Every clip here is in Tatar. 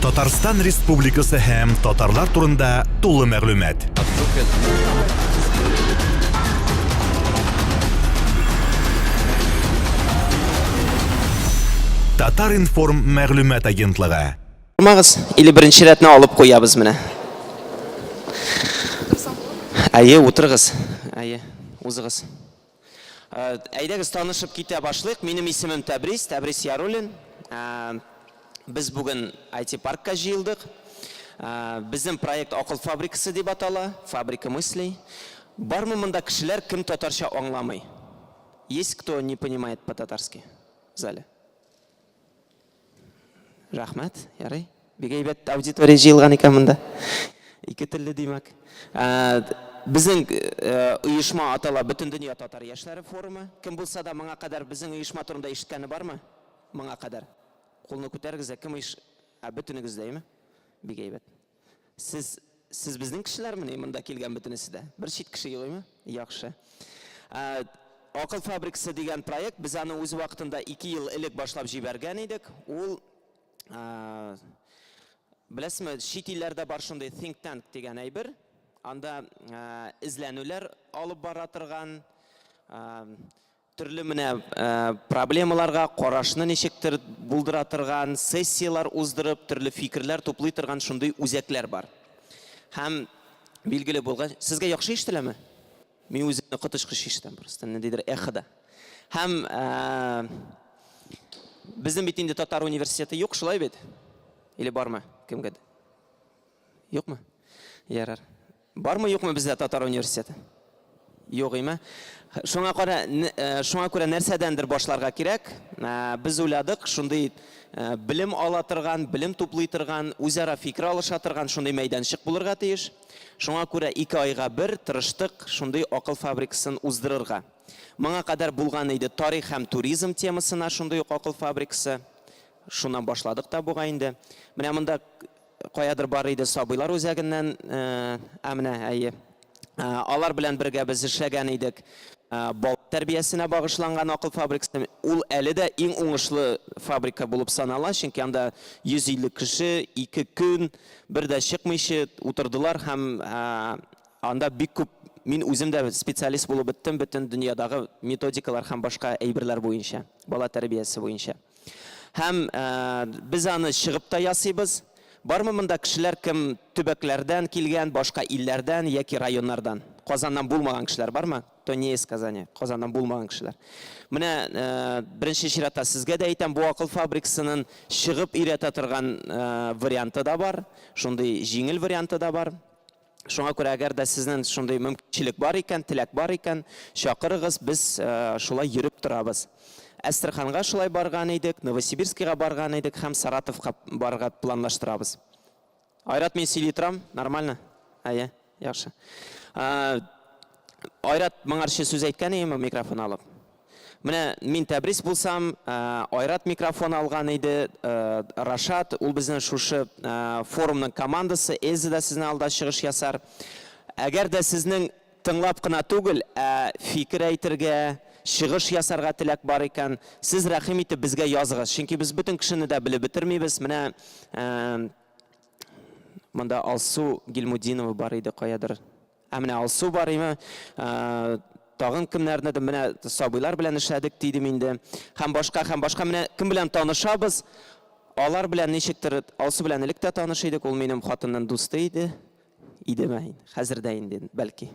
Татарстан Республикасы һәм татарлар турында тулы мәгълүмат. Татар-информ мәгълүмат агентлыгы. Тормагыз, или беренче рәтне алып куябыз менә. Әйе, утырыгыз. Әйе, узыгыз. Әйдәгез, танышып китә башлыйк. Минем исемем Тәбрис, Тәбрис Яруллин. Без бүген IT-паркка җыелдык. Безнең проект Акыл фабрикасы дип атала, Фабрика мыслей. Бармы монда кешеләр, кем татарча аңламый? Есть кто не понимает по-татарски в зале? Рәхмәт, ярый. Бик әйбәт аудитория җыелган икән монда. Ике телле димәк. Безнең оешма атала Бөтендөнья татар яшьләре форумы. Кем булса да моңа кадәр безнең оешма турында ишеткәне бармы? Моңа кадәр. Кулны күтәрегез дә, кем оеш... Ә, бөтенегез дә, әйме? Бик әйбәт. Сез, сез безнең кешеләрмени, монда килгән бөтенесе дә? Бер чит кеше юк име? Яхшы. Ә, Акыл фабрикасы дигән проект, без аны үз вакытында 2 ел элек башлап җибәргән идек. Ул, ә, беләсезме, чит илләрдә бар шундый think tank дигән әйбер. Анда ә, эзләнүләр алып бара торган, ә, Төрле менә проблемаларга карашны ничектер булдыра торган, сессияләр уздырып, төрле фикерләр туплый торган шундый үзәкләр бар. Һәм билгеле булган, сезгә яхшы ишетеләме? Мин үземне коточкыч ишетәм просто, ниндидер эхода. Һәм безнең бит инде татар университеты юк, шулай бит? Или бармы кемгәдер? Юкмы? Ярар. Бармы, юкмы бездә татар университеты? Юк, име? Шуңа күрә, э, шуңа күрә нәрсәдәндер башларга кирәк. Э, без уйладык, шундый э, белем ала торган, белем туплый торган, үзара фикер алыша торган шундый мәйданчык булырга тиеш. Шуңа күрә ике айга бер тырыштык шундый акыл фабрикасын уздырырга. Моңа кадәр булган иде тарих һәм туризм темасына шундый ук акыл фабрикасы. Шуннан башладык та бугай инде. Менә монда Каядыр бар иде сабыйлар үзәгеннән, ә менә, әйе. Алар белән бергә без эшләгән идек. Бала тәрбиясенә багышланган акыл фабрикасы. Ул әле дә иң уңышлы фабрика булып санала, чөнки анда 150 кеше ике көн бер дә чыкмыйча утырдылар һәм анда бик күп, мин үзем дә специалист булып беттем бөтен дөньядагы методикалар һәм башка әйберләр буенча, бала тәрбиясе буенча. Һәм без аны чыгып та ясыйбыз. Бармы монда кешеләр, кем төбәкләрдән килгән, башка илләрдән яки районнардан? Казаннан булмаган кешеләр бармы? Кто не из Казани, Казаннан булмаган кешеләр. Менә беренче чиратта сезгә дә әйтәм, бу акыл фабрикасының чыгып өйрәтә торган варианты да бар, шундый җиңел варианты да бар. Шуңа күрә, әгәр дә сезнең шундый мөмкинчелек бар икән, теләк бар икән, чакырыгыз, без шулай йөреп торабыз. Әстерханга шулай барган идек, Новосибирскига барган идек һәм Саратовка барырга планлаштырабыз. Айрат, мин сөйли торам, нормально? Әйе, яхшы. Айрат моңарчы сүз әйткән идеме микрофон алып? Менә мин Тәбрис булсам, Айрат микрофон алган иде, Рашат, ул безнең шушы форумның командасы, Эльза да сезнең алда чыгыш ясар. Әгәр дә сезнең тыңлап кына түгел, ә фикер әйтергә, чыгыш ясарга теләк бар икән, сез рәхим итеп безгә языгыз. Чөнки без бөтен кешене дә белеп бетермибез. Менә монда Алсу Гильмутдинова бар иде каядыр. Ә менә Алсу бар име? Тагын кемнәрнедер менә сабыйлар белән эшләдек дидем инде. Һәм башка, һәм башка менә кем белән танышабыз, алар белән ничектер Алсу белән элек тә таныш идек, ул минем хатынның дусты иде. Идеме? Хәзер дә инде, бәлки.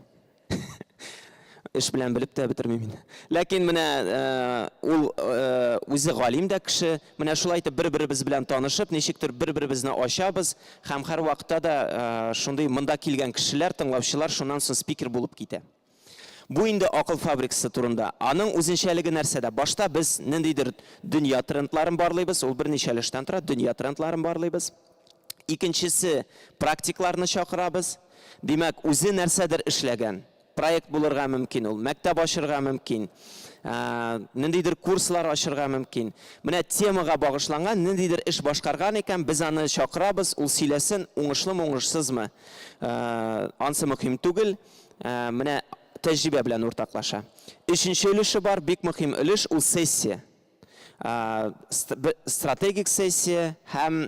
Эш белән белеп тә бетермим инде. Ләкин менә ул үзе галим дә кеше. Менә шулай итеп бер-беребез белән танышып, ничектер бер-беребезне ачабыз һәм һәрвакытта да шундый монда килгән кешеләр, тыңлаучылар шуннан соң спикер булып китә. Бу инде акыл фабрикасы турында. Аның үзенчәлеге нәрсәдә? Башта без ниндидер дөнья трендларын барлыйбыз, ул берничә өлештән тора, дөнья трендларын барлыйбыз. Икенчесе, практикларны чакырабыз. Димәк, үзе нәрсәдер эшләгән. Проект булырга мөмкин ул, мәктәп ачырга мөмкин, ниндидер курслар ачырга мөмкин. Менә темага багышланган ниндидер эш башкарган икән, без аны чакырабыз, ул сөйләсен, уңышлымы, уңышсызмы, ансы мөһим түгел, менә тәҗрибә белән уртаклаша. Өченче өлеше бар, бик мөһим өлеш, ул сессия. Стратегик сессия һәм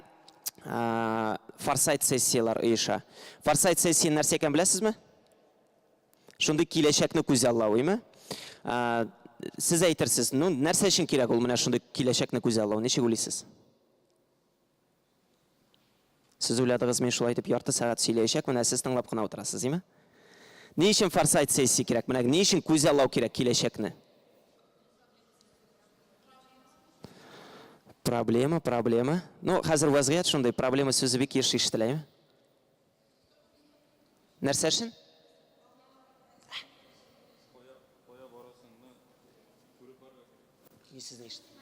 Форсайт сессияләр оеша. Форсайт сессия нәрсә икән беләсезме? Шундый киләчәкне күзаллау, име? Сез әйтерсез, ну, нәрсә өчен кирәк ул менә шундый киләчәкне күзаллау, ничек уйлыйсыз? Сез уйладыгыз, мин шулай итеп ярты сәгать сөйләячәкмен, ә сез тыңлап кына утырасыз, име? Ни өчен форсайт сессия кирәк? Менә ни өчен күзаллау кирәк киләчәкне? Проблема, проблема. Ну, хәзер вәзгыять шундый, проблема сүзе бик еш ишетелә, име? Нәрсә өчен? Мин сезне ишеттем.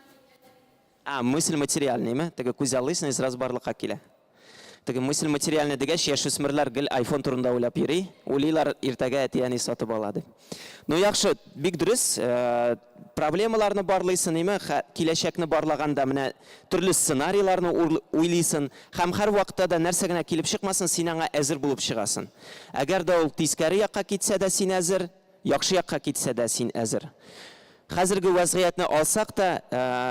А, мысль материальныймы? Теге күзаллыйсың и сразу барлыкка килә. Теге мысль материальный дигәч, яшүсмерләр гел iPhone турында уйлап йөри. Уйлыйлар, иртәгә әти-әни сатып ала дип. Ну, яхшы, бик дөрес. Э, проблемаларны барлыйсың, име? Киләчәкне барлаганда менә төрле сценарийларны уйлыйсың һәм һәрвакытта да нәрсә генә килеп чыкмасын, син аңа әзер булып чыгасың. Әгәр дә ул тискәре якка китсә дә, син әзер. Яхшы якка китсә дә, син әзер. Хәзерге вәзгыятьне алсак та,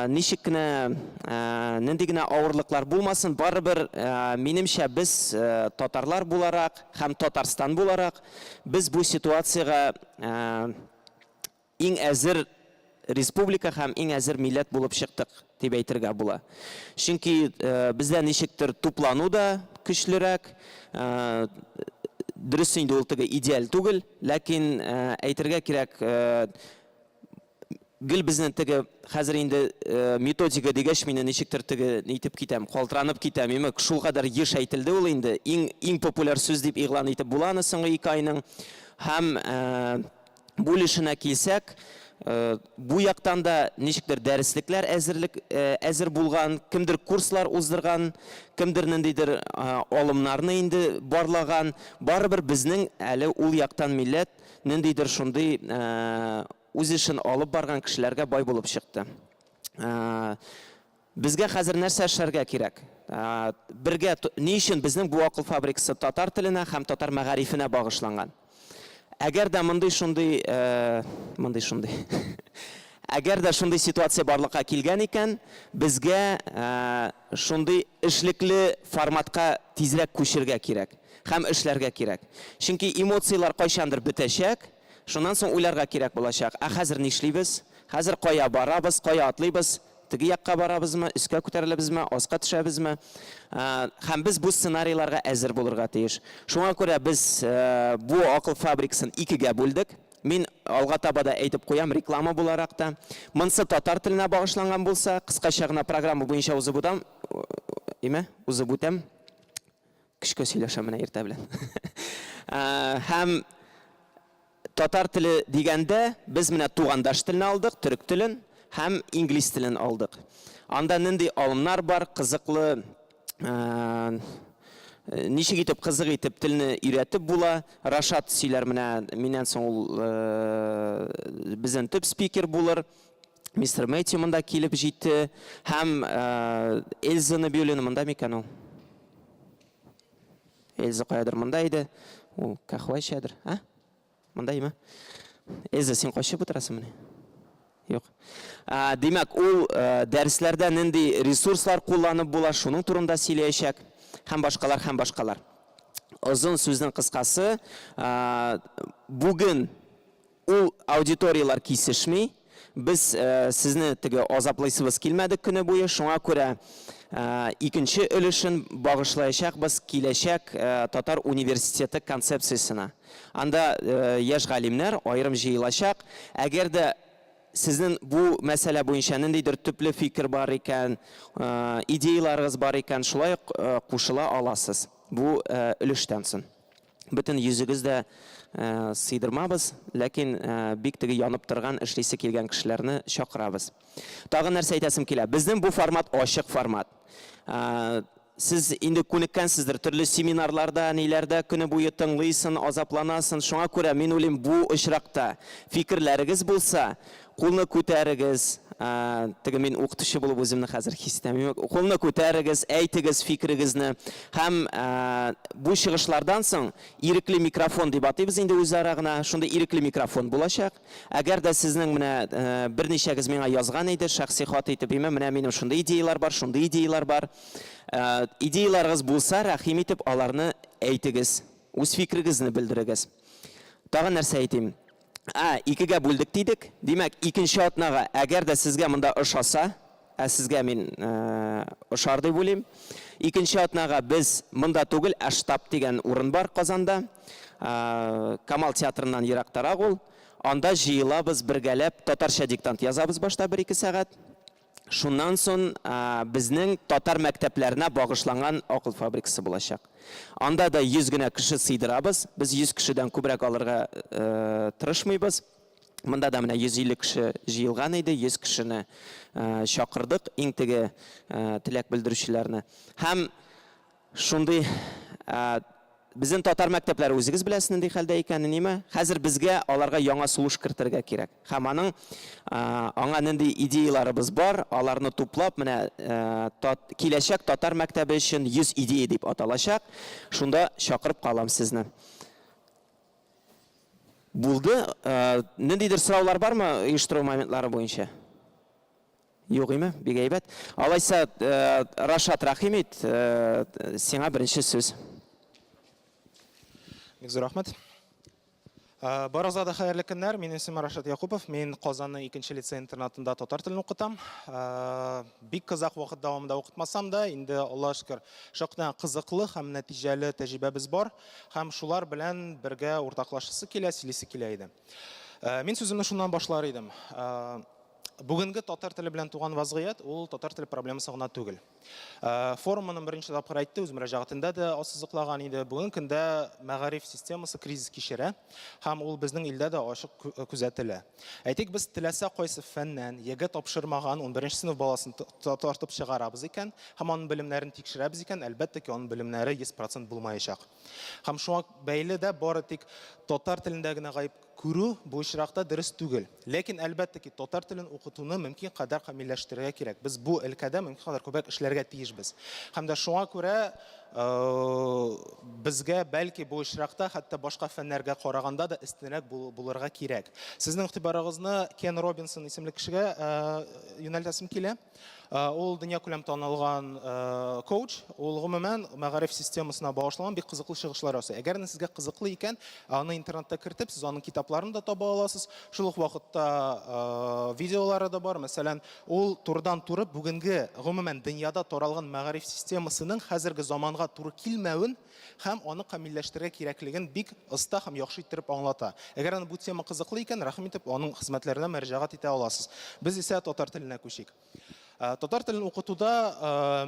ничек кенә, нинди генә авырлыклар булмасын, барыбер, минемчә, без, татарлар буларак һәм Татарстан буларак, без бу ситуациягә иң әзер республика һәм иң әзер милләт булып чыктык, дип әйтергә була. Чөнки бездә ничектер туплану да көчлерәк. Дөрес инде ул теге идеаль түгел, ләкин әйтергә кирәк, гел безнең теге хәзер инде методика дигәч, мине ничектер теге нитеп китәм, калтыранып китәм. Имек, шулкадәр еш әйтелде ул инде. Иң иң популяр сүз дип игълан итеп була аны соңгы ике айның. Һәм Бу өлешенә килсәк, бу яктан да ничектер дәреслекләр әзерлек әзер булган, кемдер курслар уздырган, кемдер ниндидер алымнарны инде барлаган. Барыбер безнең әле ул яктан милләт ниндидер шундый үз эшен алып барган кешеләргә бай булып чыкты. Безгә хәзер нәрсә эшләргә кирәк? Бергә, ни өчен безнең бу акыл фабрикасы татар теленә һәм татар мәгарифенә багышланган? Әгәр дә мондый шундый, мондый шундый, әгәр дә шундый ситуация барлыкка килгән икән, безгә шундый эшлекле форматка тизрәк күчергә кирәк һәм эшләргә кирәк. Чөнки эмоцияләр кайчандыр бетәчәк, шуннан соң уйларга кирәк булачак, ә хәзер нишлибез? Хәзер кая барабыз, кая атлыйбыз? Теге якка барабызмы, өскә күтәреләбезме, аска төшәбезме? Һәм без бу сценарийларга әзер булырга тиеш. Шуңа күрә без бу акыл фабрикасын икегә бүлдек. Мин алга таба да әйтеп куям, реклама буларак та. Монсы татар теленә багышланган булса, кыскача гына программа буенча узып үтәм, име? Узып үтәм. Көчкә сөйләшәм менә иртә белән. Һәм Татар теле дигәндә, без менә тугандаш телне алдык, төрек телен һәм инглиз телен алдык. Анда нинди алымнар бар, кызыклы, ничек итеп кызык итеп телне өйрәтеп була. Рашат сөйләр менә миннән соң ул безнең төп спикер булыр. Мистер Мэтью монда килеп җитте һәм Эльза Набиуллина монда микән ул? Эльза каядыр монда иде. Ул кахва эчәдер. А? Монда име? Эльза, син качып утырасыңмыни? Юк. А, димәк, ул э, дәресләрдә нинди ресурслар кулланып була, шуның турында сөйләячәк һәм башкалар һәм башкалар. Озын сүзнең кыскасы, бүген Ул аудиторияләр кисешми. Без сезне теге азаплыйсыбыз килмәде көне буе, шуңа күрә икенче өлешен багышлаячакбыз киләчәк татар университеты концепциясенә. Анда яшь галимнәр аерым җыелачак. Әгәр дә сезнең бу мәсьәлә буенча ниндидер төпле фикер бар икән, идеяларыгыз бар икән, шулай ук кушыла аласыз бу өлештән соң. Бөтен йөзегез дә сыйдырмабыз, ләкин бик теге янып торган, эшлисе килгән кешеләрне чакырабыз. Тагын нәрсә әйтәсем килә. Безнең бу формат ачык формат. Сез инде күнеккәнсездер, төрле семинарларда, ниләрдә көне буе тыңлыйсын, азапланасын. Шуңа күрә мин уйлыйм, бу очракта фикерләрегез булса, Кулны күтәрегез, теге мин укытучы булып үземне хәзер хис итәм. Кулны күтәрегез, әйтегез фикерегезне. Һәм бу чыгышлардан соң ирекле микрофон дип атыйбыз инде үзара гына, шундый ирекле микрофон булачак. Әгәр дә сезнең менә берничәгез миңа язган иде, шәхси хат итеп, име, менә минем шундый идеяләр бар, шундый идеяләр бар. Идеяләрегез булса, рәхим итеп аларны әйтегез, үз фикерегезне белдерегез. Тагын нәрсә әйтим? Ә, икегә бүлдек дидек. Димәк, икенче атнага, әгәр дә сезгә монда ошаса, ә сезгә мин ошар дип уйлыйм. Икенче атнага без монда түгел, ә штаб дигән урын бар Казанда. Камал театрыннан ерактарак ул. Анда җыелабыз бергәләп, татарча диктант язабыз башта бер-ике сәгать. Шуннан сон безнең татар мәктәпләренә багышланган акыл фабрикасы булачак. Анда да 100 генә кеше сыйдырабыз. Без 100 кешедән күбрәк алырга тырышмыйбыз. Монда да менә 150 кеше җыелган иде, 100 кешене чакырдык, иң теге теләк белдерүчеләрне. Һәм шундый безнең татар мәктәпләре үзегез беләсез нинди хәлдә икәнен, име? Хәзер безгә аларга яңа сулыш кертергә кирәк. Һәм аның аңа нинди идеяларыбыз бар, аларны туплап, менә киләчәк татар мәктәбе өчен 100 идея дип аталачак. Шунда чакырып калам сезне. Булды. Ниндидер сораулар бармы оештыру моментлары буенча? Юк име? Бик әйбәт. Алайса, Рашат, рәхим ит, сиңа беренче сүз. Бик зур рәхмәт. Барыгызга да хәерле көннәр. Минем исемем Рашат Якупов. Мин Казанның икенче лицей-интернатында татар телен укытам. Бик озак вакыт дәвамында укытмасам да, инде Аллага шөкер, шактый кызыклы һәм нәтиҗәле тәҗрибәбез бар. Һәм шулар белән бергә уртаклашасы килә, сөйлисе килә иде. Мин сүземне шуннан башлар идем. Бүгенге татар теле белән туган вазгыять ул татар теле проблемасы гына түгел. Форум моны беренче тапкыр әйтте, үз мөрәҗәгатендә дә ассызыклаган иде. Бүгенге көндә мәгариф системасы кризис кичерә һәм ул безнең илдә дә ачык күзәтелә. Әйтик, без теләсә кайсы фәннән ЕГЭ тапшырмаган 11 сыйныф баласын тартып чыгарабыз икән һәм аның белемнәрен тикшерәбез икән, әлбәттә ки, аның белемнәре 100% булмаячак. Һәм шуңа бәйле дә бары тик татар телендә генә гаеп күрү бу очракта дөрес түгел. Ләкин, әлбәттә ки, татар телен укытуны мөмкин кадәр камилләштерергә кирәк. Без бу өлкәдә мөмкин кадәр күбрәк эшләргә тиешбез. Һәм дә шуңа күрә безгә, бәлки, бу очракта хәтта башка фәннәргә караганда да өстенрәк булырга кирәк. Сезнең игътибарыгызны Кен Робинсон исемле кешегә юнәлтәсем килә. Ул дөньякүләм танылган коуч, ул гомумән мәгариф системасына багышланган бик кызыклы чыгышлар ясый. Әгәр дә сезгә кызыклы икән, аны интернетта кертеп, сез аның китапларын да таба аласыз. Шул ук вакытта видеолары да бар. Мәсәлән, ул турыдан-туры бүгенге гомумән дөньяда таралган мәгариф системасының хәзерге заманга туры килмәвен һәм аны камилләштерергә кирәклеген бик оста һәм яхшы иттереп аңлата. Әгәр аны бу тема кызыклы икән, рәхим итеп, аның хезмәтләренә мөрәҗәгать итә аласыз. Без исә татар теленә күчик. Татар телен укытуда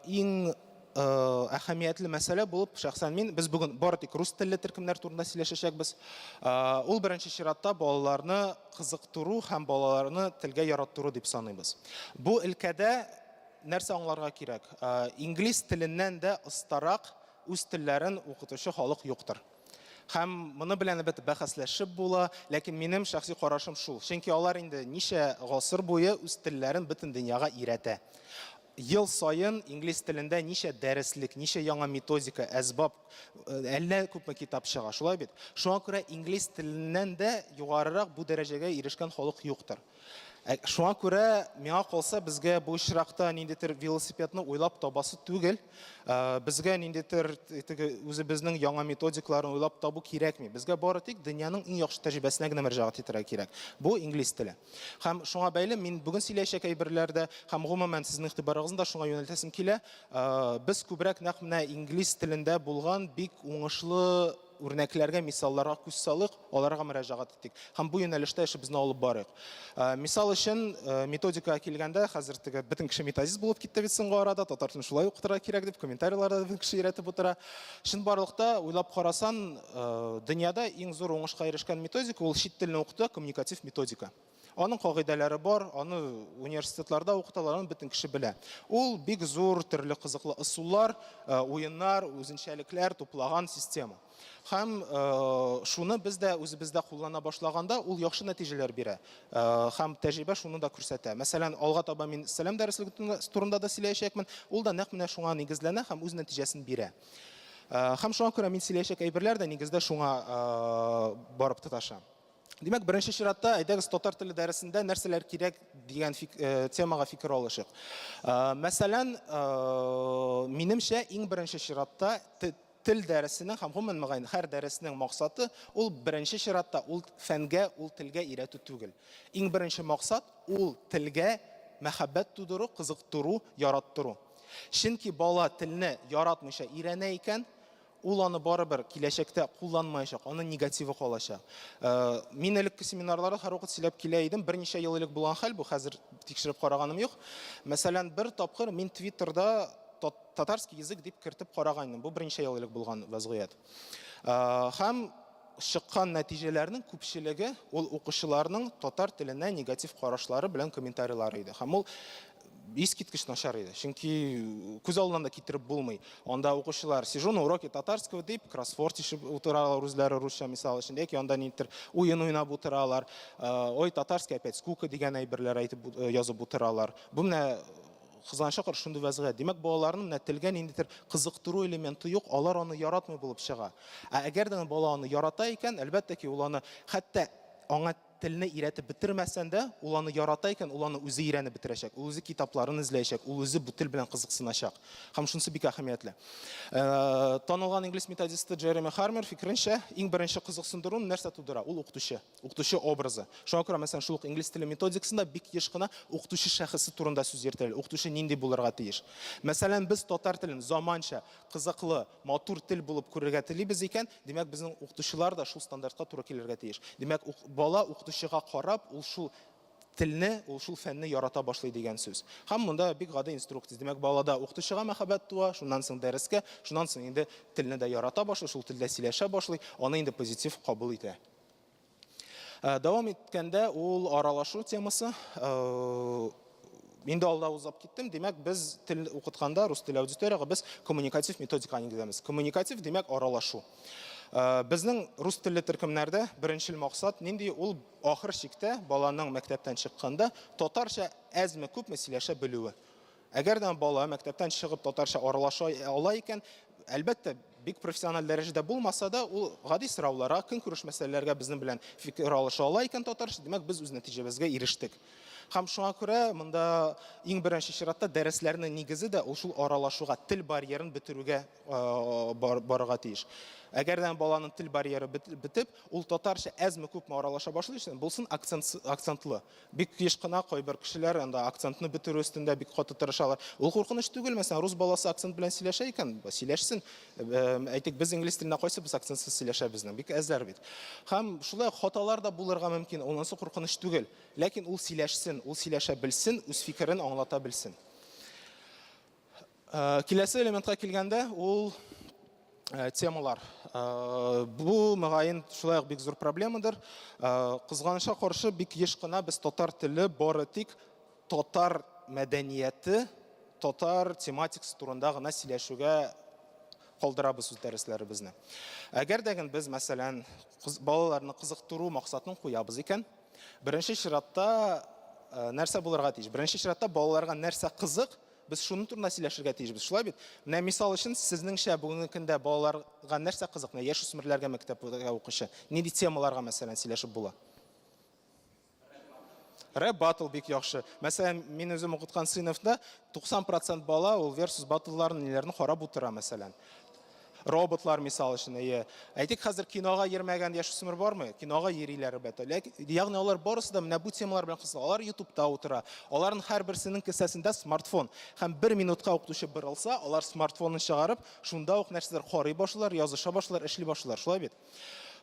иң әһәмиятле мәсьәлә булып, шәхсән мин, без бүген бары тик рус телле төркемнәр турында сөйләшәчәкбез. Ул беренче чиратта балаларны кызыктыру һәм балаларны телгә яраттыру дип саныйбыз. Бу өлкәдә Нәрсә аңларга кирәк? Инглиз теленнән дә остарак үз телләрен укытучы халык юктыр. Һәм моны белән, әлбәттә, бәхәсләшеп була, ләкин минем шәхси карашым шул. Чөнки алар инде ничә гасыр буе үз телләрен бөтен дөньяга өйрәтә. Ел саен инглиз телендә ничә дәреслек, ничә яңа методика, әсбап, әллә күпме китап чыга, шулай бит? Шуңа күрә инглиз теленнән дә югарырак бу дәрәҗәгә ирешкән халык юктыр. Ә шуңа күрә, миңа калса, безгә бу очракта ниндидер велосипедны уйлап табасы түгел. Ә, безгә ниндидер теге үзебезнең яңа методикаларын уйлап табу кирәкми. Безгә бары тик дөньяның иң яхшы тәҗрибәсенә генә мөрәҗәгать итәргә кирәк. Бу инглиз теле. Һәм шуңа бәйле мин бүген сөйләячәк әйберләр дә һәм гомумән сезнең игътибарыгызны да шуңа юнәлтәсем килә. Ә, без күбрәк нәкъ менә инглиз телендә булган бик уңышлы үрнәкләргә, мисалларга күз салыйк, аларга мөрәҗәгать итик һәм бу юнәлештә эшебезне алып барыйк. Мисал өчен, методикага килгәндә, хәзер теге бөтен кеше методист булып китте бит соңгы арада, татар телен шулай укытырга кирәк дип, комментарийларда бөтен кеше өйрәтеп утыра. Чынбарлыкта, уйлап карасан, дөньяда иң зур уңышка ирешкән методика ул чит телне укытуда коммуникатив методика. Аның кагыйдәләре бар, аны университетларда укыталар, аны бөтен кеше белә. Ул бик зур төрле кызыклы ысуллар, уеннар, үзенчәлекләр туплаган система. Һәм шуны без дә үзебездә куллана башлаганда, ул яхшы нәтиҗәләр бирә. Һәм тәҗрибә шуны да күрсәтә. Мәсәлән, алга таба мин Сәлам дәреслеге турында да сөйләячәкмен. Ул да нәкъ менә шуңа нигезләнә һәм үз нәтиҗәсен бирә. Һәм шуңа күрә мин сөйләячәк әйберләр дә нигездә шуңа барып тоташа. Димәк, беренче чиратта, әйдәгез, татар теле дәресендә нәрсәләр кирәк дигән темага фикер алышыйк. Мәсәлән, минемчә, иң беренче чиратта тел дәресенең һәм гомумән, мөгаен, һәр дәреснең максаты ул беренче чиратта ул фәнгә, ул телгә өйрәтү түгел. Иң беренче максат ул телгә мәхәббәт тудыру, кызыктыру, яраттыру. Чөнки бала телне яратмыйча өйрәнә икән, Ул аны барыбер киләчәктә кулланмаячак, аның негативы калачак. Мин элекке семинарларда һәрвакыт сөйләп килә идем, берничә ел элек булган хәл бу, хәзер тикшереп караганым юк. Мәсәлән, бер тапкыр мин Твиттерда татарский язык дип кертеп караган идем. Бу берничә ел элек булган вазгыять. Һәм чыккан нәтиҗәләрнең күпчелеге ул укучыларның татар теленә негатив карашлары белән комментарийлары иде. Һәм ул искиткеч начар иде. Чөнки күз алдыннан да китереп булмый. Анда укучылар сижу на уроке татарского дип кроссворд чишеп утыралар үзләре русча, мисал өчен, яки анда ниндидер уен уйнап утыралар. Ой, татарский опять скука дигән әйберләр әйтеп язып утыралар. Бу менә кызганычка каршы шундый вәзгыять. Димәк, балаларның менә телгә ниндидер кызыктыру элементы юк, алар аны яратмый булып чыга. Ә әгәр дә бала аны ярата икән, әлбәттә ки, ул аны хәтта аңа телне өйрәтеп бетермәсән дә, ул аны ярата икән, ул аны үзе өйрәнеп бетерәчәк, ул үзе китапларын эзләячәк, ул үзе бу тел белән кызыксыначак. Һәм шунысы бик әһәмиятле. Танылган инглиз методисты Джереми Хармер фикеренчә, иң беренче кызыксындыруны нәрсә тудыра? Ул укытучы. Укытучы образы. Шуңа күрә, мәсәлән, шул ук инглиз теле методикасында бик еш кына укытучы шәхесе турында сүз йөртелә. Укытучы нинди булырга тиеш? Мәсәлән, без татар телен заманча, кызыклы, матур тел булып күрергә телибез икән, димәк, безнең укытучылар да шул стандартка туры килергә тиеш. Димәк, бала укытучыга карап, ул шул телне, ул шул фәнне ярата башлый дигән сүз. Һәм монда бик гади инструкция. Димәк, балада укытучыга мәхәббәт туа, шуннан соң дәрескә, шуннан соң инде телне дә ярата башлый, шул телдә сөйләшә башлый, аны инде позитив кабул итә. Дәвам иткәндә ул аралашу темасы. Инде алда узап киттем. Димәк, без тел укытканда рус теле аудиториягә без коммуникатив методика нигезләмез. Коммуникатив, димәк, аралашу. Безнең рус телле төркемнәрдә беренчел максат нинди? Ул ахыр чиктә баланың мәктәптән чыкканда татарча әзме-күпме сөйләшә белүе. Әгәр дә бала мәктәптән чыгып татарча аралаша ала икән, әлбәттә, бик профессиональ дәрәҗәдә булмаса да, ул гади сорауларга, көнкүреш мәсьәләләргә безнең белән фикер алыша ала икән татарча, димәк, без үз нәтиҗәбезгә ирештек. Һәм шуңа күрә монда иң беренче чиратта дәресләрнең нигезе дә ул шул аралашуга, тел барьерын бетерүгә барырга тиеш. Әгәр дә баланың тел барьеры бетеп, ул татарча әзме-күпме аралаша башлый, булсын акцентлы. Бик еш кына кайбер кешеләр анда акцентны бетерү өстендә бик каты тырышалар. Ул куркыныч түгел, мәсәлән, рус баласы акцент белән сөйләшә икән, сөйләшсен. Әйтик, без инглиз телендә кайсыбыз акцентсыз сөйләшә безнең? Бик әзләр бит. Һәм шулай ук хаталар да булырга мөмкин, анысы куркыныч түгел. Ләкин ул сөйләшсен, ул сөйләшә белсен, үз фикерен аңлата белсен. Киләсе элементка килгәндә, ул темалар. Бу, мөгаен, шулай ук бик зур проблемадыр. Кызганычка каршы, бик еш кына без татар теле бары тик татар мәдәнияте, татар тематикасы турында гына сөйләшүгә калдырабыз үз дәресләребезне. Әгәр дә без, мәсәлән, балаларны кызыктыру максатын куябыз икән, беренче чиратта нәрсә булырга тиеш? Беренче чиратта балаларга нәрсә кызык, Без шуның турында сөйләшергә тиешбез, шулай бит? Менә мисал өчен, сезнеңчә бүгенге көндә балаларга нәрсә кызык? Менә яшүсмерләргә мәктәптә укучы нинди темаларга, мәсәлән, сөйләшеп була? Рэп батл бик яхшы. Мәсәлән, мин үзем укыткан сыйныфта 90% бала ул версус батлларын ниләрне карап утыра, мәсәлән. Роботлар, мисал өчен, әйе. Әйтик, хәзер кинога йөрмәгән яшүсмер бармы? Кинога йөриләр, әлбәттә. Ләкин, ягъни алар барысы да менә бу темалар белән кызыга. Алар YouTube'та утыра. Аларның һәрберсенең кесәсендә смартфон. Һәм бер минутка укытучы борылса, алар смартфонын чыгарып, шунда ук нәрсәдер карый башлыйлар, языша башлыйлар, эшли башлыйлар. Шулай бит?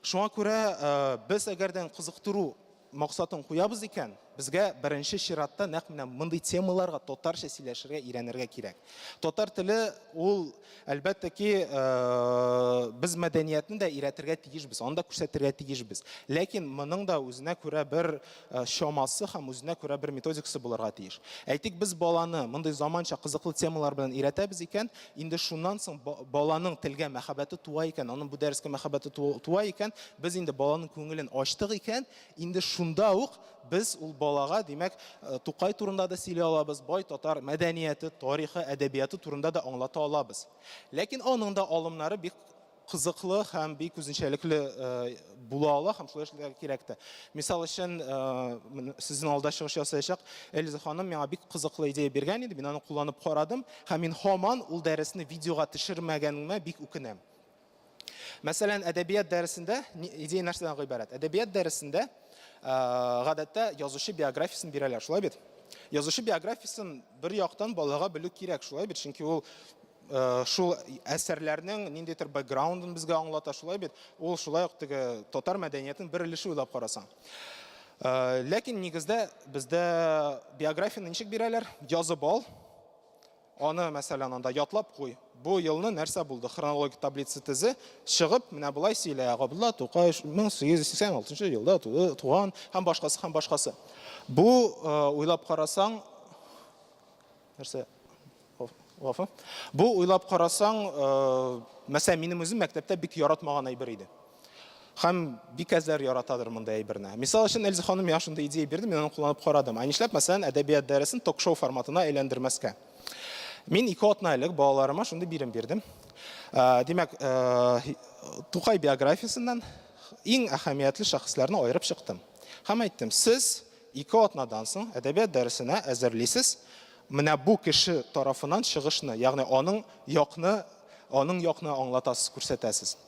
Шуңа күрә, без әгәрдән кызыктыру максатын куябыз икән, Безгә беренче чиратта нәкъ менә мондый темаларга татарча сөйләшергә өйрәнергә кирәк. Татар теле ул, әлбәттә ки, без мәдәниятне дә өйрәтергә тиешбез, аны да күрсәтергә тиешбез. Ләкин моның да үзенә күрә бер чамасы һәм үзенә күрә бер методикасы булырга тиеш. Әйтик, без баланы мондый заманча кызыклы темалар белән өйрәтәбез икән, инде шуннан соң баланың телгә мәхәббәте туа икән, аның бу дәрескә мәхәббәте туа икән, без инде баланың күңелен ачтык икән, инде шунда ук без ул балага, димәк, Тукай турында да сөйли алабыз, бай татар мәдәнияте, тарихы, әдәбияты турында да аңлата алабыз. Ләкин аның да алымнары бик кызыклы һәм бик үзенчәлекле була ала һәм шулай эшләргә кирәк тә. Мисал өчен, сезнең алда чыгыш ясаячак Эльза ханым миңа бик кызыклы идея биргән иде, мин аны кулланып карадым һәм мин һаман ул дәресне видеога төшермәгәнемә бик үкенәм. Мәсәлән, әдәбият дәресендә идея нәрсәдән гыйбарәт? Әдәбият дәресендә гадәттә язучы биографиясен бирәләр, шулай бит? Язучы биографиясен бер яктан балага белү кирәк, шулай бит? Чөнки ул шул әсәрләрнең ниндидер бэкграундын безгә аңлата, шулай бит? Ул шулай ук теге татар мәдәниятенең бер өлеше уйлап карасаң. Ләкин нигездә бездә биографияне ничек бирәләр? Язып ал, Аны, мәсәлән, анда ятлап куй. Бу елны нәрсә булды? Хронологик таблица төзе, чыгып, менә болай сөйлә, Габдулла Тукай 1886 елда туды, туган һәм башкасы һәм башкасы. Бу, уйлап карасаң, нәрсә? Гафу. Бу уйлап карасаң, мәсәлән, минем үзем мәктәптә бик яратмаган әйбер иде. Һәм бик әзләр яратадыр мондый әйберне. Мисал өчен, Эльза ханым миңа шундый идея бирде, мин аны кулланып карадым. Ә нишләп, мәсәлән, әдәбият дәресен ток-шоу форматына әйләндермәскә? Мин ике атна элек балаларыма шундый бирем бирдем. Димәк, Тукай биографиясеннән иң әһәмиятле шәхесләрне аерып чыктым. Һәм әйттем, сез ике атнадан соң әдәбият дәресенә әзерлисез менә бу кеше тарафыннан чыгышны, ягъни аның якны, аның якны аңлатасыз, күрсәтәсез.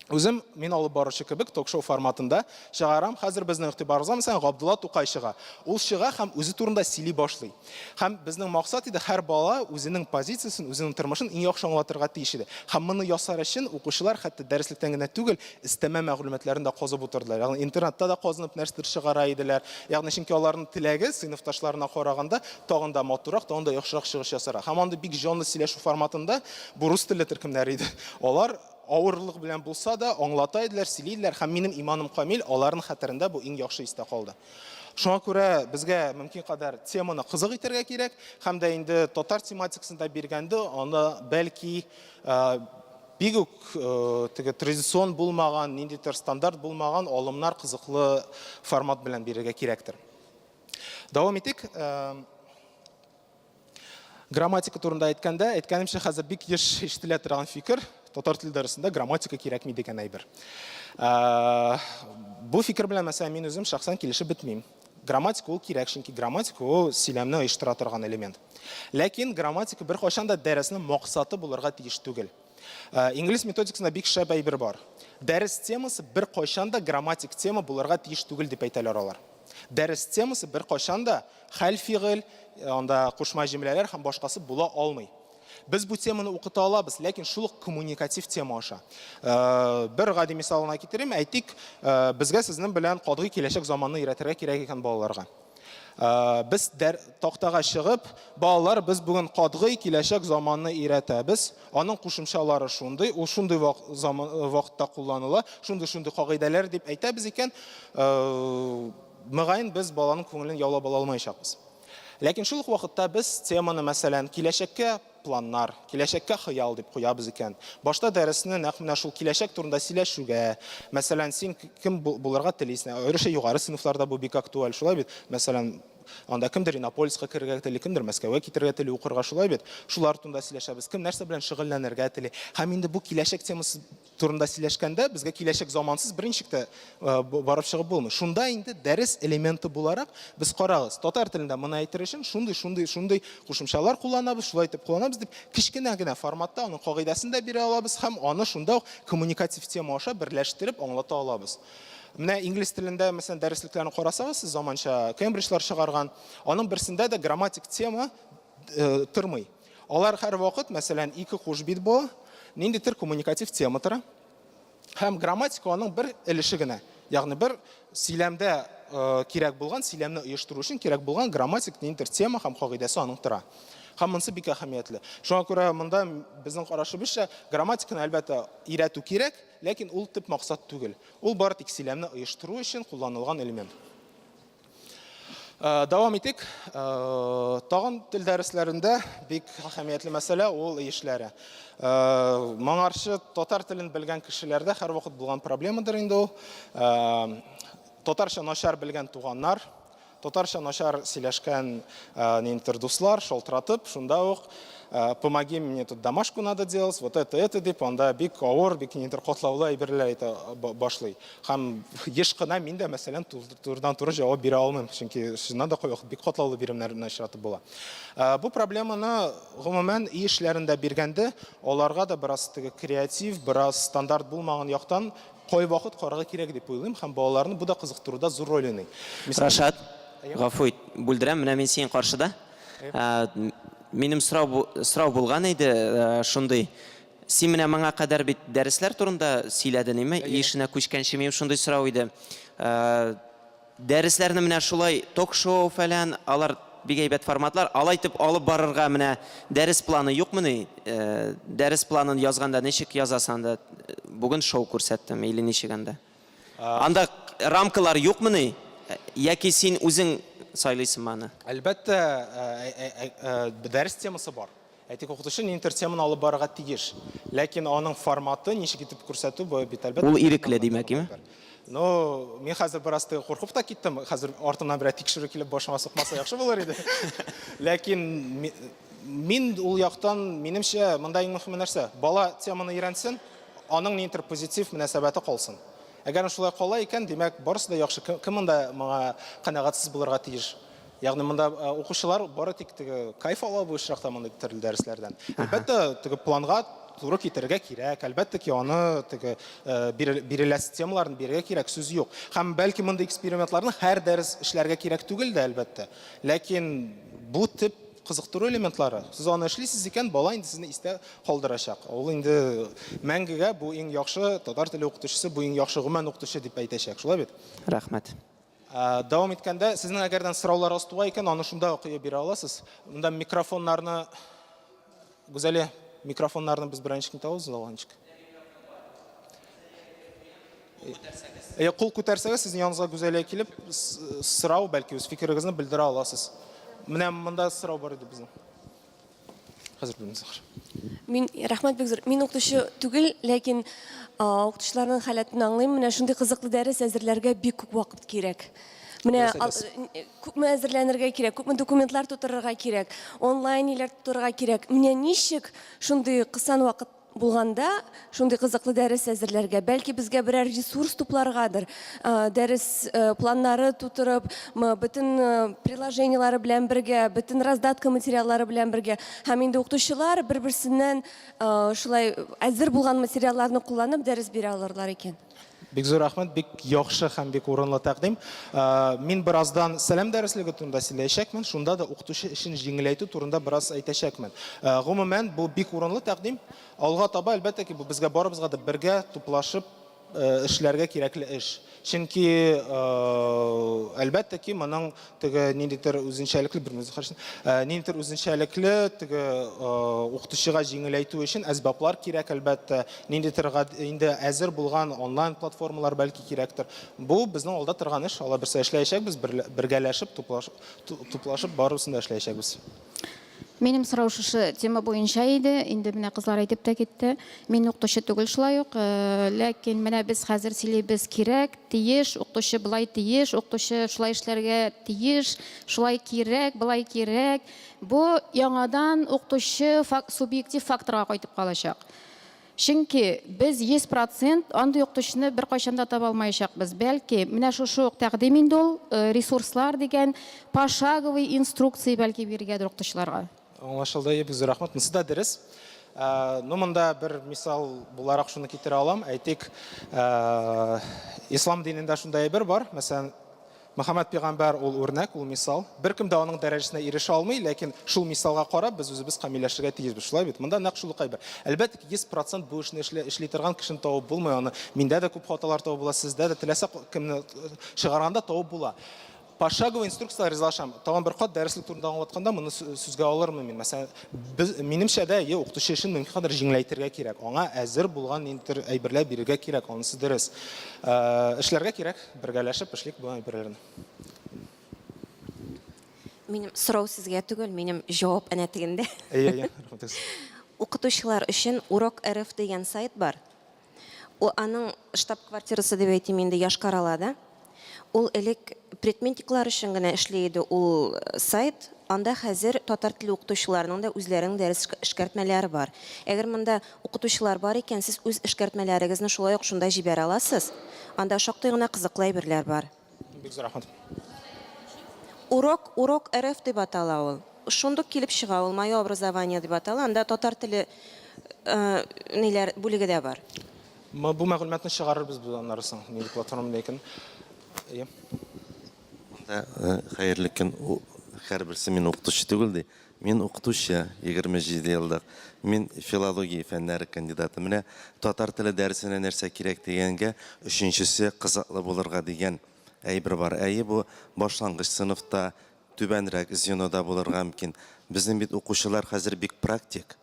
Үзем мин алып баручы кебек ток-шоу форматында чыгарам. Хәзер безнең игътибарыбызга, мәсәлән, Габдулла Тукай чыга. Ул чыга һәм үзе турында сөйли башлый. Һәм безнең максат иде, һәр бала үзенең позициясен, үзенең тормышын иң яхшы аңлатырга тиеш иде. Һәм моны ясар өчен укучылар хәтта дәреслектән генә түгел, өстәмә мәгълүматларын да казып утырдылар. Ягъни интернетта да казынып нәрсәдер чыгара иделәр. Ягъни чөнки аларның теләге сыйныфташларына караганда тагын да матуррак, тагын да яхшырак чыгыш ясарга. Һәм андый бик җанлы сөйләшү форматында бу рус телле төркемнәр иде. Алар Авырлык белән булса да, аңлата иделәр, сөйли иделәр һәм минем иманым камил, аларның хәтерендә бу иң яхшы истә калды. Шуңа күрә безгә мөмкин кадәр теманы кызык итәргә кирәк һәм дә инде татар тематикасын да биргәндә, аны бәлки бик үк теге традицион булмаган, ниндидер стандарт булмаган алымнар кызыклы формат белән бирергә кирәктер. Дәвам итик. Грамматика турында әйткәндә, әйткәнемчә, хәзер бик еш ишетелә торган фикер, татар теле дәресендә грамматика кирәкми дигән әйбер. Бу фикер белән, мәсәлән, мин үзем шәхсән килешеп бетмим. Грамматика ул кирәк, чөнки грамматика ул сөйләмне оештыра торган элемент. Ләкин грамматика беркайчан да дәреснең максаты булырга тиеш түгел. Инглиз методикасында бик шәп әйбер бар. Дәрес темасы беркайчан да грамматик тема булырга тиеш түгел дип әйтәләр алар. Дәрес темасы беркайчан да хәл фигыль, анда кушма җөмләләр һәм башкасы була алмый. Без бу теманы укыта алабыз, ләкин шул ук коммуникатив тема аша. Бер гади мисал гына китерим. Әйтик, безгә сезнең белән катгый киләчәк заманны өйрәтергә кирәк икән балаларга. Без дәр, тактага чыгып, балалар, без бүген катгый киләчәк заманны өйрәтәбез. Аның кушымчалары шундый, ул шундый вак, заман, вакытта кулланыла, шундый-шундый кагыйдәләр дип әйтәбез икән, мөгаен без баланың күңелен яулап ала алмаячакбыз. Ләкин шул ук вакытта без теманы, мәсәлән, киләчәккә планнар, киләчәккә хыял дип куябыз икән. Башта дәресне нәкъ менә шул киләчәк турында сөйләшүгә, мәсәлән, син кем булырга телисең, аеруча югары сыйныфларда бу бик актуаль, шулай бит? Мәсәлән, анда кемдер Иннополиска керергә тели, кемдер Мәскәүгә китәргә тели укырга, шулай бит? Шулар турында сөйләшәбез, кем нәрсә белән шөгыльләнергә тели. Һәм инде бу киләчәк темасы турында сөйләшкәндә, безгә киләчәк замансыз берничек тә барып чыгып булмый. Шунда инде дәрес элементы буларак без карагыз, татар телендә моны әйтер өчен шундый, шундый, шундый кушымчалар кулланабыз, шулай итеп кулланабыз дип, кечкенә генә форматта аның кагыйдәсен дә бирә алабыз һәм аны шунда ук коммуникатив тема аша берләштереп аңлата алабыз. Менә инглиз телендә, мәсәлән, дәреслекләрне карасагыз, сез заманча Кембриджлар чыгарган, аның берсендә дә грамматик тема тормый. Алар һәрвакыт, мәсәлән, ике куш бит була, ниндидер коммуникатив тема тора. Һәм грамматика аның бер өлеше генә. Ягъни бер сөйләмдә кирәк булган, сөйләмне оештыру өчен кирәк булган грамматик ниндидер тема һәм кагыйдәсе аның тора. Һәм монысы бик әһәмиятле. Шуңа күрә монда безнең карашыбызча, грамматиканы, әлбәттә, өйрәтү кирәк, ләкин ул төп максат түгел. Ул бары тик сөйләмне оештыру өчен кулланылган элемент. Дәвам итик. Тагын тел дәресләрендә бик әһәмиятле мәсьәлә ул өй эшләре. Моңарчы татар телен белгән кешеләрдә һәрвакыт булган проблемадыр инде ул. Татарча начар белгән туганнар, татарча начар сөйләшкән ниндидер дуслар шалтыратып, шунда ук помоги мне тут домашку надо делать, вот это, это дип, анда бик авыр, бик ниндидер катлаулы әйберләр әйтә башлый. Һәм еш кына мин дә, мәсәлән, турыдан-туры җавап бирә алмыйм, чөнки чыннан да кайвакыт бик катлаулы биремнәрне очратып була. Бу проблеманы гомумән өй эшләрендә биргәндә, аларга да бераз теге креатив, бераз стандарт булмаган яктан кайвакыт карарга кирәк дип уйлыйм һәм балаларны бу да кызыктыруда зур роль уйный. Рашат, гафу ит, бүлдерәм, менә мин синең каршыда. Минем сорау сорау булган иде шундый. Син менә моңа кадәр бит дәресләр турында сөйләден, име? Өй эшенә күчкәнче минем шундый сорау иде. Дәресләрне менә шулай ток-шоу фәлән, алар бик әйбәт форматлар, алай итеп алып барырга менә дәрес планы юкмыни? Дәрес планын язганда ничек язасың анда? Бүген шоу күрсәттем или ничек анда? Анда рамкалар юкмыни? Яки син үзең сайлыйсыңмы аны? Әлбәттә, дәрес темасы бар. Әйтик, укытучы ниндидер теманы алып барырга тиеш. Ләкин аның форматы, ничек итеп күрсәтү, бу бит әлбәттә. Ул ирекле, димәк, име? Ну, мин хәзер бераз теге куркып та киттем. Хәзер артымнан берәр тикшерү килеп башыма сукмаса яхшы булыр иде. Ләкин мин ул яктан, минемчә, монда иң мөһиме нәрсә? Бала теманы өйрәнсен, аның ниндидер позитив мөнәсәбәте калсын. Әгәр шулай кала икән, димәк, барысы да яхшы. Кем монда моңа канәгатьсез булырга тиеш? Ягъни монда укучылар бары тик теге кайф ала бу очракта мондый төрле дәресләрдән. Әлбәттә, теге планга туры китерергә кирәк. Әлбәттә ки, аны теге биреләсе темаларны бирергә кирәк, сүз юк. Һәм бәлки мондый экспериментларны һәр дәрес эшләргә кирәк түгел дә, әлбәттә. Ләкин бу төп кызыктыру элементлары. Сез аны эшлисез икән, бала инде сезне истә калдырачак. Ул инде мәңгегә бу иң яхшы татар теле укытучысы, бу иң яхшы гомумән укытучы дип әйтәчәк. Шулай бит? Рәхмәт. Дәвам иткәндә, сезнең әгәрдән сорауларыгыз туа икән, аны шунда ук бирә аласыз. Монда микрофоннарны, Гүзәлия, микрофоннарны без берәр ничек итә алабыз алга ничек? Әйе, кул күтәрсәгез, сезнең яныгызга Гүзәлия килеп, сорау, бәлки үз фикерегезне белдерә аласыз. Менә монда сорау бар иде безнең. Хәзер белмим, Зөһрә. Мин, рәхмәт бик зур. Мин укытучы түгел, ләкин укытучыларның халәтен аңлыйм. Менә шундый кызыклы дәрес әзерләргә бик күп вакыт кирәк. Менә күпме әзерләнергә кирәк, күпме документлар тутырырга кирәк, онлайн ниләр тутырырга кирәк. Менә ничек шундый кысан вакыт булганда шундый кызыклы дәрес әзерләргә, бәлки безгә берәр ресурс тупларгадыр, дәрес планнары тутырып, бөтен приложениелары белән бергә, бөтен раздатка материаллары белән бергә. Һәм инде укытучылар бер-берсеннән шулай әзер булган материалларны кулланып дәрес бирә алырлар икән. Бик зур рәхмәт, бик яхшы һәм бик урынлы тәкъдим. Мин бераздан сәлам дәреслеге турында сөйләячәкмен, шунда да укытучы эшен җиңеләйтү турында бераз әйтәчәкмен. Гомумән, бу бик урынлы тәкъдим. Алга таба, әлбәттә ки, бу безгә барыбызга да бергә туплашып эшләргә кирәкле эш. Чөнки, әлбәттә ки, моның теге ниндидер үзенчәлекле бер мөзахарчы, ниндидер үзенчәлекле теге укытучыга җиңеләйтү өчен әсбаплар кирәк, әлбәттә, ниндидер инде әзер булган онлайн платформалар бәлки кирәктер. Бу безнең алда торган эш, алла бирсә эшләячәкбез, бергәләшеп, туплашып барысын да эшләячәкбез. Минем сорау шушы тема буенча иде. Инде менә кызлар әйтеп тә китте. Мин укытучы түгел шулай ук. Ләкин менә без хәзер сөйлибез кирәк, тиеш, укытучы болай тиеш, укытучы шулай эшләргә тиеш, шулай кирәк, болай кирәк. Бу яңадан укытучы субъектив факторга кайтып калачак. Чөнки без 100 процент андый укытучыны беркайчан да таба алмаячакбыз. Бәлки, менә шушы ук тәкъдим инде ул, ресурслар дигән пошаговый инструкция бәлки бирергәдер укытучыларга. Аңлашылды, бик зур рәхмәт. Монысы да дөрес. Ну, монда бер мисал буларак шуны китерә алам. Әйтик, ислам динендә шундый әйбер бар, мәсәлән, Мөхәммәд пигамбәр ул үрнәк, ул мисал. Беркем дә аның дәрәҗәсенә ирешә алмый, ләкин шул мисалга карап без үзебез камилләшергә тиешбез. Шулай бит? Монда нәкъ шул ук әйбер. Әлбәттә ки, 100 процент бу эшне эшли, эшли торган кешене табып булмый аны. Миндә дә күп хаталар табып була, сездә дә теләсә кемне чыгарганда табып була. Пошаговый инструкцияләр ризалашам. Тагын бер кат дәреслек турында аңлатканда моны сүзгә алырмын мин. Мәсәлән, без, минемчә дә, е, укытучы эшен мөмкин кадәр җиңеләйтергә кирәк. Аңа әзер булган ниндидер әйберләр бирергә кирәк, анысы дөрес. Эшләргә кирәк, бергәләшеп эшлик бу әйберләрне. Минем сорау сезгә түгел, минем җавап әнә тегендә. Әйе, әйе, рәхмәт. Укытучылар өчен Урок РФ дигән сайт бар. Ул аның штаб-квартирасы дип әйтим инде Йошкар-Олада. Ул элек предметниклар өчен генә эшли иде ул сайт. Анда хәзер татар теле укытучыларының да үзләренең дәрес эшкәртмәләре бар. Әгәр монда укытучылар бар икән, сез үз эшкәртмәләрегезне шулай ук шунда җибәрә аласыз. Анда шактый гына кызыклы әйберләр бар. Бик зур рәхмәт. Урок, урок РФ дип атала ул. Шундук килеп чыга ул, Мое образование дип атала. Анда татар теле ниләр бүлеге дә бар. Бу мәгълүматны чыгарырбыз без аннары соң, нинди платформада икән. Әйе. Монда хәерле көн. Һәрберсе мин укытучы түгел ди. Мин укытучы, 27 еллык. Мин филология фәннәре кандидаты. Менә татар теле дәресенә нәрсә кирәк дигәнгә, өченчесе кызыклы булырга дигән әйбер бар. Әйе, бу башлангыч сыйныфта, түбәнрәк звенода булырга мөмкин. Безнең бит укучылар хәзер бик практик.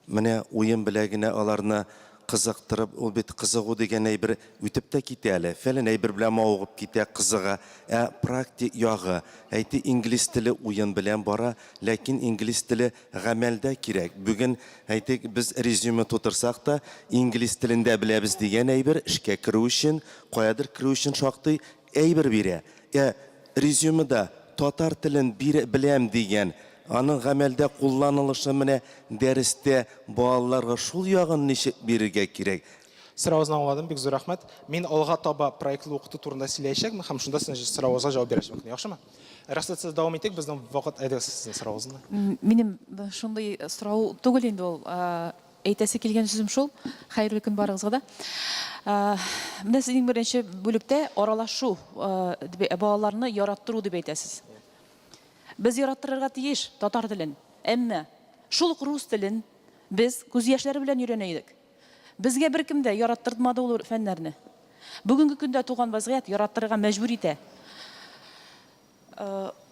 Менә уен белә генә аларны кызыктырып, ул бит кызыгу дигән әйбер үтеп тә китә әле. Фәлән әйбер белән мавыгып китә, кызыга. Ә практик ягы, әйтик, инглиз теле уен белән бара, ләкин инглиз теле гамәлдә кирәк. Бүген, әйтик, без резюме тутырсак та, инглиз телен дә беләбез дигән әйбер эшкә керү өчен, каядыр керү өчен шактый әйбер бирә. Ә резюмеда татар телен бир беләм дигән, аның гамәлдә кулланылышы менә дәрестә балаларга шул ягын ничек бирергә кирәк? Соравыгызны аңладым, бик зур рәхмәт. Мин алга таба проектлы укыту турында сөйләячәкмен һәм шунда сезнең соравыгызга җавап бирәчәкмен. Яхшымы? Рәхсәт сез дәвам итик, безнең вакыт, әйдәгез сезнең соравыгызны. Минем шундый сорау түгел инде ул. Әйтәсе килгән сүзем шул, хәерле көн барыгызга да. Менә сез иң беренче бүлектә аралашу, балаларны яраттыру дип әйтәсез. Без яраттырырга тиеш татар телен. Әмма шул ук рус телен без күз яшьләре белән өйрәнә идек. Безгә беркем дә яраттыртмады ул фәннәрне. Бүгенге көндә туган вазгыять яраттырырга мәҗбүр итә.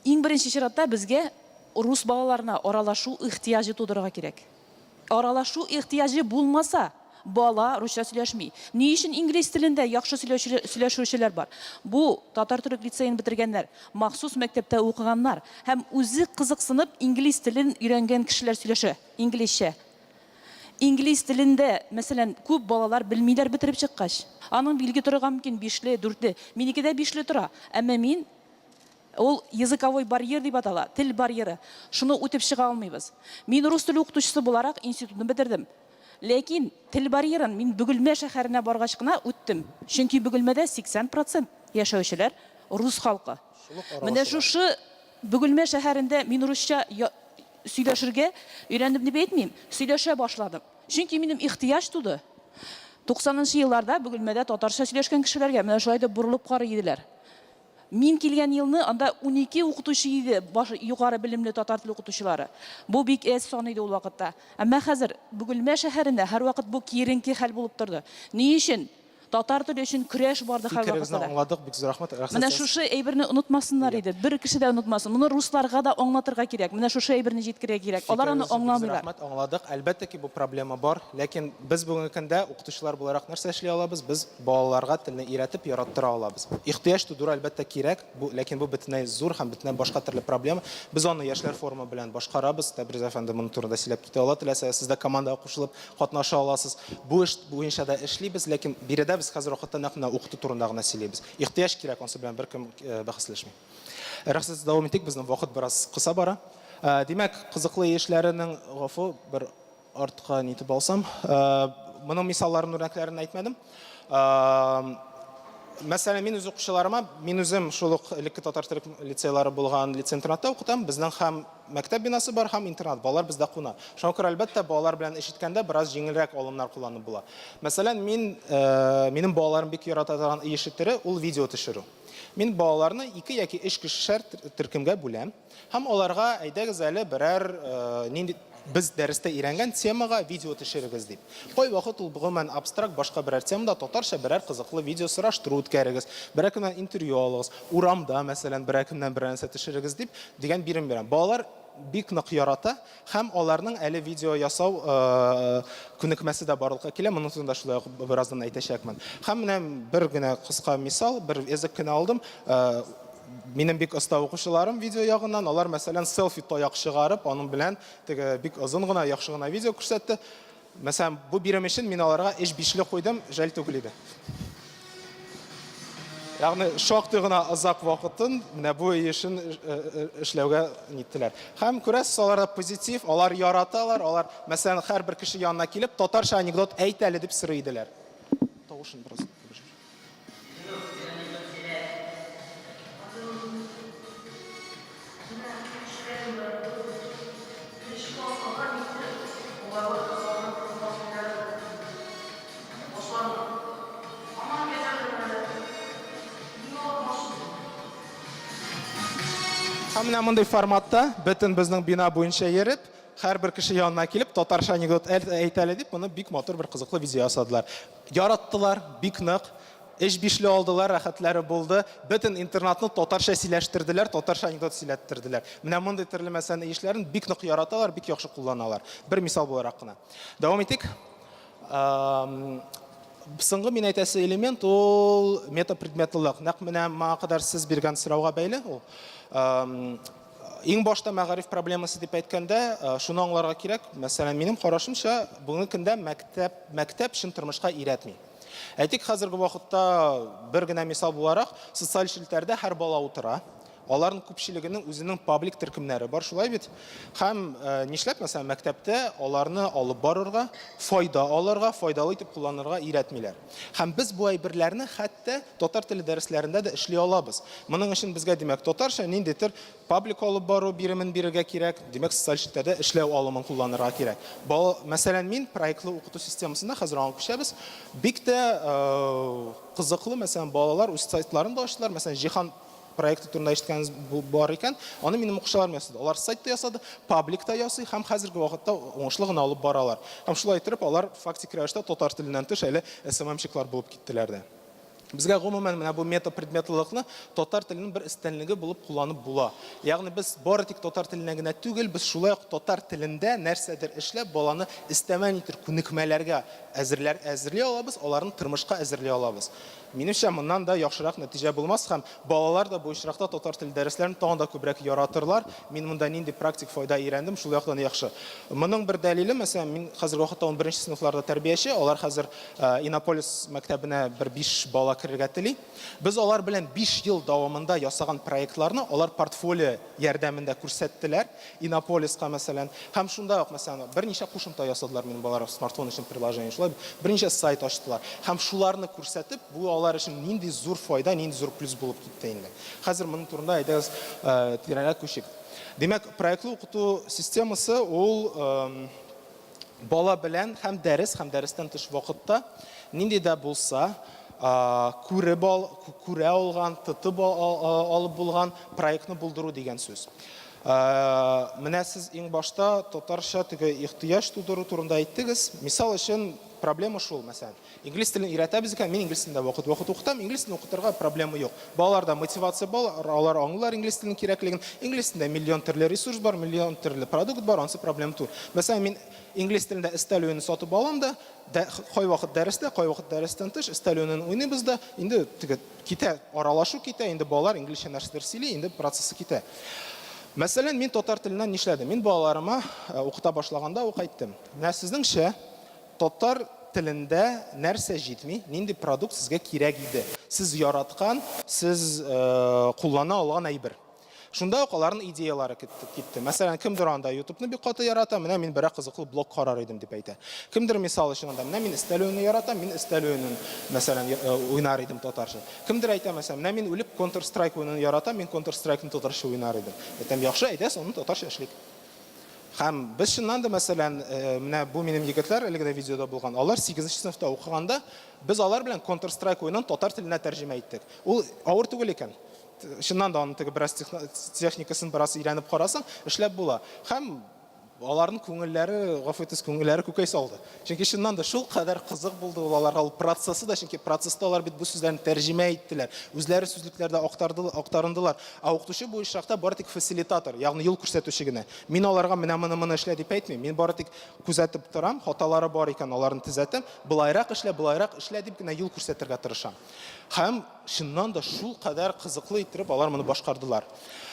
Иң беренче чиратта безгә рус балаларына аралашу ихтыяҗы тудырырга кирәк. Аралашу ихтыяҗы булмаса, бала русча сөйләшми. Ни өчен инглиз телендә яхшы сөйләшүчеләр бар? Бу татар-төрек лицеен бетергәннәр, махсус мәктәптә укыганнар һәм үзе кызыксынып инглиз телен өйрәнгән кешеләр сөйләшә инглизчә. Инглиз телендә, мәсәлән, күп балалар белмиләр бетереп чыккач. Аның билге торырга мөмкин, бишле, дүртле. Минеке дә бишле тора. Әмма мин Ул языковой барьер дип атала, тел барьеры. Шуны үтеп чыга алмыйбыз. Мин рус теле укытучысы буларак институтны бетердем. Ләкин тел барьерын мин Бөгелмә шәһәренә баргач кына үттем. Чөнки Бөгелмәдә 80 процент яшәүчеләр рус халкы. Менә шушы Бөгелмә шәһәрендә мин русча сөйләшергә өйрәндем дип әйтмим, сөйләшә башладым. Чөнки минем ихтыяҗ туды. Туксанынчы елларда Бөгелмәдә татарча сөйләшкән кешеләргә менә шулай итеп борылып карый иделәр. Мин килгән елны анда 12 укытучы иде, баш югары белемле татар теле укытучылары. Бу бик әз сан иде ул вакытта. Әмма хәзер Бөгелмә шәһәрендә һәрвакыт бу киеренке хәл булып торды. Ни өчен? Татар теле өчен көрәш барды Фикерегезне һәрвакытта да. аңладык, бик зур рәхмәт. Рәхсәт Менә сез. шушы әйберне онытмасыннар иде. Бер кеше дә онытмасын. Моны русларга да аңлатырга кирәк. Менә шушы әйберне җиткерергә кирәк. Алар аны Фикерегез өчен бик зур аңламыйлар. рәхмәт, аңладык. Әлбәттә ки, бу проблема бар. Ләкин без бүгенге көндә укытучылар буларак нәрсә эшли алабыз? Без Балаларга телне өйрәтеп, яраттыра алабыз. Ихтыяҗ тудыру, әлбәттә, кирәк, бу, ләкин бу бөтенләй зур һәм бөтенләй башка төрле проблема. Без аны яшьләр форумы белән башкарабыз. Тәбриз әфәнде моның турында сөйләп китә ала. Теләсәгез, сез дә командага кушылып катнаша аласыз. Бу эш буенча да эшлибез, ләкин биредә без хәзер вакытта нәкъ менә укыту турында гына сөйлибез. Ихтыяҗ кирәк, ансы белән беркем бәхәсләшми. Рәхсәт, дәвам итик, безнең вакыт бераз кыса бара. Димәк, кызыклы эшләренең, гафу, бер Артка нитеп алсам, моның мисалларын, үрнәкләрен әйтмәдем. Мәсәлән, мин үз укучыларыма, мин үзем шул ук элекке татар төрек лицейлары булган лицей-интернатта укытам. Безнең һәм мәктәп бинасы бар, һәм интернат. Балалар бездә куна. Шуңа күрә, әлбәттә, балалар белән эш иткәндә бераз җиңелрәк алымнар кулланып була. Мәсәлән, мин, минем балаларым бик ярата торган өй эше төре, ул видео төшерү. Мин балаларны ике яки өч кешешәр төркемгә бүләм һәм аларга әйдәгез әле берәр нинди без дәрестә өйрәнгән темага видео төшерегез дип. Кайвакыт ул гомумән абстракт башка берәр темада татарча берәр кызыклы видео сораштыру үткәрегез, берәр кемнән интервью алыгыз, урамда, мәсәлән, берәр кемнән берәр нәрсә төшерегез дип дигән бирем бирәм. Балалар бик нык ярата һәм аларның әле видео ясау күнекмәсе дә барлыкка килә. Моның турында шулай ук бераздан әйтәчәкмен. Һәм менә бер генә кыска мисал, бер эзек кенә алдым. Минем бик оста укучыларым видео ягыннан, алар, мәсәлән, селфи таяк чыгарып, аның белән теге бик озын гына, яхшы гына видео күрсәтте. Мәсәлән, бу бирем өчен мин аларга өч бишле куйдым, жәл түгел иде. Ягъни шактый гына озак вакытын менә бу эшен э, э, эшләүгә ниттеләр. Һәм күрәсез, аларда позитив, алар яраталар, алар, мәсәлән, һәрбер кеше янына килеп, татарча анекдот әйт әле дип сорый иделәр. Тавышын бераз. Һәм менә мондый форматта бөтен безнең бина буенча йөреп, һәрбер кеше янына килеп, татарча анекдот әйт әле дип, моны бик матур бер кызыклы видео ясадылар. Яраттылар, бик нык. Өч бишле алдылар, рәхәтләре булды. Бөтен интернатны татарча сөйләштерделәр, татарча анекдот сөйләттерделәр. Менә мондый төрле мәсәлән эшләрен бик нык яраталар, бик яхшы кулланалар. Бер мисал буларак кына. Дәвам итик. Соңгы мин әйтәсе элемент ул метапредметлылык. Нәкъ менә моңа кадәр сез биргән сорауга бәйле ул. Иң башта мәгариф проблемасы дип әйткәндә, шуны аңларга кирәк, мәсәлән, минем карашымча, бүгенге көндә мәктәп, мәктәп чын тормышка өйрәтми. Әйтик, хәзерге вакытта бер генә мисал буларак, социаль челтәрдә һәр бала утыра. Аларның күпчелегенең үзенең паблик төркемнәре бар, шулай бит? Һәм нишләп, мәсәлән, мәктәптә аларны алып барырга, файда алырга, файдалы итеп кулланырга өйрәтмиләр. Һәм без бу әйберләрне хәтта татар теле дәресләрендә дә эшли алабыз. Моның өчен безгә, димәк, татарча ниндидер паблик алып бару биремен бирергә кирәк, димәк, социаль челтәрдә эшләү алымын кулланырга кирәк. Бала, мәсәлән, мин проектлы укыту системасында, хәзер аңа күчәбез, бик тә кызыклы, мәсәлән, балалар үз сайтларын да ачтылар, мәсәлән, Җиһан проекты турында ишеткәнегез бар икән, аны минем укучыларым ясады. Алар сайт та ясады, паблик та ясый һәм хәзерге вакытта уңышлы гына алып баралар. Һәм шулай иттереп, алар фактик рәвештә татар теленнән тыш әле СММщиклар булып киттеләр дә. Безгә гомумән менә бу метапредметлылыкны татар теленең бер өстенлеге булып кулланып була. Ягъни без бары тик татар теленә генә түгел, без шулай ук татар телендә нәрсәдер эшләп, баланы өстәмә нитер күнекмәләргә әзерләр әзерли алабыз, аларны тормышка әзерли алабыз. Минемчә, моннан да яхшырак нәтиҗә булмас һәм балалар да бу очракта татар теле дәресләрен тагын да күбрәк яратырлар. Мин монда нинди практик файда өйрәндем, шул яктан яхшы. Моның бер дәлиле, мәсәлән, мин хәзерге вакытта унберенче сыйныфларда тәрбияче, алар хәзер Иннополис мәктәбенә бер биш бала керергә тели. Без алар белән биш ел дәвамында ясаган проектларны алар портфолио ярдәмендә күрсәттеләр, Иннополиска, мәсәлән. Һәм шунда ук, мәсәлән, берничә кушымта ясадылар минем балалар смартфон өчен приложение, шулай бит, берничә сайт ачтылар. Һәм шуларны күрсәтеп, бу алар өчен нинди зур файда, нинди зур плюс булып китте инде. Хәзер моның турында, әйдәгез, тирәнрәк күчик. Димәк, проектлы укыту системасы ул бала белән һәм дәрес, һәм дәрестән тыш вакытта нинди дә булса күреп ал, күрә алган, тотып алып булган проектны булдыру дигән сүз. Менә сез иң башта татарча теге ихтыяҗ тудыру турында әйттегез. Мисал өчен, проблема шул, мәсәлән, инглиз телен өйрәтәбез икән, мин инглиз телендә вакыт-вакыт укытам, инглиз телен укытырга проблема юк. Балаларда мотивация бар, алар аңлыйлар инглиз теленең кирәклеген. Инглиз телендә миллион төрле ресурс бар, миллион төрле продукт бар, анысы проблема түгел. Мәсәлән, мин инглиз телендә өстәл уены сатып алам да, кайвакыт дәрестә, кайвакыт дәрестән тыш өстәл уенын уйныйбыз да, инде теге китә, аралашу китә, инде балалар инглизчә нәрсәдер сөйли, инде процессы китә. Мәсәлән, мин татар теленнән нишләдем? Мин балаларыма укыта башлаганда ук әйттем. Менә сезнеңчә, Татар телендә нәрсә җитми, нинди продукт сезгә кирәк иде? Сез яраткан, сез куллана алган әйбер. Шунда ук аларның идеялары китте. Мәсәлән, кемдер анда YouTube-ны бик каты ярата, менә мин берәр кызыклы блог карар идем дип әйтә. Кемдер, мисал өчен, анда менә мин өстәл уены яратам, мин өстәл уенын, мәсәлән, уйнар идем татарча. Кемдер әйтә, мәсәлән, менә мин үлеп Counter-Strike уенын яратам, мин Counter-Strike-ны татарча уйнар идем. Әйтәм, яхшы, әйдә, аны татарча эшлик. Һәм без чыннан да, мәсәлән, менә бу минем егетләр, әлеге дә видеода булган, алар сигезенче сыйныфта укыганда, без алар белән Counter-Strike уенын татар теленә тәрҗемә иттек. Ул авыр түгел икән. Чыннан да аның теге бераз техникасын бераз өйрәнеп карасаң, эшләп була. Һәм аларның күңелләре, гафу итегез, күңелләре күкәй салды. Чөнки чыннан да шул кадәр кызык булды ул аларга ул процессы да, чөнки процесста алар бит бу сүзләрне тәрҗемә иттеләр, үзләре сүзлекләрдә актарды, актарындылар. Ә укытучы бу очракта бары тик фасилитатор, ягъни юл күрсәтүче генә. Мин аларга менә моны-моны эшлә дип әйтмим, мин бары тик күзәтеп торам, хаталары бар икән, аларны төзәтәм, болайрак эшлә, болайрак эшлә дип кенә юл күрсәтергә тырышам. Һәм чыннан да шулкадәр кызыклы иттереп алар моны башкардылар.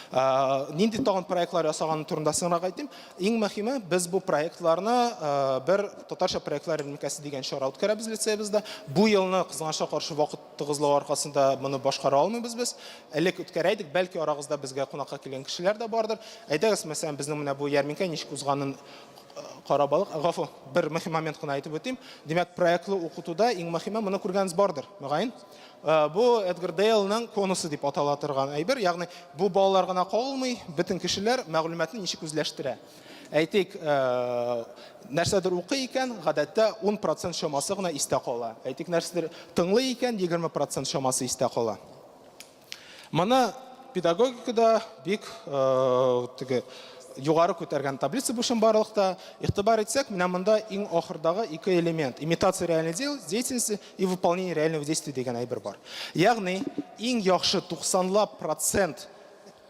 Нинди тагын проектлар ясаганы турында соңрак әйтим. Иң мөһиме, без бу проектларны бер татарча проектлар ярминкәсе дигән чара үткәрәбез лицеебызда. Бу елны, кызганычка каршы, вакыт тыгызлыгы аркасында моны башкара алмыйбыз без. Элек үткәрә идек, бәлки арагызда безгә кунакка килгән кешеләр дә бардыр. Әйдәгез, мәсәлән, безнең менә бу ярминкә ничек узганын карап алыйк. Гафу, бер мөһим момент кына әйтеп үтим. Димәк, проектлы укытуда иң мөһиме, моны күргәнегез бардыр, мөгаен. Бу Эдгар Дейлның конусы дип атала торган әйбер, ягъни бу балалар гына кагылмый, бөтен кешеләр мәгълүматны ничек үзләштерә. Әйтик, нәрсәдер укый икән, гадәттә 10 процент чамасы гына истә кала. Әйтик, нәрсәдер тыңлый икән, 20 процент чамасы истә кала. Моны педагогикада бик теге югары күтәргән таблица бу чынбарлыкта. Игътибар итсәк, менә монда иң ахырдагы ике элемент, имитация реальной деятельности и выполнение реального действия дигән әйбер бар. Ягъни, иң яхшы 90лап процент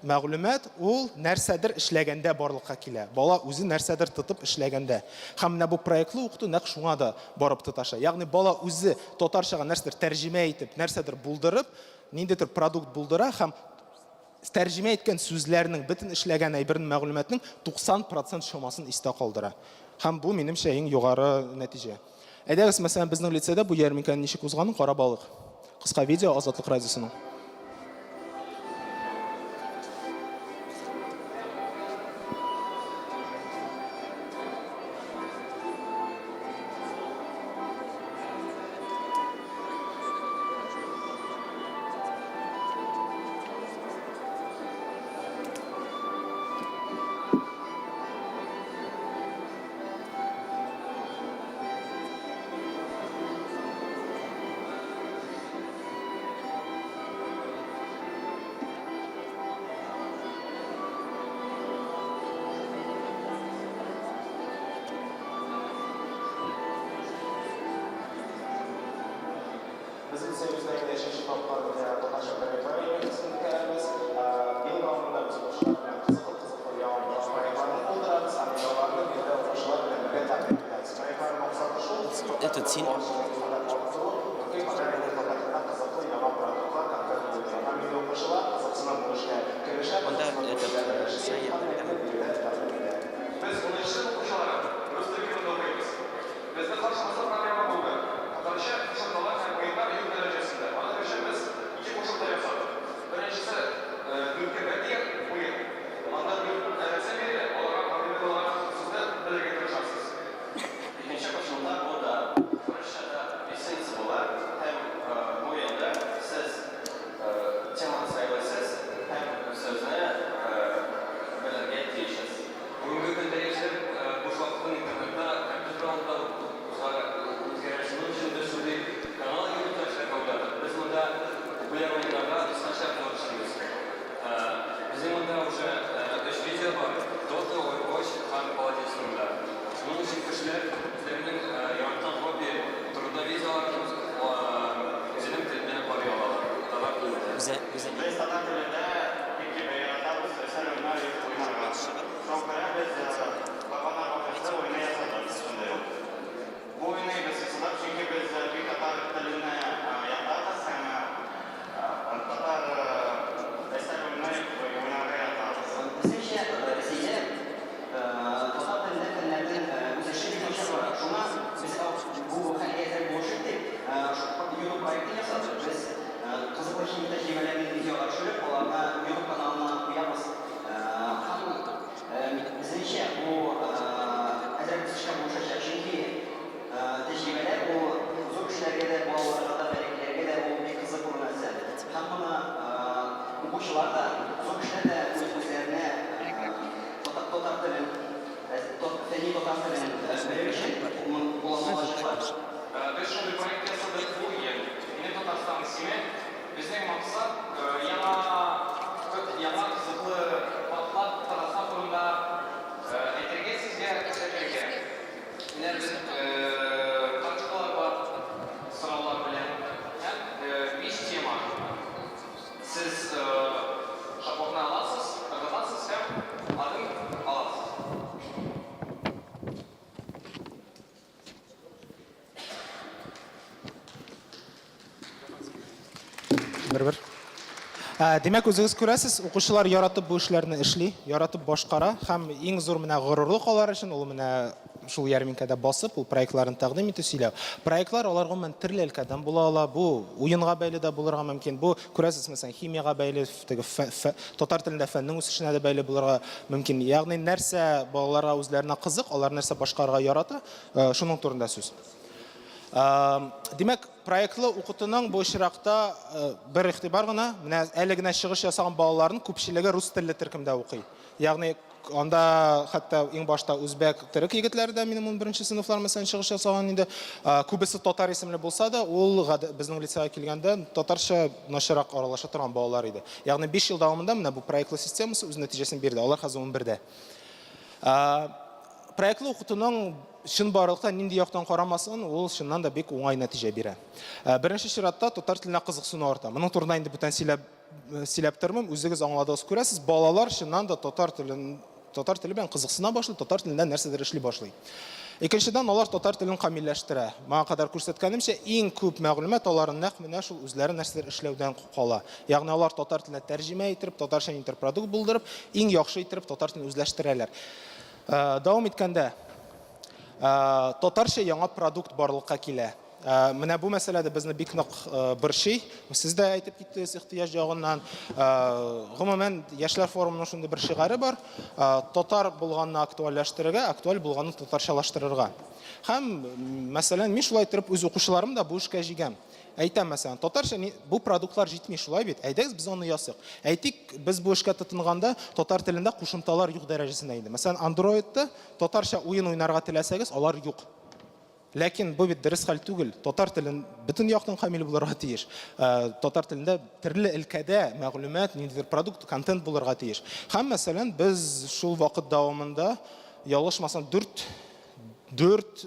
мәгълүмат ул нәрсәдер эшләгәндә барлыкка килә. Бала үзе нәрсәдер тотып эшләгәндә. Һәм менә бу проектлы укыту нәкъ шуңа да барып тоташа. Ягъни бала үзе татарчага нәрсәдер тәрҗемә итеп, нәрсәдер булдырып, ниндидер продукт булдыра һәм тәрҗемә иткән сүзләрнең, бөтен эшләгән әйбернең, мәгълүматның 90 процент чамасын истә калдыра. Һәм бу, минемчә, иң югары нәтиҗә. Әйдәгез, мәсәлән, безнең лицейда бу ярминкәнең ничек узганын карап алыйк. Кыска видео Азатлык радиосының. Без лицеебызда инде өченче тапкыр татарча проектлар ярминкәсен үткәрәбез. Ел дәвамында без укучылар белән кызыклы-кызыклы яңа проектларны булдырабыз һәм инде аларны биредә укучылар белән бергә тәкъдим итәбез. Проектларның максаты шул, татар телен барча арттыру, мөмкин кадәр инде татар телендә кызыклы яңа продуктлар, контент булдыру. Һәм инде укучылар кызыксынып бу эшкә керешә, кызыксынып бу эшләрне эшли һәм инде биредә тәкъдим итә. Без унынчы сыйныф укучылары, рус төркемендә укыйбыз. Безне каршыбызда проблема булды. Татарча кушымталар һәм уеннар юк дәрәҗәсендә. Аның өчен без ике кушымта ясадык. Беренчесе, Дүрткә бер дигән уен. Анда дүрт нәрсә бирелә, аларга проблема булган сүзне белергә тырышасыз. Икенче кушымта, бу да урысча да ресницы була һәм бу уенда сез теманы сайлыйсыз һәм сүзне белергә тиешсез. Бүгенге көндә яшьләр буш вакытын интернетта, компьютер алдында узгара, үткәрә. Шуның өчен без шундый канал ютубта эшләргә уйладык. Без монда популяр уеннарга кыскача обзор эшлибез. Безнең монда уже өч видео бар, Dota, Overwatch һәм Paladins турында. Шуның өчен кешеләр үзләренең яраткан хобби турында видеоларын үзенең телендә карый алалар, татар телендә. Без татар телендә бик яратабыз рәсем уйнар уйнарга. Шуңа күрә без Вагоннар вакыйгасы уены ясадык шундый ук. Бу уенны без ясадык, чөнки без бик татар телене яратабыз һәм татар рәсем уены уйнарга яратабыз. Безнеңчә, Рәсәйдә татар телендә фәннәрнең үсеше бик начар бара. Шуңа без бу хәлгә әзрәк булышыйк дип, YouTube проекты ясадык. Без кызыклы химия тәҗрибәләрен видеога төшереп, аларны YouTube каналына куябыз. Һәм, безнеңчә, бу әзрәк үсешкә булышачак, чөнки тәҗрибәләр ул зур кешеләргә дә, балаларга да, бәләкәйләргә дә ул бик кызыклы нәрсә. Һәм моны укучылар да, зур кешеләр дә үз-үзләренә татар телен, фәнни татар телен белер өчен куллана алачаклар. Без шундый проект ясадык бу ел. Минем Татарстан исеме. Безнең максат, яңа. Бер-бер. Ә, Димәк, үзегез күрәсез, укучылар яратып бу эшләрне эшли, яратып башкара һәм иң зур менә горурлык алар өчен ул менә шул ярминкәдә басып, ул проектларын тәкъдим итү, сөйләү. Проектлар алар гомумән төрле өлкәдән була ала. Бу уенга бәйле дә булырга мөмкин. Бу, күрәсез, мәсәлән, химиягә бәйле, теге татар телендә фәннең үсешенә дә бәйле булырга мөмкин. Ягъни нәрсә балаларга үзләренә кызык, алар нәрсә башкарырга ярата, э, шуның турында сүз. Димәк, проектлы укытуның бу очракта бер игътибар гына, менә әле генә чыгыш ясаган балаларның күпчелеге рус телле төркемдә укый. Ягъни анда хәтта иң башта үзбәк, төрек егетләре дә минем унберенче сыйныфлар мәсәлән чыгыш ясаган инде. Күбесе татар исемле булса да, ул безнең лицейга килгәндә татарча начаррак аралаша торган балалар иде. Ягъни 5 ел дәвамында менә бу проектлы системасы үз нәтиҗәсен бирде. Алар хәзер унбердә. Проектлы укытуның чынбарлыкта нинди яктан карамасын, ул чыннан да бик уңай нәтиҗә бирә. Беренче чиратта татар теленә кызыксыну арта. Моның турында инде бүтән сөйләп сөйләп тормыйм, үзегез аңладыгыз, күрәсез, балалар чыннан да татар телен татар теле белән кызыксына башлый, татар телендә нәрсәдер эшли башлый. Икенчедән, алар татар телен камилләштерә. Моңа кадәр күрсәткәнемчә, иң күп мәгълүмат аларның нәкъ менә шул үзләре нәрсәдер эшләүдән кала. Ягъни алар татар теленә тәрҗемә иттереп, татарча интерпродукт булдырып, иң яхшы иттереп татар телен үзләштерәләр. Дәвам иткәндә, татарча яңа продукт барлыкка килә. Менә бу мәсьәлә дә безне бик нык борчый. Сез дә әйтеп киттегез ихтыяҗ ягыннан. Гомумән, яшьләр форумының шундый бер шигаре бар. Татар булганны актуальләштерергә, актуаль булганны татарчалаштырырга. Һәм, мәсәлән, мин шулай иттереп үз укучыларымны да бу эшкә җигәм. Әйтәм, мәсәлән, татарча бу продуктлар җитми, шулай бит? Әйдәгез, без аны ясыйк. Әйтик, без бу эшкә тотынганда татар телендә кушымталар юк дәрәҗәсендә иде. Мәсәлән, Android-та татарча уен уйнарга теләсәгез, алар юк. Ләкин бу бит дөрес хәл түгел. Татар телен бөтен яктан камил булырга тиеш. Э, татар телендә төрле өлкәдә мәгълүмат, ниндидер продукт, контент булырга тиеш. Һәм, мәсәлән, без шул вакыт дәвамында, ялгышмасам, 4 4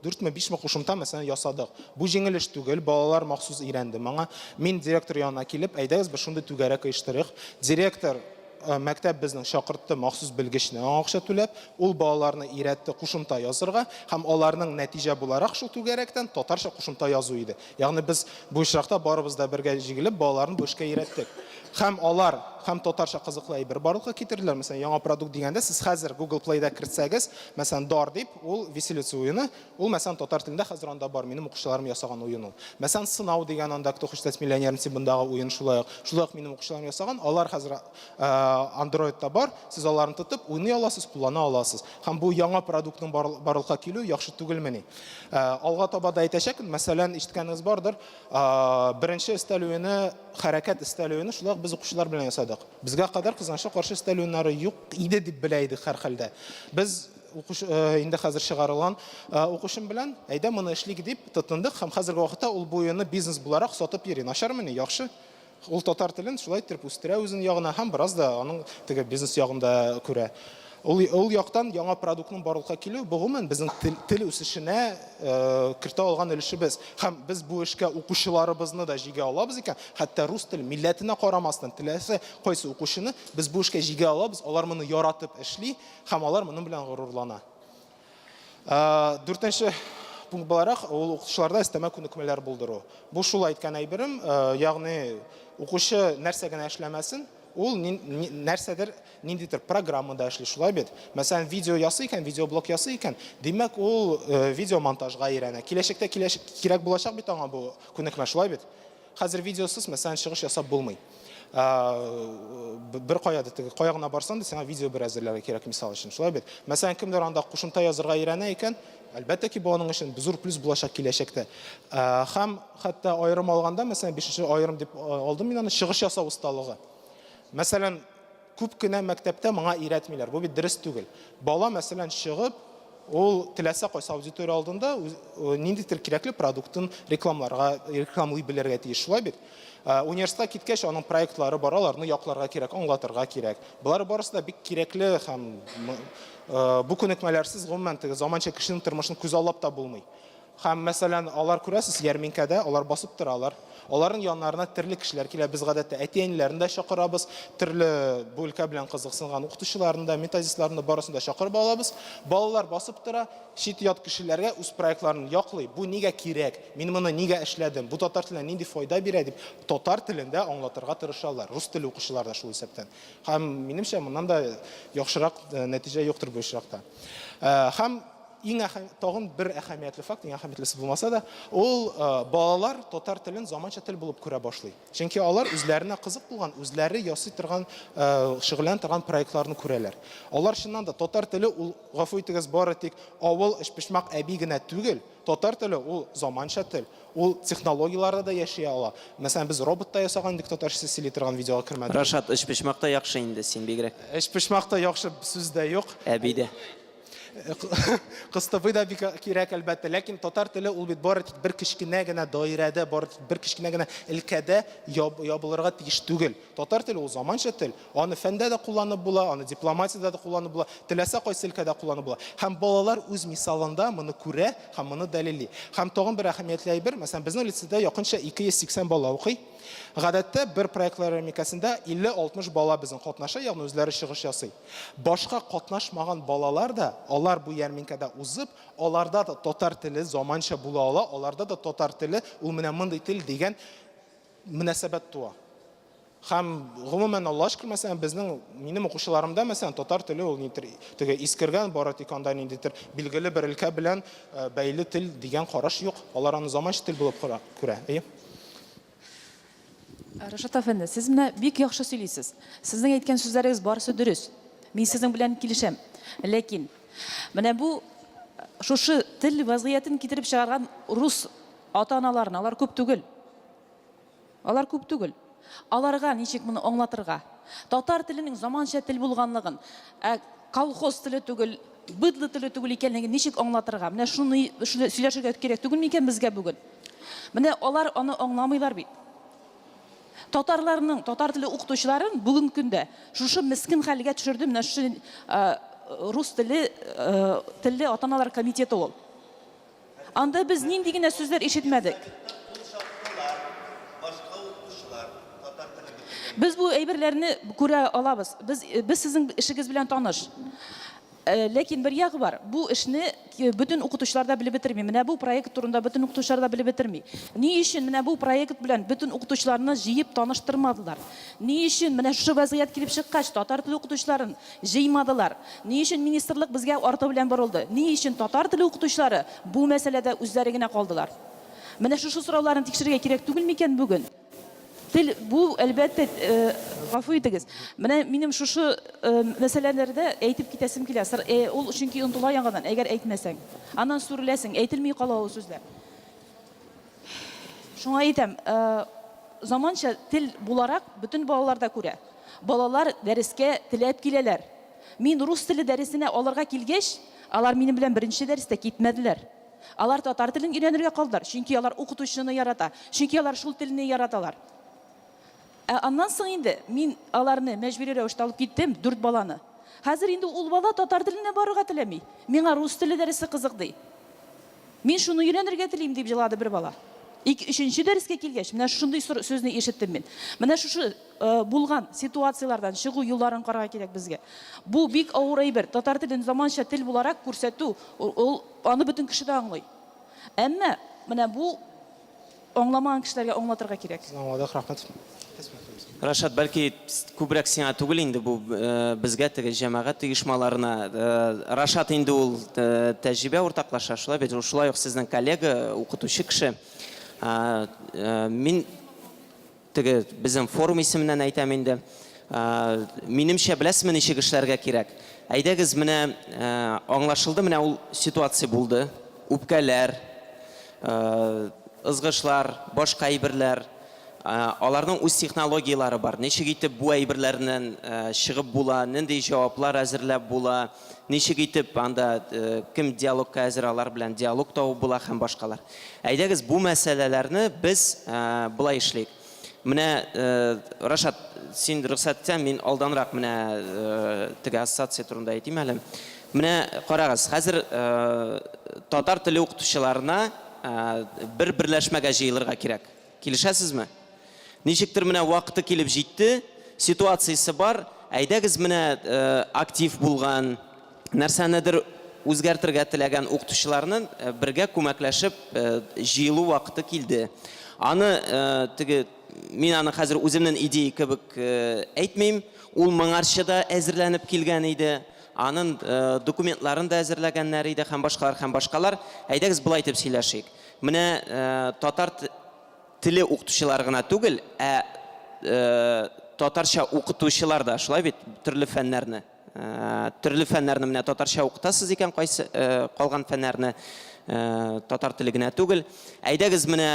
Дүртме, бишме кушымта, мәсәлән, ясадык. Бу җиңел эш түгел, балалар махсус өйрәнде моңа. Мин директор янына килеп, әйдәгез, без шундый түгәрәк оештырыйк. Директор мәктәп безнең чакыртты махсус белгечне, аңа акча түләп, ул балаларны өйрәтте кушымта язырга һәм аларның нәтиҗә буларак шул түгәрәктән татарча кушымта язу иде. Ягъни без бу очракта барыбыз да бергә җигелеп балаларны бу эшкә өйрәттек. Һәм алар һәм татарча кызыклы әйбер барлыкка китерделәр. Мәсәлән, яңа продукт дигәндә, сез хәзер Google Play-да кертсәгез, мәсәлән, Дар дип, ул виселица уены, ул, мәсәлән, татар телендә хәзер анда бар, минем укучыларым ясаган уен ул. Мәсәлән, Сынау дигән анда Кто хочет стать миллионером тибындагы уен шулай ук. Шулай ук минем укучыларым ясаган, алар хәзер Android-та бар, сез аларны тотып, уйный аласыз, куллана аласыз. Һәм бу яңа продуктның барлыкка килүе яхшы түгелмени? Алга таба да әйтәчәкмен, мәсәлән, ишеткәнегез бардыр, беренче өстәл уены, хәрәкәт өстәл уены шулай ук без укучылар белән ясадык. Безгә кадәр, кызганычка каршы, өстәл уеннары юк иде дип белә идек һәрхәлдә. Без укучы, инде хәзер чыгарылган укучым белән, әйдә моны эшлик дип тотындык һәм хәзерге вакытта ул бу уенны бизнес буларак сатып йөри. Начармыни? Яхшы. Ул татар телен шулай иттереп үстерә үзен ягына һәм бераз да аның теге бизнес ягын да күрә. Ул, ул яктан яңа продуктның барлыкка килүе бу гомумән безнең тел, тел үсешенә э, кертә алган өлешебез. Һәм без бу эшкә укучыларыбызны да җигә алабыз икән, хәтта рус теле милләтенә карамастан, теләсә кайсы укучыны без бу эшкә җигә алабыз, алар моны яратып эшли һәм алар моның белән горурлана. Дүртенче пункт буларак, ул укытучыларда өстәмә күнекмәләр булдыру. Бу шул әйткән әйберем, ягъни укучы нәрсә генә эшләмәсен, ул нәрсәдер, ниндидер программада эшли, шулай бит? Мәсәлән, видео ясый икән, видеоблог ясый икән, димәк, ул видеомонтажга өйрәнә. Киләчәктә кирәк булачак бит аңа бу күнекмә, шулай бит? Хәзер видеосыз, мәсәлән, чыгыш ясап булмый. Бер кая да теге, кая гына барсаң да, сиңа видео бер әзерләргә кирәк, мисал өчен, шулай бит? Мәсәлән, кемдер анда кушымта язырга өйрәнә икән, әлбәттә ки, бу аның өчен зур плюс булачак киләчәктә. Һәм хәтта аерым алганда, мәсәлән, бишенче аерым дип алдым мин аны, чыгыш ясау осталыгы. Мәсәлән, Күп кенә мәктәптә моңа өйрәтмиләр. Бу бит дөрес түгел. Бала, мәсәлән, чыгып, ул теләсә кайсы аудитория алдында ниндидер кирәкле продуктын рекламларга, рекламлый белергә тиеш, шулай бит? Университетка киткәч, аның проектлары бар, аларны якларга кирәк, аңлатырга кирәк. Болар барысы да бик кирәкле һәм бу күнекмәләрсез, гомумән, теге заманча кешенең тормышын күзаллап та булмый. Һәм, мәсәлән, алар, күрәсез, ярминкәдә алар басып торалар. Аларның яннарына төрле кешеләр килә. Без гадәттә әти-әниләрне дә чакырабыз, төрле бу өлкә белән кызыксынган укытучыларны да, методистларны да, барысын да чакырып алабыз. Балалар басып тора, чит-ят кешеләргә үз проектларын яклый. Бу нигә кирәк? Мин моны нигә эшләдем? Бу татар теленә нинди файда бирә? дип татар телендә аңлатырга тырышалар. Рус теле укучылар да шул исәптән. Һәм, минемчә, моннан да яхшырак нәтиҗә юктыр бу очракта. Һәм Иң әһәм, тагын бер әһәмиятле факт, иң әһәмиятлесе булмаса да, ул балалар татар телен заманча тел булып күрә башлый. Чөнки алар үзләренә кызык булган, үзләре ясый торган, шөгыльләнә торган проектларны күрәләр. Алар чыннан да татар теле ул, гафу итегез, бары тик авыл, өчпочмак әби генә түгел, татар теле ул заманча тел, ул технологияләрдә дә яши ала. Мәсәлән, без робот та ясаган идек татарча сөйли торган видеога кермәдек. Рашат, өчпочмак та яхшы инде, син бигрәк. Өчпочмак та яхшы, сүз дә юк. Әби дә. Кыстыбый да бик кирәк, әлбәттә. Ләкин татар теле ул бит бары тик бер кечкенә генә даирәдә, бары тик бер кечкенә генә өлкәдә ябылырга тиеш түгел. Татар теле ул заманча тел. Аны фәндә дә кулланып була, аны дипломатиядә дә кулланып була, теләсә кайсы өлкәдә кулланып була. Һәм балалар үз мисалында моны күрә һәм моны дәлилли. Һәм тагын бер әһәмиятле әйбер, мәсәлән, безнең лицейда якынча 280 бала укый. Гадәттә, бер проектлар ярминкәсендә 50-60 бала безнең катнаша, ягъни үзләре чыгыш ясый. Башка катнашмаган балалар да, алар бу ярминкәдә узып, аларда да татар теле заманча була ала, аларда да татар теле ул менә мондый тел дигән мөнәсәбәт туа. Һәм гомумән, Аллага шөкер, мәсәлән, безнең, минем укучыларымда, мәсәлән, татар теле ул нидер теге искергән, бары тик анда ниндидер билгеле бер өлкә белән бәйле тел дигән караш юк. Алар аны заманча тел булып күрә. Әйе. Рашат әфәнде, сез менә бик яхшы сөйлисез. Сезнең әйткән сүзләрегез барысы дөрес. Мин сезнең белән килешәм. Ләкин менә бу шушы тел вазгыятен китереп чыгарган рус ата-аналарына, алар күп түгел. Алар күп түгел. Аларга ничек моны аңлатырга? Татар теленең заманча тел булганлыгын, ә колхоз теле түгел, быдло теле түгел икәнлеген ничек аңлатырга? Менә шуны сөйләшергә кирәк түгел микән безгә бүген? Менә алар аны аңламыйлар бит. Татарларның, татар теле укытучыларын бүгенге көндә шушы мескен хәлгә төшерде менә шушы рус теле телле ата-аналар комитеты ул. Анда без нинди генә сүзләр ишетмәдек. Без бу әйберләрне күрә алабыз. Без, без сезнең эшегез белән таныш. Ләкин бер ягы бар, бу эшне бөтен укытучылар да белеп бетерми. Менә бу проект турында бөтен укытучылар да белеп бетерми. Ни өчен менә бу проект белән бөтен укытучыларны җыеп таныштырмадылар? Ни өчен менә шушы вәзгыять килеп чыккач, татар теле укытучыларын җыймадылар? Ни өчен министрлык безгә арты белән борылды? Ни өчен татар теле укытучылары бу мәсьәләдә үзләре генә калдылар? Менә шушы сорауларны тикшерергә кирәк түгел микән бүген? Тел бу, әлбәттә, гафу итегез. Менә минем шушы мәсьәләләрдә әйтеп китәсем килә. Ул чөнки онытыла яңадан, әгәр әйтмәсәң. Аннан сүреләсең, әйтелми кала ул сүзләр. Шуңа әйтәм, заманча тел буларак бөтен балалар да күрә. Балалар дәрескә теләп киләләр. Мин рус теле дәресенә алырга килгәч, алар минем белән беренче дәрестә китмәделәр. Алар татар телен өйрәнергә калдылар, чөнки алар укытучыны ярата, чөнки алар шул телне яраталар. Ә аннан соң инде мин аларны мәҗбүри рәвештә алып киттем, дүрт баланы. Хәзер инде ул бала татар теленә барырга теләми. Миңа рус теле дәресе кызык, ди. Мин шуны өйрәнергә телим, дип җылады бер бала. Ик, өченче дәрескә килгәч, менә шундый сүзне ишеттем мин. Менә шушы булган ситуацияләрдән чыгу юлларын карарга кирәк безгә. Бу бик авыр әйбер. Татар телен заманча тел буларак күрсәтү, ул аны бөтен кеше дә аңлый. Әмма менә бу аңламаган кешеләргә аңлатырга кирәк. Сезне аңладык, рәхмәт. Рашат, бәлки күбрәк сиңа түгел инде бу, безгә, теге җәмәгать оешмаларына. Рашат инде ул тәҗрибә уртаклаша, шулай бит? Ул шулай ук сезнең коллега, укытучы кеше. Мин Теге безнең форум исеменнән әйтәм инде. Минемчә, беләсезме, ничек эшләргә кирәк? Әйдәгез, менә аңлашылды, менә ул ситуация булды. Үпкәләр, ызгышлар, башка әйберләр. Аларның үз технологияләре бар. Ничек итеп бу әйберләрдән чыгып була, нинди җаваплар әзерләп була, ничек итеп анда кем диалогка әзер, алар белән диалог табып була һәм башкалар. Әйдәгез, бу мәсьәләләрне без болай эшлик. Менә, Рашат, син рөхсәт итсәң, мин алданрак менә теге ассоциация турында әйтим әле. Менә карагыз, хәзер татар теле укытучыларына. бер берләшмәгә җыелырга кирәк. Килешәсезме? Ничектер менә вакыты килеп җитте, ситуациясе бар, әйдәгез менә актив булган, нәрсәнедер үзгәртергә теләгән укытучыларны бергә күмәкләшеп җыелу вакыты килде. Аны теге мин аны хәзер үземнең идея кебек әйтмим, ул моңарчы да әзерләнеп килгән иде, анын документларын да әзерләгәннәр иде һәм башкалар һәм башкалар. Әйдәгез болай итеп сөйләшик. Менә татар теле укытучылары гына түгел, ә татарча укытучылар да, шулай бит, төрле фәннәрне. Төрле фәннәрне менә татарча укытасыз икән, кайсы калган фәннәрне татар теле генә түгел. Әйдәгез менә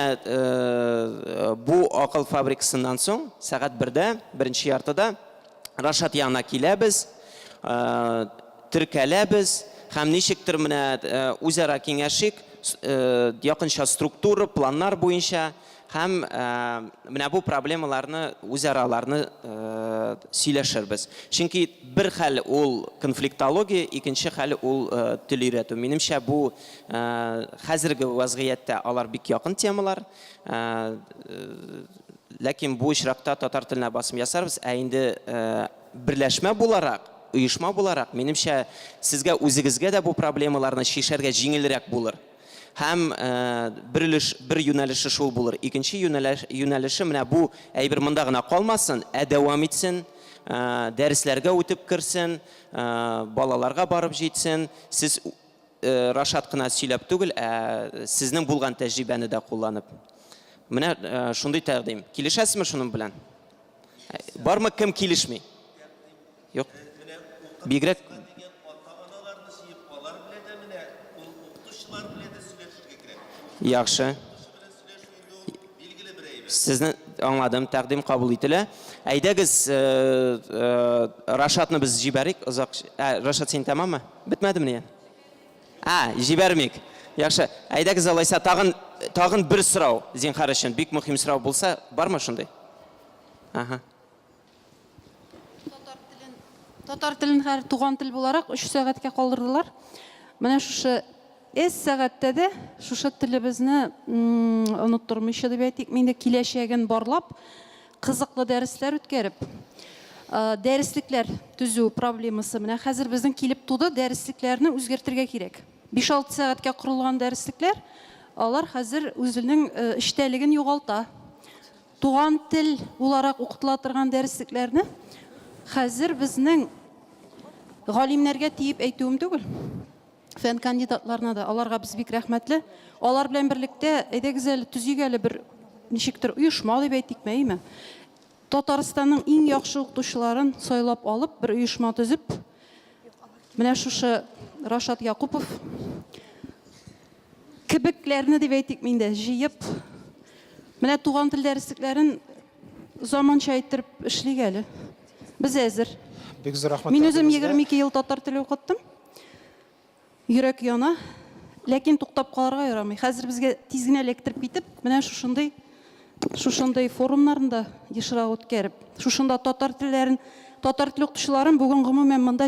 бу акыл фабрикасыннан соң сәгать бердә, беренче яртыда Рашат янына киләбез, теркәләбез һәм ничектер менә үзара киңәшик, якынча структура, планнар буенча Һәм менә бу проблемаларны үзара аларны сөйләшербез. Чөнки бер хәл ул конфликтология, икенче хәл ул тел өйрәтү. Минемчә, бу хәзерге вазгыятьтә алар бик якын темалар. Ләкин бу очракта татар теленә басым ясарбыз. Ә инде берләшмә буларак, оешма буларак, минемчә, сезгә үзегезгә дә бу проблемаларны чишәргә җиңелрәк булыр. Һәм бер өлеш, бер юнәлеше шул булыр. Икенче юнәлеше менә бу әйбер монда гына калмасын, ә дәвам итсен, дәресләргә үтеп керсен, балаларга барып җитсен. Сез Рашат кына сөйләп түгел, ә сезнең булган тәҗрибәне дә кулланып. Менә шундый тәкъдим. Килешәсезме шуның белән? Бармы кем килешми? Юк. Бигрәк Яхшы. Сезне аңладым, тәкъдим кабул ителә. Әйдәгез, э, э, Рашатны без җибәрик озак. Ә, Рашат, син тәмаммы? Бетмәдеме ни? Ә, җибәрмик. Яхшы. Әйдәгез алайса тагын тагын бер сорау, зинхар өчен бик мөһим сорау булса, бармы шундый? Ага. Татар телен, татар телен хәзер туган тел буларак 3 сәгатькә калдырдылар. Менә шушы эс сәгатьтә дә шушы телебезне оныттырмыйча дип әйтик, инде киләчәген барлап, кызыклы дәресләр үткәреп, дәреслекләр төзү проблемасы менә хәзер безнең килеп туды, дәреслекләрне үзгәртергә кирәк. 5-6 сәгатькә корылган дәреслекләр, алар хәзер үзенең эчтәлеген югалта. Туган тел буларак укытыла торган дәреслекләрне хәзер безнең галимнәргә тиеп әйтүем түгел, фән кандидатларына да, аларга без бик рәхмәтле. Алар белән берлектә, әйдәгез әле, төзик әле бер ничектер оешма дип әйтикме, әйеме? Татарстанның иң яхшы укытучыларын сайлап алып, бер оешма төзеп, менә шушы Рашат Якупов кебекләрне дип әйтикме инде, җыеп, менә туган тел дәреслекләрен заманча иттереп эшлик әле. Без әзер. Бик зур рәхмәт. Мин үзем 22 ел татар теле укыттым. Йөрәк яна, ләкин туктап калырга ярамый. Хәзер безгә тиз генә эләктереп китеп, менә шушындый шушындый форумнарны да ешрак үткәреп, шушында татар телләрен, татар теле укытучыларын бүген гомумән монда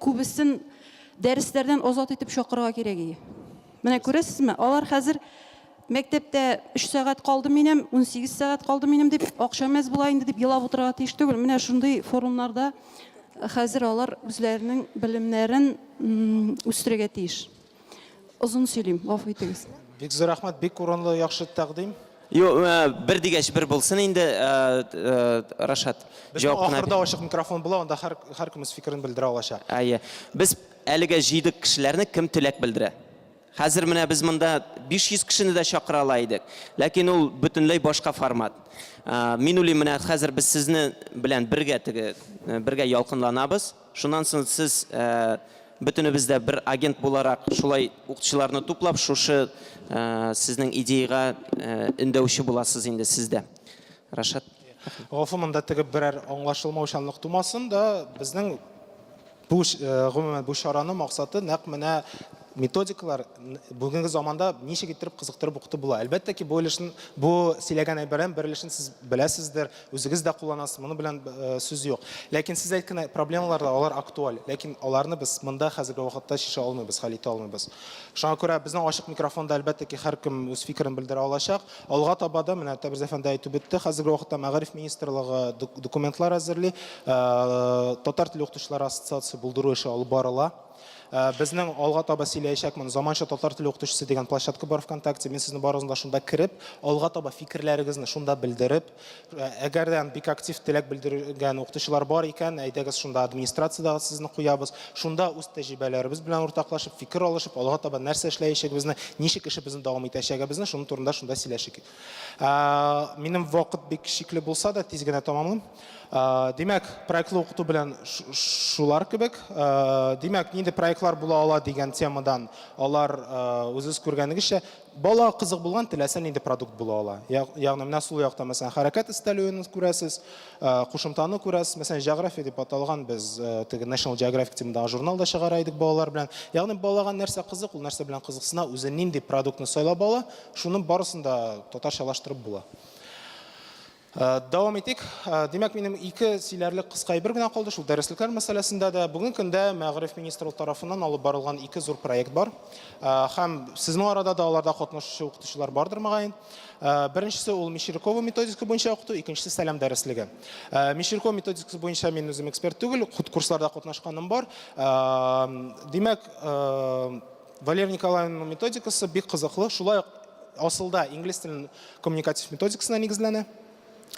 күбесен дәресләрдән азат итеп чакырырга кирәк иде. Менә күрәсезме, алар хәзер мәктәптә 3 сәгать калды минем, 18 сәгать калды минем дип, акчам әз була инде дип елап утырырга тиеш түгел. Менә шундый форумнарда хәзер алар үзләренең белемнәрен үстерергә тиеш. Озын сөйлим, гафу итегез. Бик зур рәхмәт, бик урынлы, яхшы тәкъдим. Юк, бер дигәч бер булсын инде, Рашат. Безнең ахырда ачык микрофон була, анда һәр һәркем үз фикерен белдерә алачак. Әйе. Без әлегә җыйдык кешеләрне, кем теләк белдерә. Хәзер менә без монда 500 кешене дә чакыра ала идек. Ләкин ул бөтенләй башка формат. Мин уйлыйм, менә хәзер без сезне белән бергә теге бергә ялкынланабыз. Шуннан соң сез бөтенебез дә бер агент буларак шулай укытучыларны туплап, шушы сезнең идеягә өндәүче буласыз инде сез дә. Рашат. Гафу, монда теге берәр аңлашылмаучанлык тумасын да, безнең бу, гомумән, бу чараның максаты нәкъ менә Методикалар бүгенге заманда ничек иттереп кызыктырып укытып була? Әлбәттә ки, бу өлешен, бу сөйләгән әйберем бер өлешен сез беләсездер, үзегез дә кулланасыз, моны белән сүз юк. Ләкин сез әйткән проблемалар да алар актуаль. Ләкин аларны без монда хәзерге вакытта чишә алмыйбыз, хәл итә алмыйбыз. Шуңа күрә безнең ачык микрофонда әлбәттә ки һәркем үз фикерен белдерә алачак. Алга таба да менә Тәбриз әфәнде әйтеп үтте, хәзерге вакытта мәгариф министрлыгы документлар әзерли, татар теле укытучылары ассоциациясе булдыру эше алып барыла. Безнең алга таба сөйләячәкмен Заманча татар теле укытучысы дигән площадка бар ВКонтакте. Мин сезне барыгызны да шунда кереп, алга таба фикерләрегезне шунда белдереп, әгәр дә бик актив теләк белдергән укытучылар бар икән, әйдәгез шунда администрациядә сезне куябыз. Шунда үз тәҗрибәләребез белән уртаклашып, фикер алышып, алга таба нәрсә эшләячәгебезне, ничек эшебезне дәвам итәчәгебезне, шуның турында шунда сөйләшик. Минем вакыт бик чикле булса да, тиз генә тәмамлыйм. Димәк, проектлы укыту белән шулар кебек. Димәк, нинди проектлар була ала дигән темадан алар үзегез күргәнегезчә, бала кызык булган теләсә нинди продукт була ала. Ягъни менә сул якта, мәсәлән, хәрәкәт өстәле уенын күрәсез, кушымтаны күрәсез. Мәсәлән, география дип аталган без теге National Geographic темадагы журнал да чыгара идек балалар белән. Ягъни балага нәрсә кызык, ул нәрсә белән кызыксына, үзе нинди продуктны сайлап ала, шуның барысын да татарчалаштырып була. Дәвам итик. Димәк, минем ике сөйләрлек кыска әйбер генә калды шул дәреслекләр мәсьәләсендә дә. Бүгенге көндә Мәгариф министрлыгы тарафыннан алып барылган ике зур проект бар. Һәм сезнең арада да аларда катнашучы укытучылар бардыр, мөгаен. Беренчесе ул Мещерякова методикасы буенча укыту, икенчесе Сәлам дәреслеге. Мещерякова методикасы буенча мин үзем эксперт түгел, курсларда катнашканым бар. Димәк, Валерий Николаевның методикасы бик кызыклы. Шулай ук асылда инглиз теленең коммуникатив методикасына нигезләнә.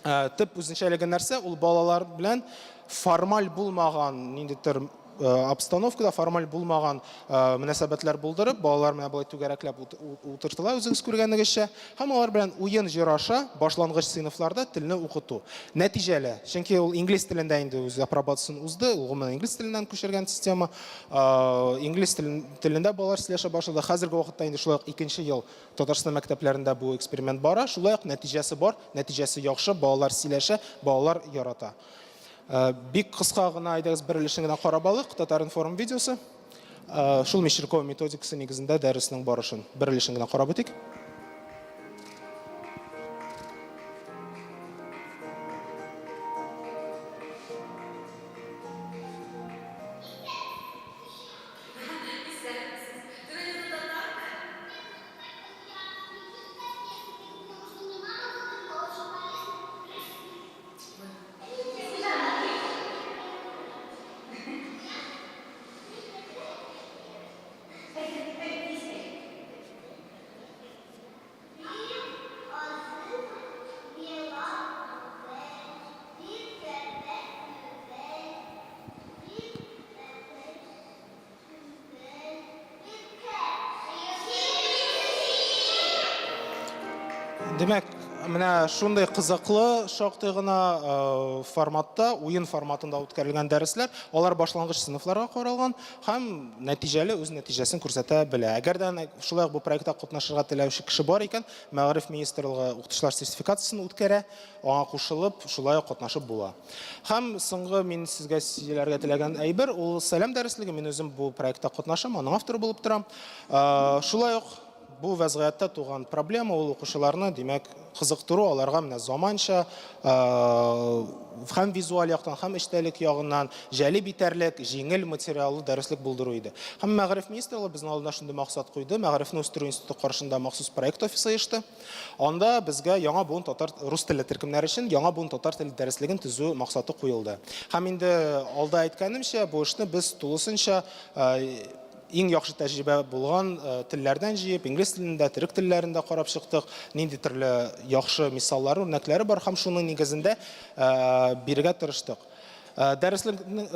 Э, төп үзенчәлеге нәрсә? Ул балалар белән формаль булмаган ниндидер э, обстановкада формаль булмаган э, мөнәсәбәтләр булдырып, балалар менә болай түгәрәкләп утыртыла үзегез күргәнегезчә, һәм алар белән уен җыр аша башлангыч сыйныфларда телне укыту. Нәтиҗәле, чөнки ул инглиз телендә инде үз апробациясен узды, ул гомумән инглиз теленнән күчергән система. Инглиз телендә балалар сөйләшә башлады. Хәзерге вакытта инде шулай ук икенче ел Татарстан мәктәпләрендә бу эксперимент бара. Шулай ук нәтиҗәсе бар, нәтиҗәсе яхшы, балалар сөйләшә, балалар ярата. Бик кыска гына әйдәгез бер өлешен генә карап алыйк, Татар-информ видеосы. Шул Мещерякова методикасы нигезендә дәреснең барышын бер өлешен генә карап үтик. Димәк, менә шундый кызыклы шактый гына э, форматта, уен форматында үткәрелгән дәресләр, алар башлангыч сыйныфларга каралган һәм нәтиҗәле үз нәтиҗәсен күрсәтә белә. Әгәр дә шулай ук бу проектта катнашырга теләүче кеше бар икән, Мәгариф министрлыгы укытучылар сертификациясен үткәрә, аңа кушылып, шулай ук катнашып була. Һәм соңгы мин сезгә сөйләргә теләгән әйбер, ул Сәлам дәреслеге. Мин үзем бу проектта катнашам, аның авторы булып торам. Шулай ук бу вәзгыятьтә туган проблема ул укучыларны, димәк, кызыктыру, аларга менә заманча һәм визуаль яктан, һәм эчтәлек ягыннан җәлеп итәрлек, җиңел материаллы дәреслек булдыру иде. Һәм Мәгариф министрлыгы безнең алдына шундый максат куйды, Мәгарифне үстерү институты каршында махсус проект офисы оешты. Анда безгә яңа буын татар рус телле төркемнәр өчен яңа буын татар теле дәреслеген төзү максаты куелды. Һәм инде алда әйткәнемчә, бу эшне без тулысынча иң яхшы тәҗрибә булган телләрдән җыеп, инглиз телендә, төрек телләрендә карап чыктык, нинди төрле яхшы мисаллары, үрнәкләре бар һәм шуның нигезендә бирергә тырыштык. Дәреслекнең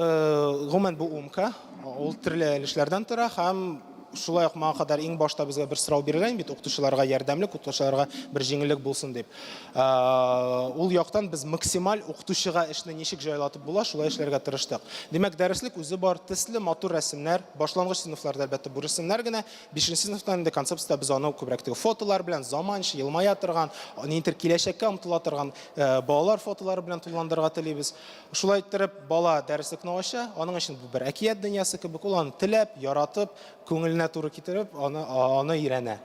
гомумән бу умка, ул төрле өлешләрдән тора һәм шулай ук моңа кадәр иң башта безгә бер сорау бирелгән бит, укытучыларга ярдәмлек, укытучыларга бер җиңеллек булсын дип. Ул яктан без максималь укытучыга эшне ничек җайлатып була, шулай эшләргә тырыштык. Димәк, дәреслек үзе бар, төсле матур рәсемнәр, башлангыч сыйныфларда әлбәттә бу рәсемнәр генә, бишенче сыйныфтан инде концепциядә без аны күбрәк теге фотолар белән, заманча, елмая торган, ниндидер киләчәккә омтыла торган балалар фотолары белән тулыландырырга телибез. Шулай иттереп, бала дәреслекне ача, аның өчен бу бер әкият дөньясы кебек, ул аны теләп, яратып, күңеленә. Теленә туры китереп, аны аны өйрәнә.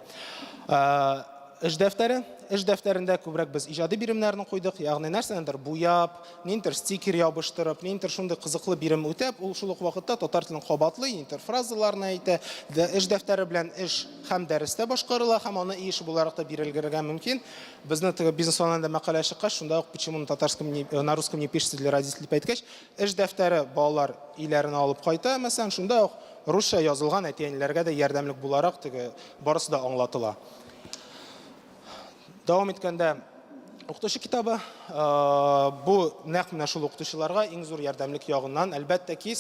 Эш дәфтәре. Эш дәфтәрендә күбрәк без иҗади биремнәрне куйдык, ягъни нәрсәнедер буяп, ниндидер стикер ябыштырып, ниндидер шундый кызыклы бирем үтәп, ул шул ук вакытта татар телен кабатлый, ниндидер фразаларны әйтә. Эш дәфтәре белән эш һәм дәрестә башкарыла, һәм аны өй эше буларак та бирелгергә мөмкин. Безнең теге бизнес онлайнда мәкалә чыккач, шунда ук почему на татарском не, на русском не пишется для родителей дип әйткәч, эш дәфтәре балалар өйләренә алып кайта, мәсәлән, шунда ук русча язылган әти-әниләргә дә ярдәмлек буларак теге барысы да аңлатыла. Дәвам иткәндә, укытучы китабы, бу нәкъ менә шул укытучыларга иң зур ярдәмлек ягыннан, әлбәттә ки,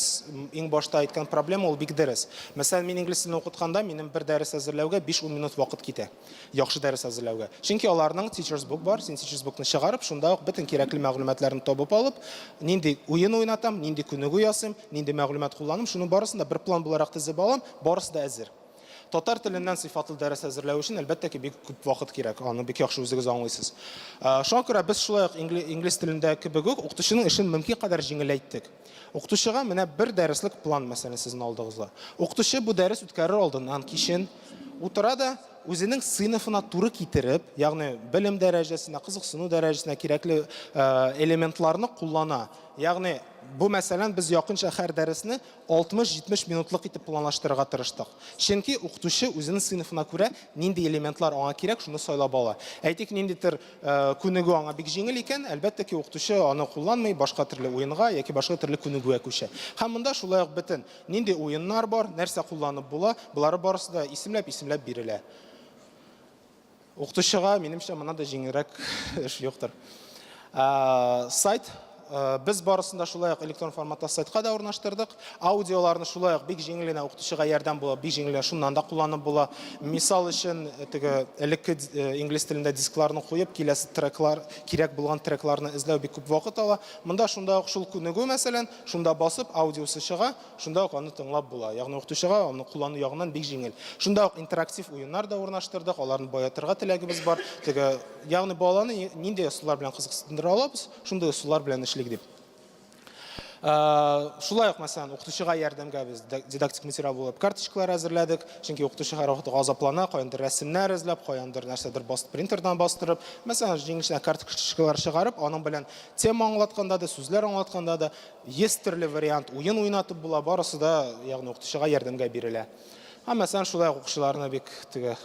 иң башта әйткән проблема ул бик дөрес. Мәсәлән, мин инглиз телен укытканда, минем бер дәрес әзерләүгә 5-10 минут вакыт китә. Яхшы дәрес әзерләүгә. Чөнки аларның Teacher's Book бар, син Teacher's Bookны чыгарып, шунда ук бөтен кирәкле мәгълүматларны табып алып, нинди уен уйнатам, нинди күнегү ясыйм, нинди мәгълүмат кулланым, шуның барысын да бер план буларак төзеп алам, барысы да әзер. Татар теленнән сыйфатлы дәрес әзерләү өчен, әлбәттә ки, бик күп вакыт кирәк. Аны бик яхшы үзегез аңлыйсыз. Шуңа күрә без шулай ук инглиз телендә кебек үк укытучының эшен мөмкин кадәр җиңеләйттек. Укытучыга менә бер дәреслек план, мәсәлән, сезнең алдыгызда. Укытучы бу дәрес үткәрер алдыннан кичен утыра да үзенең сыйныфына туры китереп, ягъни белем дәрәҗәсенә, кызыксыну дәрәҗәсенә кирәкле элементларны куллана. Ягъни бу, мәсәлән, без якынча һәр дәресне 60-70 минутлык итеп планлаштырырга тырыштык. Чөнки укытучы үзенең сыйныфына күрә нинди элементлар аңа кирәк, шуны сайлап ала. Әйтик, ниндидер күнегү аңа бик җиңел икән, әлбәттә ки, укытучы аны кулланмый, башка төрле уенга яки башка төрле күнегүгә күчә. Һәм монда шулай ук бөтен нинди уеннар бар, нәрсә кулланып була, болары барысы да исемләп-исемләп бирелә. Укытучыга, минемчә, моннан да җиңелрәк эш юктыр. Сайт без барысын да шулай ук электрон форматта сайтка да урнаштырдык. Аудиоларны шулай ук бик җиңел генә укытучыга ярдәм була, бик җиңел генә шуннан да кулланып була. Мисал өчен, теге элекке инглиз телендә дискларны куеп, киләсе треклар, кирәк булган трекларны эзләү бик күп вакыт ала. Монда шунда ук шул күнегү, мәсәлән, шунда басып, аудиосы чыга, Шунда ук аны тыңлап була. Ягъни укытучыга аны куллану ягыннан бик җиңел. Шунда ук интерактив уеннар да урнаштырдык, аларны баетырга теләгебез бар. Теге, ягъни баланы нинди ысуллар белән кызыксындыра алабыз, шундый ысуллар белән эшлик дип. Шулай ук, мәсәлән, укытучыга ярдәмгә без дидактик материал булып карточкалар әзерләдек. Чөнки укытучы һәрвакыт газаплана, каяндыр рәсемнәр эзләп, каяндыр нәрсәдер басып, принтердан бастырып. Мәсәлән, җиңелчә карточкалар чыгарып, аның белән тема аңлатканда да, сүзләр аңлатканда да, 100 төрле вариант уен уйнатып була, барысы да, ягъни укытучыга ярдәмгә бирелә. Һәм, мәсәлән, шулай ук укучыларны бик теге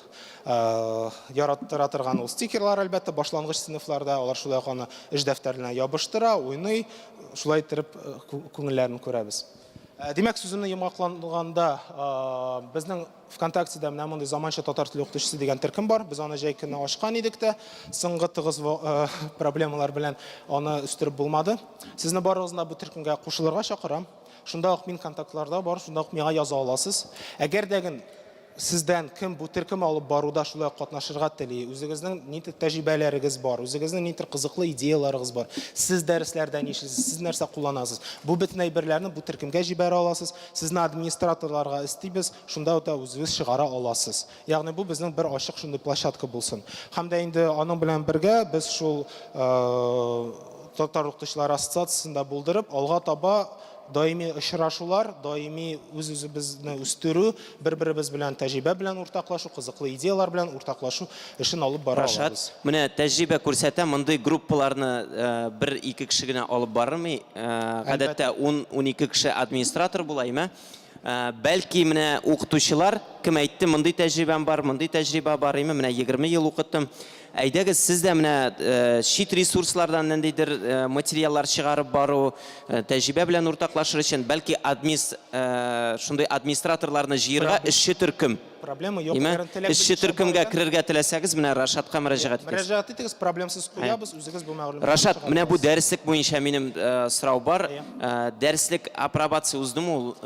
яраттыра торган ул стикерлар, әлбәттә, башлангыч сыйныфларда алар шулай ук аны эш дәфтәренә ябыштыра, уйный, шулай иттереп күңелләрен күрәбез. Димәк, сүземне йомгакланганда, безнең ВКонтактеда менә мондый заманча татар теле укытучысы дигән төркем бар. Без аны җәй көне ачкан идек тә, соңгы тыгыз проблемалар белән аны үстереп булмады. Сезне барыгызны да бу төркемгә кушылырга чакырам. Шунда ук мин контактларда бар, шунда ук миңа яза аласыз. Әгәр дә сездән кем бу төркем алып баруда шулай ук катнашырга тели, үзегезнең нинди тәҗрибәләрегез бар, үзегезнең ниндидер кызыклы идеяларыгыз бар, сез дәресләрдә нишлисез, сез нәрсә кулланасыз, бу бөтен әйберләрне бу төркемгә җибәрә аласыз. Сезне администраторларга өстибез, шунда да үзегез чыгара аласыз. Ягъни бу безнең бер ачык шундый площадка булсын. Һәм дә инде аның белән бергә без шул татар укытучылары ассоциациясен дә булдырып, алга таба даими очрашулар, даими үз-үзебезне үстерү, бер-беребез белән тәҗрибә белән уртаклашу, кызыклы идеялар белән уртаклашу эшен алып бара Рашат, алабыз. менә тәҗрибә күрсәтә, мондый группаларны бер-ике кеше генә алып бармый, гадәттә ун-унике кеше администратор була, име? Бәлки менә укытучылар, кем әйтте, мондый тәҗрибәм бар, мондый тәҗрибә бар, име, менә 20 ел укыттым. Әйдәгез, сез дә менә чит ресурслардан ниндидер материаллар чыгарып бару, тәҗрибә белән уртаклашыр өчен, бәлки адмис, шундый администраторларны җыерга эшче төркем. Проблема юк. Име? Әгәр теләк Эшче белдерүче бар төркемгә икән. керергә теләсәгез, менә Рашатка мөрәҗәгать итегез. Мөрәҗәгать итегез, проблемсыз куябыз, үзегез бу мәгълүматны Рашат, чыгара менә бу аласыз. дәреслек буенча минем сорау бар. Әйе. Дәреслек апробация уздымы ул?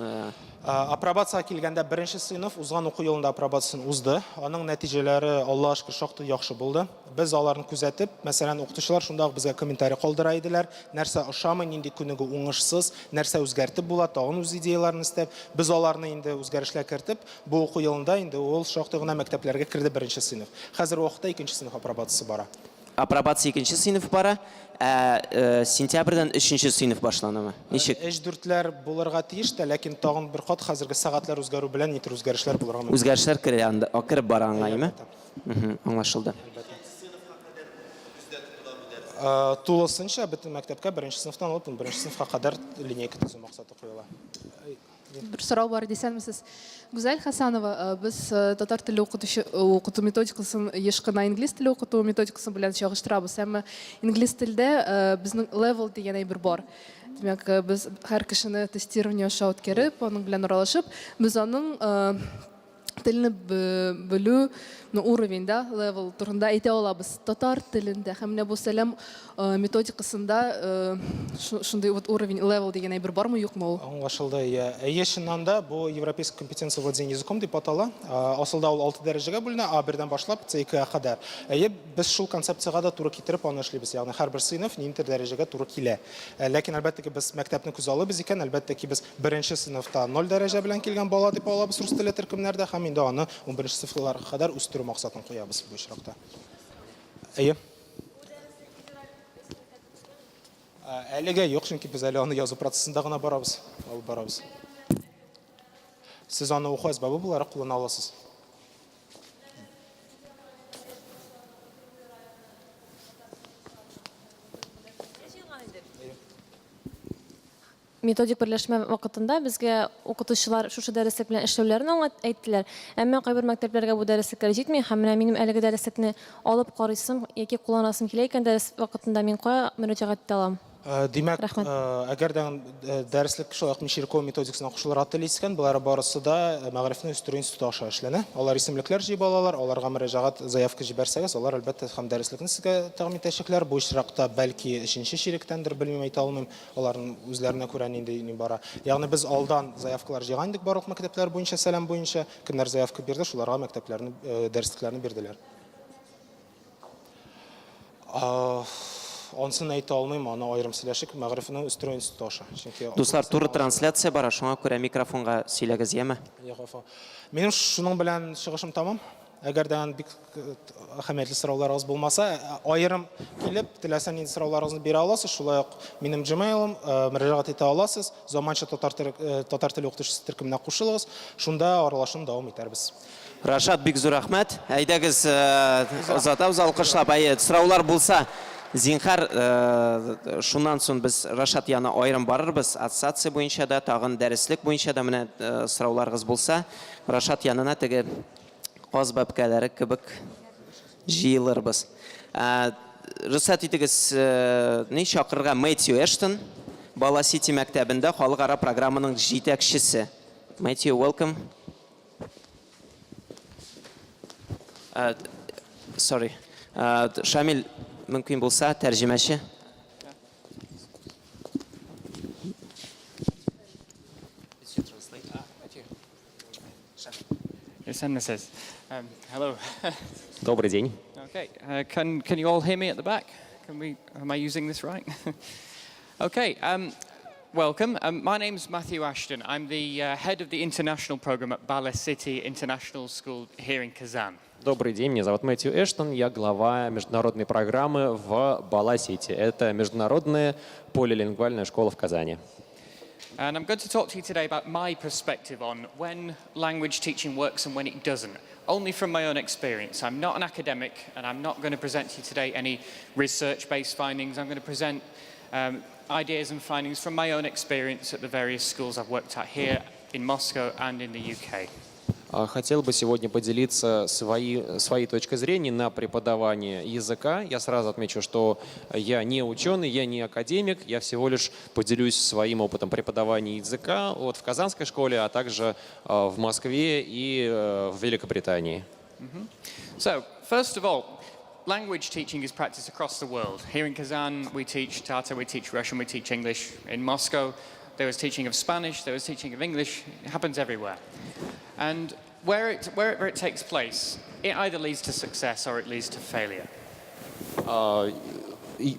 Апробациягә килгәндә, беренче сыйныф узган уку елында апробациясен узды. Аның нәтиҗәләре, Аллага шөкер, шактый яхшы булды. Без аларны күзәтеп, мәсәлән, укытучылар шунда ук безгә комментарий калдыра иделәр, нәрсә ошамый, нинди күнегү уңышсыз, нәрсә үзгәртеп була, тагын үз идеяләрен өстәп, без аларны инде үзгәрешләр кертеп, бу уку елында инде ул шактый гына мәктәпләргә керде беренче сыйныф. Хәзерге вакытта икенче сыйныф апробациясе бара. Апробация икенче сыйныф бара, ә сентябрьдән өченче сыйныф башланамы? Ничек? Өч-дүртләр булырга тиеш тә, ләкин тагын бер кат хәзерге сәгатьләр үзгәрү белән нитер үзгәрешләр булырга мөмкин. Үзгәрешләр керә анда, кереп бара аңа, әйеме? Аңлашылды. Тулысынча бөтен мәктәпкә беренче сыйныфтан алып унберенче сыйныфка кадәр линейка төзү максаты куела. Бер сорау бар иде, исәнмесез. Гүзәл Хәсәнова, э, без э, татар теле укытучы э, укыту методикасын еш кына инглиз теле укыту методикасы белән чагыштырабыз. Әмма инглиз телдә безнең level дигән әйбер бар. Димәк, без һәр кешене тестирование аша үткәреп, аның белән аралашып, без аның телне белү, ну, уровень, да, level турында әйтә алабыз. Татар телендә һәм менә бу сәлам э, методикасында э, шундый вот уровень, level дигән әйбер бармы, юкмы ул? Аңлашылды, иә. Әйе, чыннан да, бу Европейская компетенция владения языком дип атала. Асылда ул 6 дәрәҗәгә бүленә, А1-дән башлап C2-гә кадәр. Әйе, без шул концепциягә дә туры китереп аны эшлибез. Ягъни һәрбер сыйныф ниндидер дәрәҗәгә туры килә. Ләкин, әлбәттә ки, без мәктәпне күзаллыйбыз икән, әлбәттә ки, без Беренче сыйныфта ноль дәрәҗә белән килгән бала дип алабыз рус теле төркемнәрдә һәм инде аны унберенче сыйныфларга кадәр үстерү максатын куябыз бу очракта. Әйе. Әлегә юк, чөнки без әле аны язу процессында гына барабыз, алып барабыз. Сез аны уку әсбабы буларак куллана аласыз. Методик берләшмә вакытында безгә укытучылар шушы дәреслек белән эшләүләрен аңлат әйттеләр. Әмма кайбер мәктәпләргә бу дәреслекләр җитми һәм менә минем әлеге дәреслекне алып карыйсым яки кулланасым килә икән дәрес вакытында мин кая мөрәҗәгать итә алам? Димәк, Рәхмәт. әгәр дә дәреслек шулай ук Мещерякова методикасына кушылырга телисез икән, болары барысы да Мәгарифне үстерү институты аша эшләнә. Алар исемлекләр җыеп алалар, аларга мөрәҗәгать, заявка җибәрсәгез, алар, әлбәттә, һәм дәреслекне сезгә тәкъдим итәчәкләр. Бу очракта, бәлки, өченче чиректәндер, белмим, әйтә алмыйм. Аларның үзләренә күрә нинди ни бара. Ягъни без алдан заявкалар җыйган идек барлык мәктәпләр буенча, сәлам буенча. Кемнәр заявка бирде, шуларга мәктәпләрне, э, дәреслекләрне бирделәр. Ансын әйтә алмыйм, аны аерым сөйләшик, мәгарифне үстерү институты аша. Чөнки Дуслар, туры трансляция бара, шуңа күрә микрофонга сөйләгез, яме? Минем шуның белән чыгышым тәмам. Әгәр дә бик әһәмиятле сорауларыгыз булмаса, аерым килеп, теләсә нинди сорауларыгызны бирә аласыз. Шулай ук минем Gmail-ым, мөрәҗәгать итә аласыз. Заманча татар татар теле укытучысы төркеменә кушылыгыз. Шунда аралашуны дәвам итәрбез. Рашат, бик зур рәхмәт. Әйдәгез, озатабыз алкышлап. Әйе, сораулар булса, зинһар, шуннан соң без Рашат янына аерым барырбыз. Ассоциация буенча да, тагын дәреслек буенча да менә сорауларыгыз булса, Рашат янына теге Каз бәбкәләре кебек җыелырбыз. Рөхсәт итегез, ни чакырырга Мэтью Эштон, Бала Сити мәктәбендә халыкара программаның җитәкчесе. Мэтью, welcome. Sorry. Шамил, мөмкин булса, тәрҗемәче. Исәнмесез. Hello. Добрый день. Okay. Can can you all hear me at the back? Can we am I using this right? Okay. Um, welcome. Um, my name's Matthew Ashton. I'm the uh, head of the international program at Bala City International School here in Kazan. Добрый день, меня зовут Мэтью Эштон, я глава международной программы в Бала-Сити. Это международная полилингвальная школа в Казани. And I'm going to talk to you today about my perspective on when language teaching works and when it doesn't, only from my own experience. I'm not an academic and I'm not going to present to you today any research-based findings. I'm going to present um, ideas and findings from my own experience at the various schools I've worked at here in Moscow and in the UK. А, хотел бы сегодня поделиться свои, своей точкой зрения на преподавание языка. Я сразу отмечу, что я не ученый, я не академик, я всего лишь поделюсь своим опытом преподавания языка вот в Казанской школе, а также а, в Москве и э, в Великобритании. So, first of all, language teaching is practiced across the world. Here in Kazan, we teach Tatar, we teach Russian, we teach English. In Moscow, there was teaching of Spanish, there was teaching of English. It happens everywhere. And where it, wherever it takes place, it either leads to success or it leads to failure. А,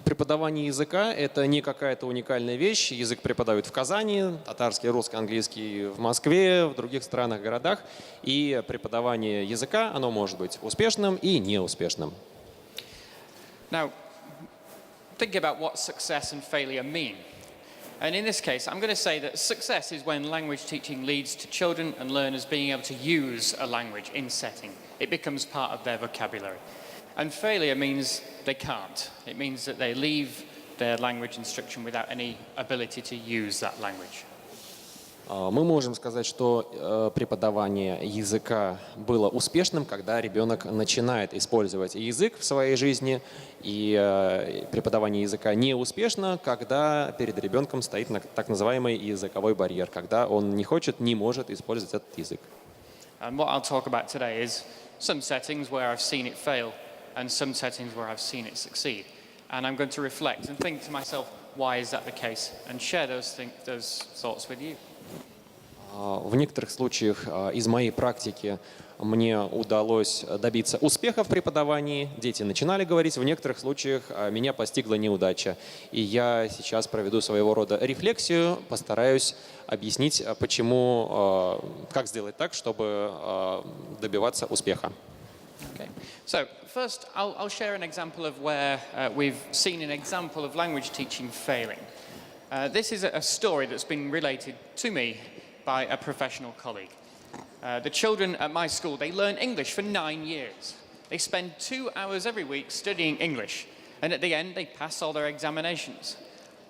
преподавание языка – это не какая-то уникальная вещь. Язык преподают в Казани, татарский, русский, английский в Москве, в других странах, городах. И преподавание языка, оно может быть успешным и неуспешным. Now, think about what success and failure mean. And in this case, I'm going to say that success is when language teaching leads to children and learners being able to use a language in setting. It becomes part of their vocabulary. And failure means they can't. It means that they leave their language instruction without any ability to use that language. Мы можем сказать, что преподавание языка было успешным, когда ребенок начинает использовать язык в своей жизни, и преподавание языка не успешно, когда перед ребенком стоит так называемый языковой барьер, когда он не хочет, не может использовать этот язык. And what I'll talk about today is some settings where I've seen it fail and some settings where I've seen it succeed. And I'm going to reflect and think to myself, why is that the case? And share those thoughts with you. В некоторых случаях из моей практики мне удалось добиться успеха в преподавании, дети начинали говорить, в некоторых случаях меня постигла неудача. И я сейчас проведу своего рода рефлексию, постараюсь объяснить, почему, как сделать так, чтобы добиваться успеха. Okay. So first, I'll share an example of where we've seen an example of language teaching failing. This is a story that's been related to me by a professional colleague. The children at my school, they learn English for 9 years. They spend 2 hours every week studying English, and at the end, they pass all their examinations.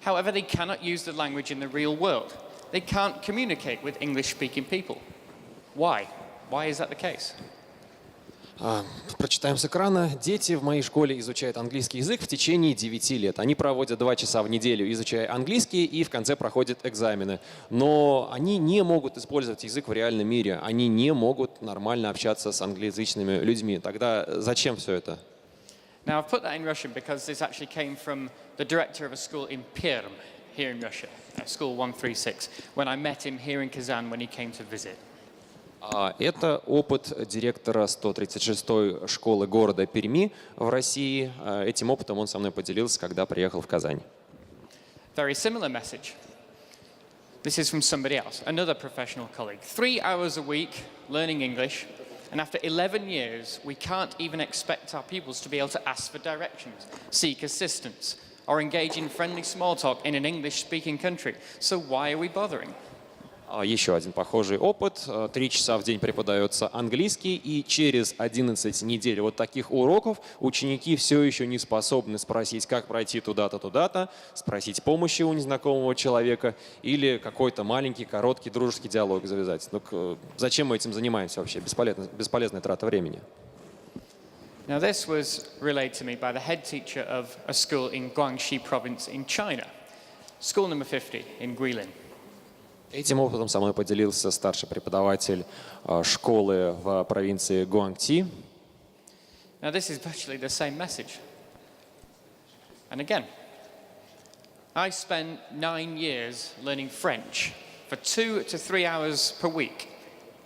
However, they cannot use the language in the real world. They can't communicate with English speaking people. Why? Why is that the case? Прочитаем с экрана. Дети в моей школе изучают английский язык в течение 9 лет. Они проводят 2 часа в неделю, изучая английский, и в конце проходят экзамены. Но они не могут использовать язык в реальном мире. Они не могут нормально общаться с англоязычными людьми. Тогда зачем все это? Now, I've put that in Russian because this actually came from the director of a school in Perm, here in Russia, School 136, when I met him here in Kazan when he came to visit. Это опыт директора 136-й школы города Перми в России. Этим опытом он со мной поделился, когда приехал в Казань. Very similar message. This is from somebody else, another professional colleague. 3 hours a week learning English, and after 11 years, we can't even expect our pupils to be able to ask for directions, seek assistance, or engage in friendly small talk in an English speaking country. So why are we bothering? Еще один похожий опыт. 3 часа в день преподается английский, и через 11 недель вот таких уроков ученики все еще не способны спросить, как пройти туда-то, туда-то, спросить помощи у незнакомого человека или какой-то маленький, короткий дружеский диалог завязать. Ну, зачем мы этим занимаемся вообще? Бесполезная трата времени. Now, this was relayed to me by the head teacher of a school in Guangxi province in China, school number 50 in Guilin. Этим опытом со мной поделился старший преподаватель школы в провинции Гуангси. Now, this is virtually the same message. And again, I spent 9 years learning French for 2 to 3 hours per week.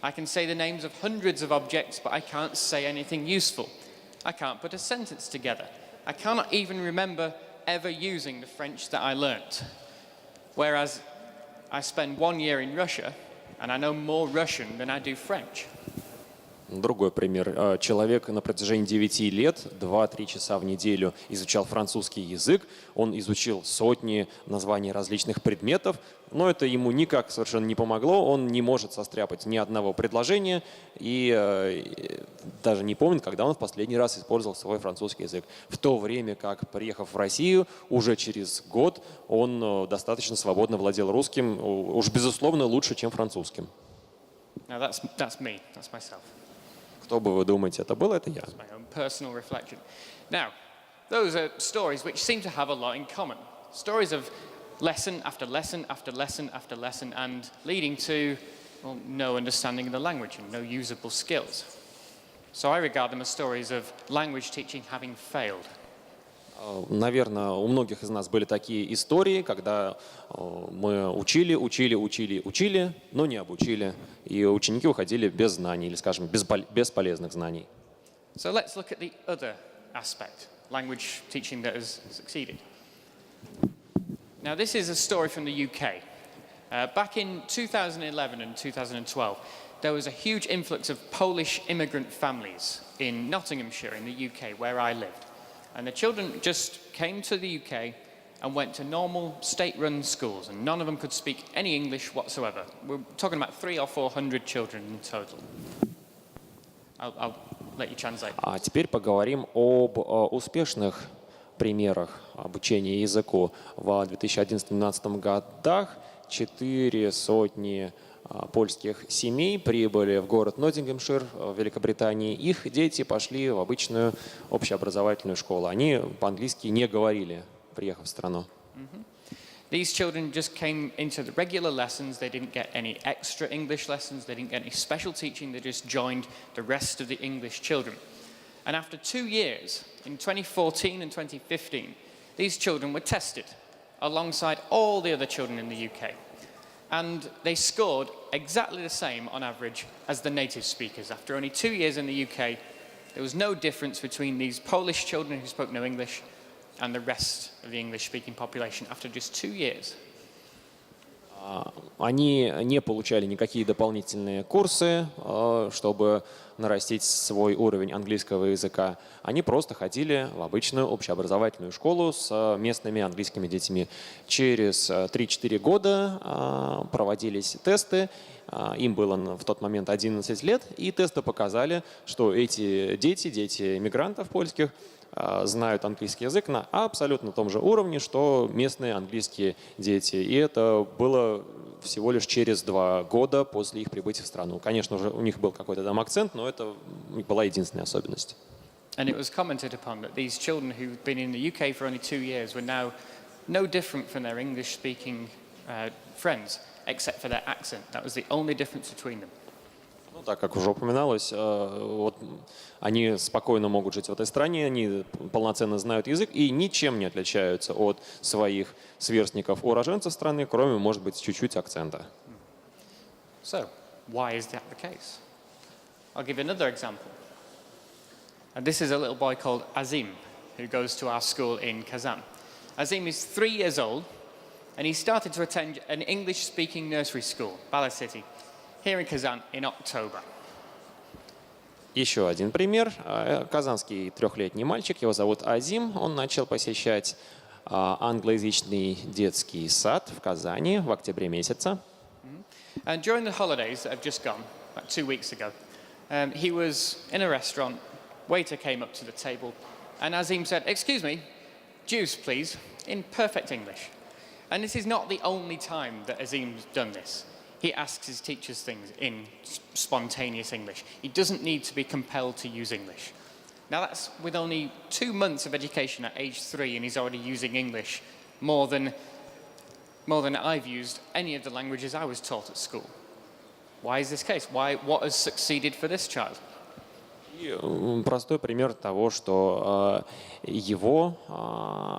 I can say the names of hundreds of objects, but I can't say anything useful. I can't put a sentence together. I cannot even remember ever using the French that I learnt. Whereas I spend one year in Russia and I know more Russian than I do French. Другой пример. Человек на протяжении 9 лет, 2-3 часа в неделю изучал французский язык. Он изучил сотни названий различных предметов, но это ему никак совершенно не помогло. Он не может состряпать ни одного предложения и даже не помнит, когда он в последний раз использовал свой французский язык. В то время как, приехав в Россию, уже через год он достаточно свободно владел русским, уж безусловно лучше, чем французским. Now, that's me, that's myself. Кто бы вы думаете, это был? Это я. That's my own personal reflection. Now, those are stories which seem to have a lot in common. Stories of lesson after lesson after lesson after lesson and leading to, well, no understanding of the language and no usable skills. So I regard them as stories of language teaching having failed. Наверное, у многих из нас были такие истории, когда мы учили, учили, учили, учили, но не обучили. И ученики уходили без знаний или, скажем, без полезных знаний. So let's look at the other aspect, language teaching that has succeeded. Now, this is a story from the UK. Back in 2011 and 2012, there was a huge influx of Polish immigrant families in Nottinghamshire in the UK, where I lived. And the children just came to the UK and went to normal state-run schools, and none of them could speak any English whatsoever. We're talking about three or 400 children in total. I'll let you translate. А теперь поговорим об успешных примерах обучения языку. В 2011-2012 годах 400 польских семей прибыли в город Ноттингемшир в Великобритании. Их дети пошли в обычную общеобразовательную школу. Они по-английски не говорили, приехав в страну. These children just came into the regular lessons. They didn't get any extra English lessons. They didn't get any special teaching. They just joined the rest of the English children. And after 2 years, in 2014 and 2015, these children were tested alongside all the other children in the UK. And they scored exactly the same on average as the native speakers. After only 2 years in the UK, there was no difference between these Polish children who spoke no English and the rest of the English speaking population after just 2 years. Они не получали никакие дополнительные курсы, чтобы нарастить свой уровень английского языка. Они просто ходили в обычную общеобразовательную школу с местными английскими детьми. Через 3-4 года проводились тесты. Им было в тот момент 11 лет, и тесты показали, что эти дети, дети мигрантов польских, знают английский язык на абсолютно том же уровне, что местные английские дети. И это было всего лишь через 2 года после их прибытия в страну. Конечно же, у них был какой-то там акцент, но это была единственная особенность. And it was commented upon that these children who've been in the UK for only 2 years were now no different from their English speaking friends, except for their accent. That was the only difference between them. Ну так, как уже упоминалось, вот они спокойно могут жить в этой стране, они полноценно знают язык и ничем не отличаются от своих сверстников, уроженцев страны, кроме, может быть, чуть-чуть акцента. So, why is that the case? I'll give you another example. And this is a little boy called Azim, who goes to our school in Kazan. Azim is 3 years old, and he started to attend an English speaking nursery school, Bala City, here in Kazan in October. Еще один пример. Казанский трехлетний мальчик, его зовут Азим, он начал посещать англоязычный детский сад в Казани в октябре месяце. And during the holidays that have just gone, about 2 weeks ago, he was in a restaurant. Waiter came up to the table, and Azim said, "Excuse me, juice, please," in perfect English. And this is not the only time that Azim's done this. He asks his teachers things in spontaneous English. He doesn't need to be compelled to use English. Now, that's with only 2 months of education at age 3, and he's already using English more than I've used any of the languages I was taught at school. Why is this case? What has succeeded for this child? И простой пример того, что его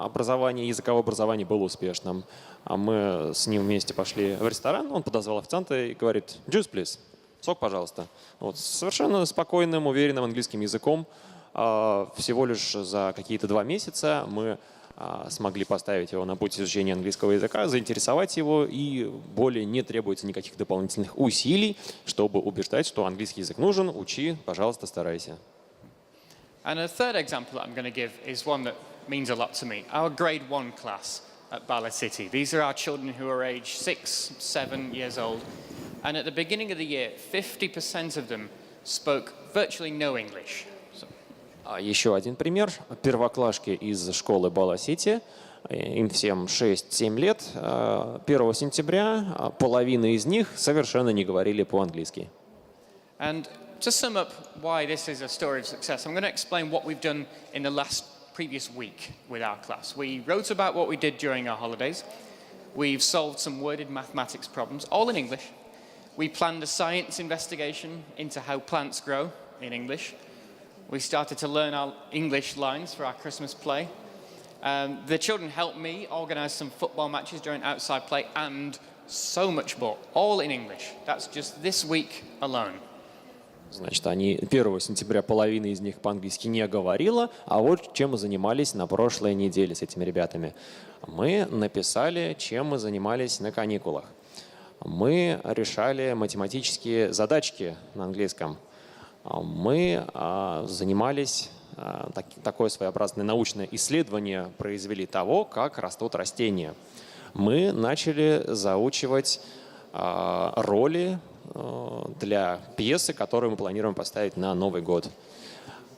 образование, языковое образование было успешным. А мы с ним вместе пошли в ресторан, он подозвал официанта и говорит: «Juice, please», сок, пожалуйста. Вот, совершенно спокойным, уверенным английским языком. Всего лишь за какие-то 2 месяца мы смогли поставить его на путь изучения английского языка, заинтересовать его, и более не требуется никаких дополнительных усилий, чтобы убеждать, что английский язык нужен, учи, пожалуйста, старайся. And a third example that I'm going to give is one that means a lot to me. Our grade one class at Bala City. These are our children who are aged 6, 7 years old. And at the beginning of the year, 50% of them spoke virtually no English. So, А еще один пример. Первоклашки из школы Бала-Сити. Им всем 6-7 лет. 1 сентября половина из них совершенно не говорили по-английски. And to sum up why this is a story of success, I'm going to explain what we've done in the last previous week with our class. We wrote about what we did during our holidays. We've solved some worded mathematics problems, all in English. We planned a science investigation into how plants grow in English. We started to learn our English lines for our Christmas play. The children helped me organize some football matches during outside play and so much more, all in English. That's just this week alone. Значит, они 1 сентября, половина из них по-английски не говорила, а вот чем мы занимались на прошлой неделе с этими ребятами. Мы написали, чем мы занимались на каникулах. Мы решали математические задачки на английском. Мы занимались такое своеобразное научное исследование произвели того, как растут растения. Мы начали заучивать роли для пьесы, которую мы планируем поставить на Новый год.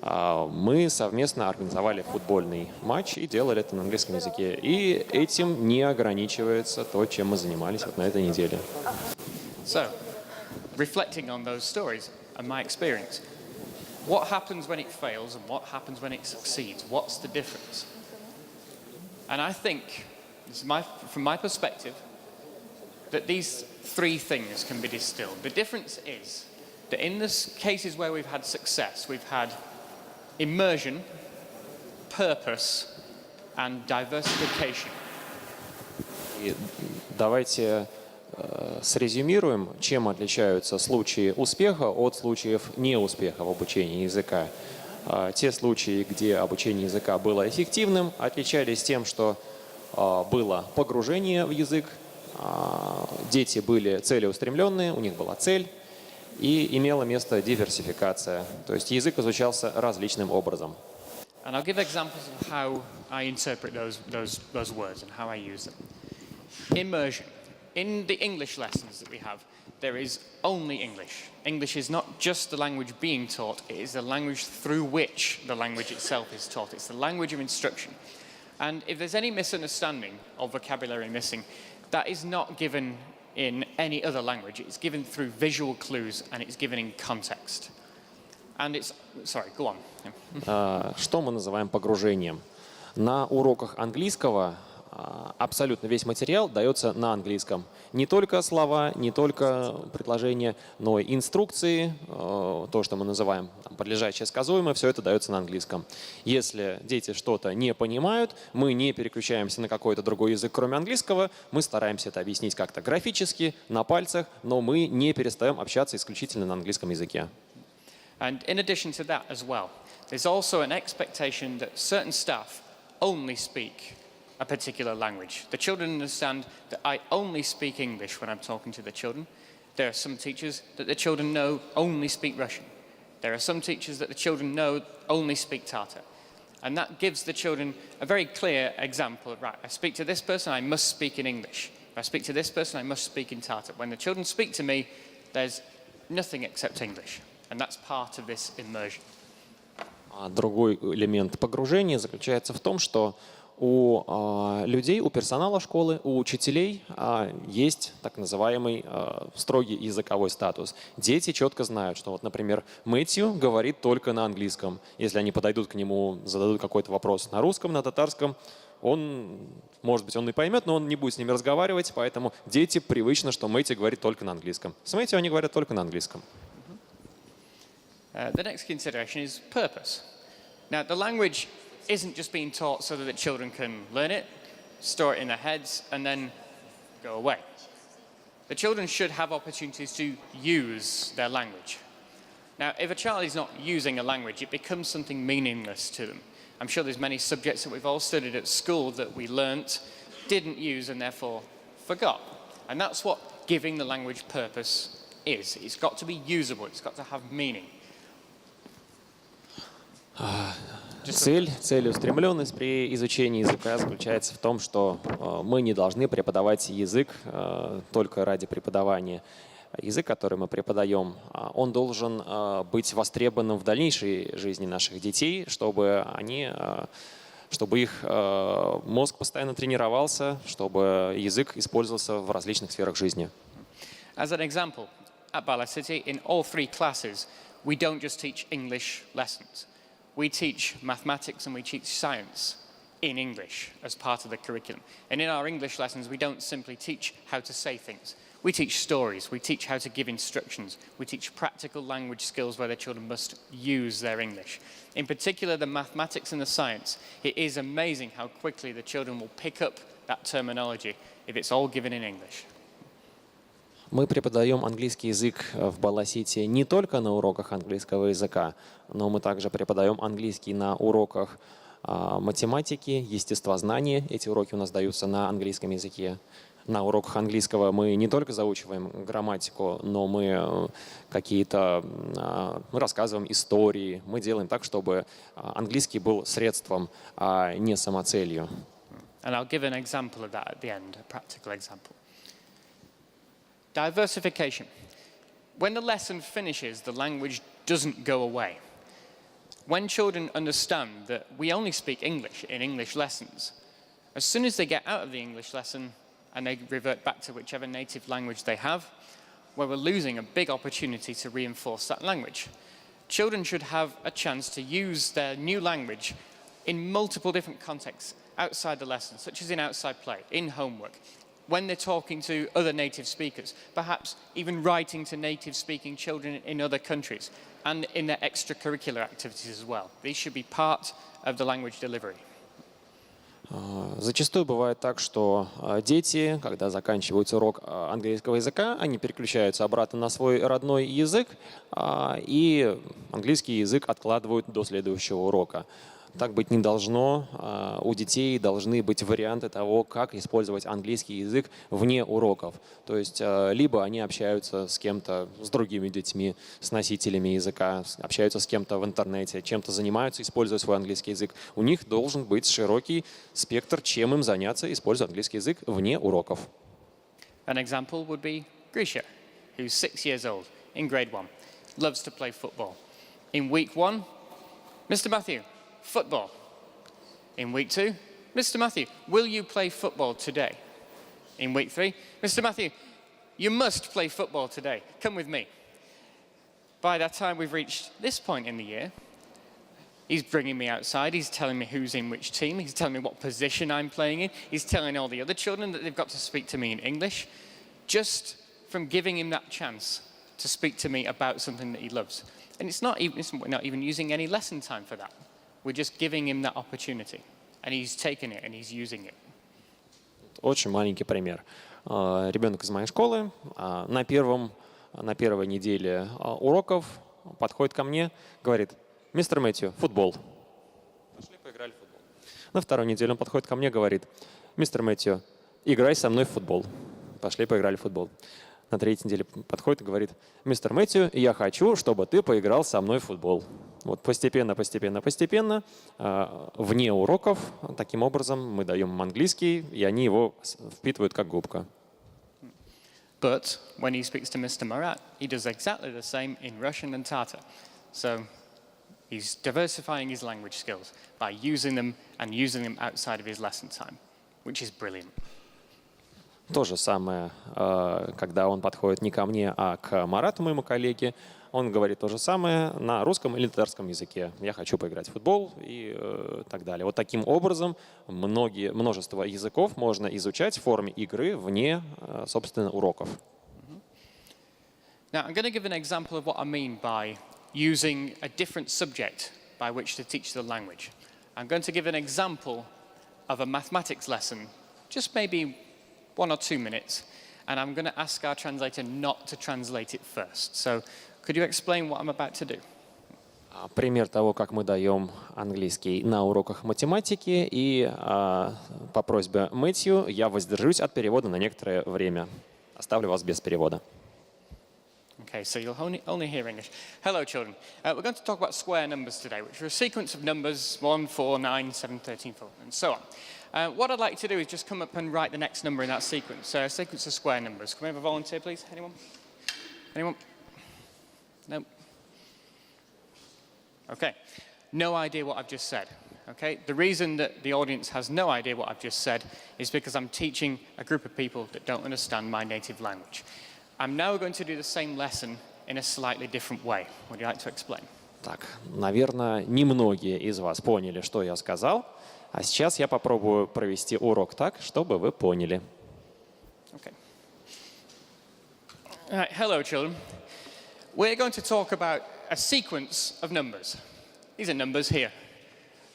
Мы совместно организовали футбольный матч и делали это на английском языке. И этим не ограничивается то, чем мы занимались вот на этой неделе. So, reflecting on those stories and my experience, what happens when it fails and what happens when it succeeds? What's the difference? And I think, this is from my perspective, that these three things can be distilled. The difference is that in the cases where we've had success, we've had immersion, purpose, and diversification. И давайте срезюмируем, чем отличаются случаи успеха от случаев неуспеха в обучении языка. Те случаи, где обучение языка было эффективным, отличались тем, что было погружение в язык, дети были целеустремленные, у них была цель, и имела место диверсификация, то есть язык изучался различным образом. And I'll give examples of how I interpret those words and how I use them. Immersion. In the English lessons that we have, there is only English. English is not just the language being taught, it is the language through which the language itself is taught. It's the language of instruction. And if there's any misunderstanding or vocabulary missing, that is not given in any other language. It's given through visual clues and it's given in context. And it's... Sorry, go on. Что мы называем погружением? На уроках английского абсолютно весь материал дается на английском. Не только слова, не только предложения, но и инструкции, то, что мы называем подлежащее сказуемое, все это дается на английском. Если дети что-то не понимают, мы не переключаемся на какой-то другой язык, кроме английского, мы стараемся это объяснить как-то графически, на пальцах, но мы не перестаем общаться исключительно на английском языке. And in addition to that as well, there's also an expectation that certain staff only speak a particular language. The children understand that I only speak English when I'm talking to the children. There are some teachers that the children know only speak Russian. There are some teachers that the children know only speak Tatar. And that gives the children a very clear example of, right, I speak to this person, I must speak in English. If I speak to this person, I must speak in Tatar. When the children speak to me, there's nothing except English. And that's part of this immersion. А другой элемент погружения заключается в том, что у людей, у персонала школы, у учителей есть так называемый строгий языковой статус. Дети четко знают, что, например, Мэтью говорит только на английском. Если они подойдут к нему, зададут какой-то вопрос на русском, на татарском, он, может быть, он и поймет, но он не будет с ними разговаривать, поэтому дети привычно, что Мэтью говорит только на английском. С Мэтью они говорят только на английском. The next consideration is purpose. Now, the language isn't just being taught so that the children can learn it, store it in their heads, and then go away. The children should have opportunities to use their language. Now, if a child is not using a language, it becomes something meaningless to them. I'm sure there's many subjects that we've all studied at school that we learnt, didn't use, and therefore forgot. And that's what giving the language purpose is. It's got to be usable, it's got to have meaning. Целеустремленность при изучении языка заключается в том, что мы не должны преподавать язык только ради преподавания. Язык, который мы преподаем, он должен быть востребованным в дальнейшей жизни наших детей, чтобы их мозг постоянно тренировался, чтобы язык использовался в различных сферах жизни. As an example, at Bala City, in all three classes, we don't just teach English lessons. We teach mathematics and we teach science in English as part of the curriculum. And in our English lessons, we don't simply teach how to say things. We teach stories, we teach how to give instructions, we teach practical language skills where the children must use their English. In particular, the mathematics and the science, it is amazing how quickly the children will pick up that terminology if it's all given in English. Мы преподаем английский язык в Бала-Сити не только на уроках английского языка, но мы также преподаем английский на уроках математики, естествознания. Эти уроки у нас даются на английском языке. На уроках английского мы не только заучиваем грамматику, но мы какие-то мы рассказываем истории, мы делаем так, чтобы английский был средством, а не самоцелью. And I'll give an example of that at the end, a practical example. Diversification. When the lesson finishes, the language doesn't go away. When children understand that we only speak English in English lessons, as soon as they get out of the English lesson and they revert back to whichever native language they have, well, we're losing a big opportunity to reinforce that language. Children should have a chance to use their new language in multiple different contexts outside the lesson, such as in outside play, in homework, when they're talking to other native speakers, perhaps even writing to native speaking children in other countries, and in their extracurricular activities as well. These should be part of the language delivery. Зачастую бывает так, что дети, когда заканчивается урок английского языка, они переключаются обратно на свой родной язык и английский язык откладывают до следующего урока. Так быть не должно. У детей должны быть варианты того, как использовать английский язык вне уроков. То есть либо они общаются с кем-то, с другими детьми, с носителями языка, общаются с кем-то в интернете, чем-то занимаются, используя свой английский язык. У них должен быть широкий спектр, чем им заняться, используя английский язык вне уроков. An example would be Grisha, who's 6 years old, in grade one, loves to play football. In week one, "Mr. Matthew, football." In week two, "Mr. Matthew, will you play football today?" In week three, "Mr. Matthew, you must play football today. Come with me." By that time we've reached this point in the year, he's bringing me outside. He's telling me who's in which team. He's telling me what position I'm playing in. He's telling all the other children that they've got to speak to me in English. Just from giving him that chance to speak to me about something that he loves. And we're not even using any lesson time for that. We're just giving him that opportunity. And he's taken it and he's using it. Очень маленький пример. Ребенок из моей школы на первой неделе уроков подходит ко мне, говорит: «Мистер Мэтью, футбол». Пошли поиграли в футбол. На второй неделе он подходит ко мне, говорит: «Мистер Мэтью, играй со мной в футбол». Пошли поиграли в футбол. На третьей неделе подходит и говорит: «Мистер Мэтью, я хочу, чтобы ты поиграл со мной в футбол». Вот постепенно, постепенно, постепенно, вне уроков, таким образом мы даем им английский, и они его впитывают как губка. But when he speaks to Mr. Marat, he does exactly the same in Russian and Tatar. So he's diversifying his language skills by using them and using them outside of his lesson time, which is brilliant. То же самое, когда он подходит не ко мне, а к Марату, моему коллеге, он говорит то же самое на русском или татарском языке. «Я хочу поиграть в футбол» и так далее. Вот таким образом множество языков можно изучать в форме игры вне, собственно, уроков. Now, I'm going to give an example of what I mean by using a different subject by which to teach the language. I'm going to give an example of a mathematics lesson, just maybe 1 or 2 minutes, and I'm going to ask our translator not to translate it first. So, could you explain what I'm about to do? Пример того, как мы даем английский на уроках математики, и по просьбе Мэтью я воздержусь от перевода на некоторое время. Оставлю вас без перевода. Okay, so you'll only hear English. Hello, children. We're going to talk about square numbers today, which are a sequence of numbers 1, 4, 9, 7, 13, 4, and so on. What I'd like to do is just come up and write the next number in that sequence. So a sequence of square numbers. Can we have a volunteer, please? Anyone? Anyone? No? Okay. No idea what I've just said. Okay? The reason that the audience has no idea what I've just said is because I'm teaching a group of people that don't understand my native language. I'm now going to do the same lesson in a slightly different way. Would you like to explain? Так, наверное, немногие из вас поняли, что я сказал. А сейчас я попробую провести урок так, чтобы вы поняли. Okay. All right, hello, children. We're going to talk about a sequence of numbers. These are numbers here.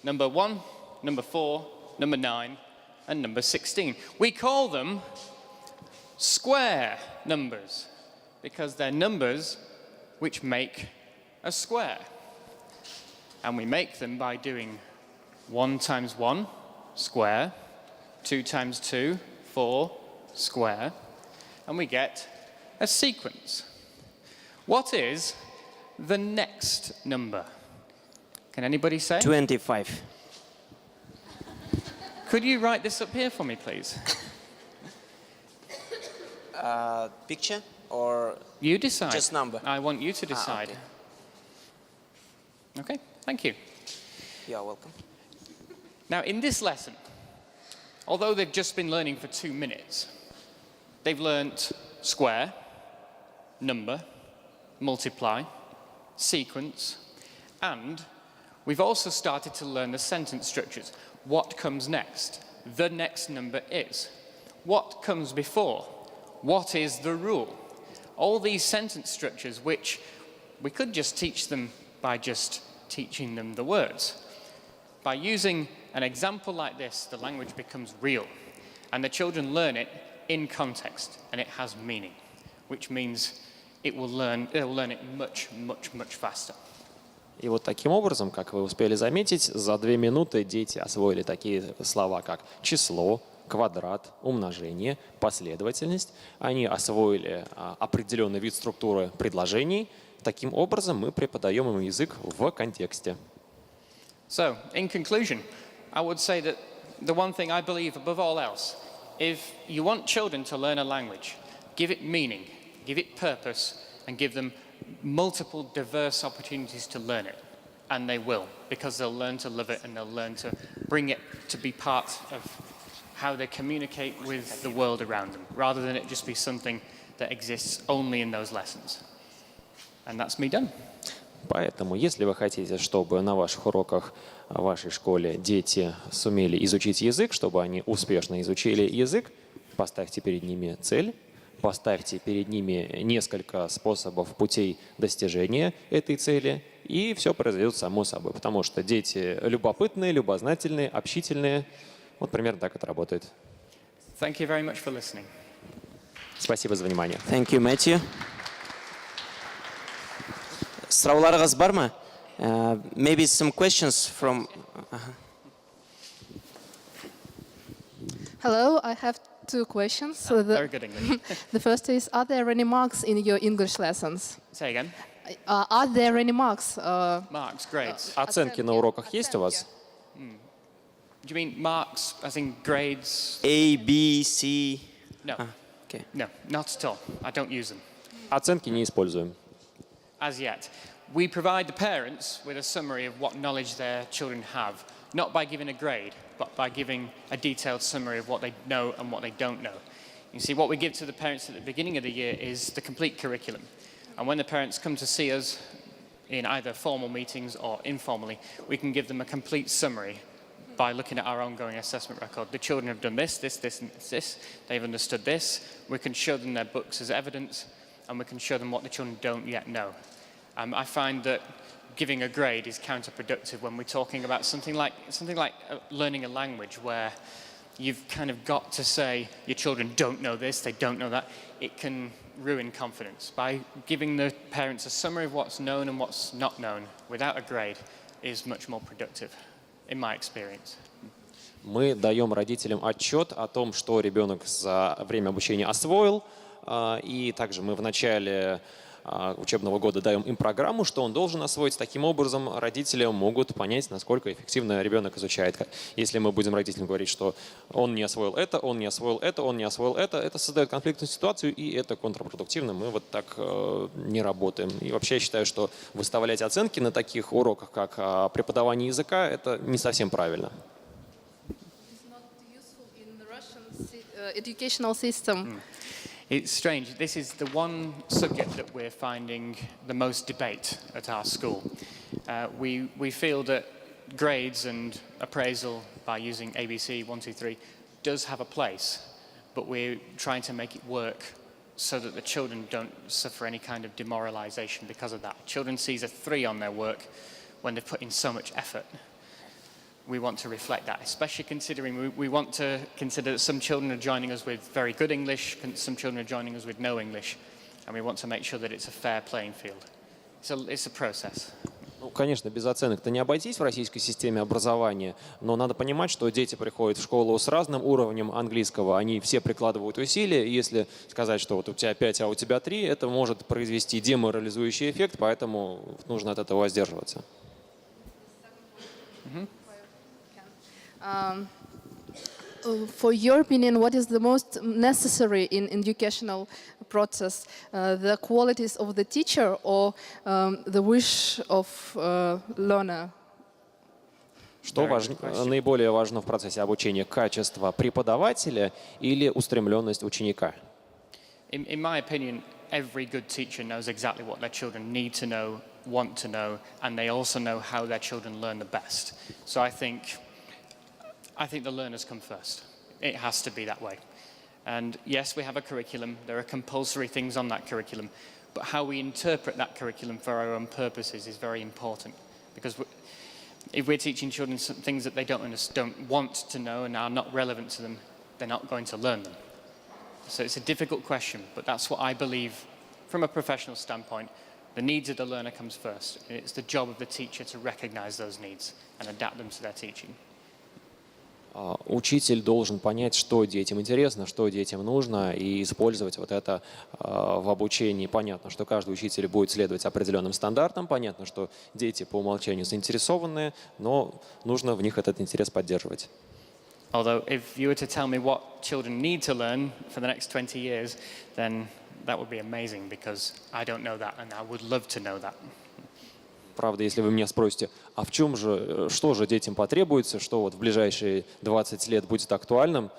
Number 1, number 4, number 9, and number 16. We call them square numbers because they're numbers which make a square. And we make them by doing 1 times 1, square, 2 times 2, 4, square, and we get a sequence. What is the next number? Can anybody say? 25. Could you write this up here for me, please? Picture or You decide. Just number. I want you to decide. Okay. Okay, thank you. You are welcome. Now, in this lesson, although they've just been learning for 2 minutes, they've learnt square, number, multiply, sequence, and we've also started to learn the sentence structures. What comes next? The next number is. What comes before? What is the rule? All these sentence structures, which we could just teach them by just teaching them the words. By using an example like this, the language becomes real, and the children learn it in context, and it has meaning, which means they'll learn it much, much, much faster. И вот таким образом, как вы успели заметить, за 2 минуты дети освоили такие слова, как число, квадрат, умножение, последовательность. Они освоили определенный вид структуры предложений. Таким образом, мы преподаем им язык в контексте. So, in conclusion, I would say that the one thing I believe above all else, if you want children to learn a language, give it meaning, give it purpose, and give them multiple diverse opportunities to learn it. And they will, because they'll learn to love it and they'll learn to bring it to be part of how they communicate with the world around them, rather than it just be something that exists only in those lessons. And that's me done. Поэтому, если вы хотите, чтобы на ваших уроках в вашей школе дети сумели изучить язык, чтобы они успешно изучили язык, поставьте перед ними цель, поставьте перед ними несколько способов, путей достижения этой цели, и все произойдет само собой. Потому что дети любопытные, любознательные, общительные. Вот примерно так это работает. Thank you very much for listening. Спасибо за внимание. Thank you, Matthew. Сорауларыгыз бармы? Maybe some questions from. Hello, I have two questions. So Very good English. The first is, are there any marks in your English lessons? Say again. Are there any marks? Marks, grades. Оценки на уроках есть у вас? Do you mean marks as in grades? A, B, C. No. Okay. No, not at all. I don't use them Оценки не используем. As yet. We provide the parents with a summary of what knowledge their children have, not by giving a grade, but by giving a detailed summary of what they know and what they don't know. You see, what we give to the parents at the beginning of the year is the complete curriculum. And when the parents come to see us in either formal meetings or informally, we can give them a complete summary by looking at our ongoing assessment record. The children have done this, this, this, and this. They've understood this. We can show them their books as evidence, and we can show them what the children don't yet know. I find that giving a grade is counterproductive when we're talking about something like learning a language, where you've kind of got to say your children don't know this, they don't know that. It can ruin confidence. By giving the parents a summary of what's known and what's not known without a grade is much more productive, in my experience. Мы даем родителям отчет о том, что ребенок за время обучения освоил. И также мы в начале учебного года даем им программу, что он должен освоить. Таким образом, родители могут понять, насколько эффективно ребенок изучает. Если мы будем родителям говорить, что он не освоил это, он не освоил это, он не освоил это, это создает конфликтную ситуацию, и это контрпродуктивно. Мы вот так не работаем. И вообще я считаю, что выставлять оценки на таких уроках, как преподавание языка, это не совсем правильно. It's not useful in the Russian educational system. It's strange. This is the one subject that we're finding the most debate at our school. We feel that grades and appraisal by using ABC 1, 2, 3 does have a place, but we're trying to make it work so that the children don't suffer any kind of demoralization because of that. Children sees a 3 on their work when they've put in so much effort. We want to reflect that, especially considering we want to consider that some children are joining us with very good English, and some children are joining us with no English, and we want to make sure that it's a fair playing field. It's a process. Ну, конечно, без оценок-то не обойтись в российской системе образования, но надо понимать, что дети приходят в школу с разным уровнем английского, они все прикладывают усилия, и если сказать, что вот у тебя 5, а у тебя 3, это может произвести деморализующий эффект, поэтому нужно от этого воздерживаться. For your opinion, what is the most necessary in educational process? The qualities of the teacher or the wish of learner? Что наиболее важно в процессе обучения? Качество преподавателя или устремленность ученика? In my opinion, every good teacher knows exactly what their children need to know, want to know, and they also know how their children learn the best. So I think the learners come first. It has to be that way. And yes, we have a curriculum. There are compulsory things on that curriculum. But how we interpret that curriculum for our own purposes is very important. Because if we're teaching children some things that they don't want to know and are not relevant to them, they're not going to learn them. So it's a difficult question, but that's what I believe from a professional standpoint. The needs of the learner comes first, and it's the job of the teacher to recognize those needs and adapt them to their teaching. Учитель должен понять, что детям интересно, что детям нужно, и использовать вот это в обучении. Понятно, что каждый учитель будет следовать определенным стандартам, понятно, что дети по умолчанию заинтересованы, но нужно в них этот интерес поддерживать. Although, if you were to tell me what children need to learn for the next 20 years, then that would be amazing because I don't know that and I would love to know that. Правда, если вы меня спросите, а в чем же, что же детям потребуется, что вот в ближайшие 20 лет будет актуальным,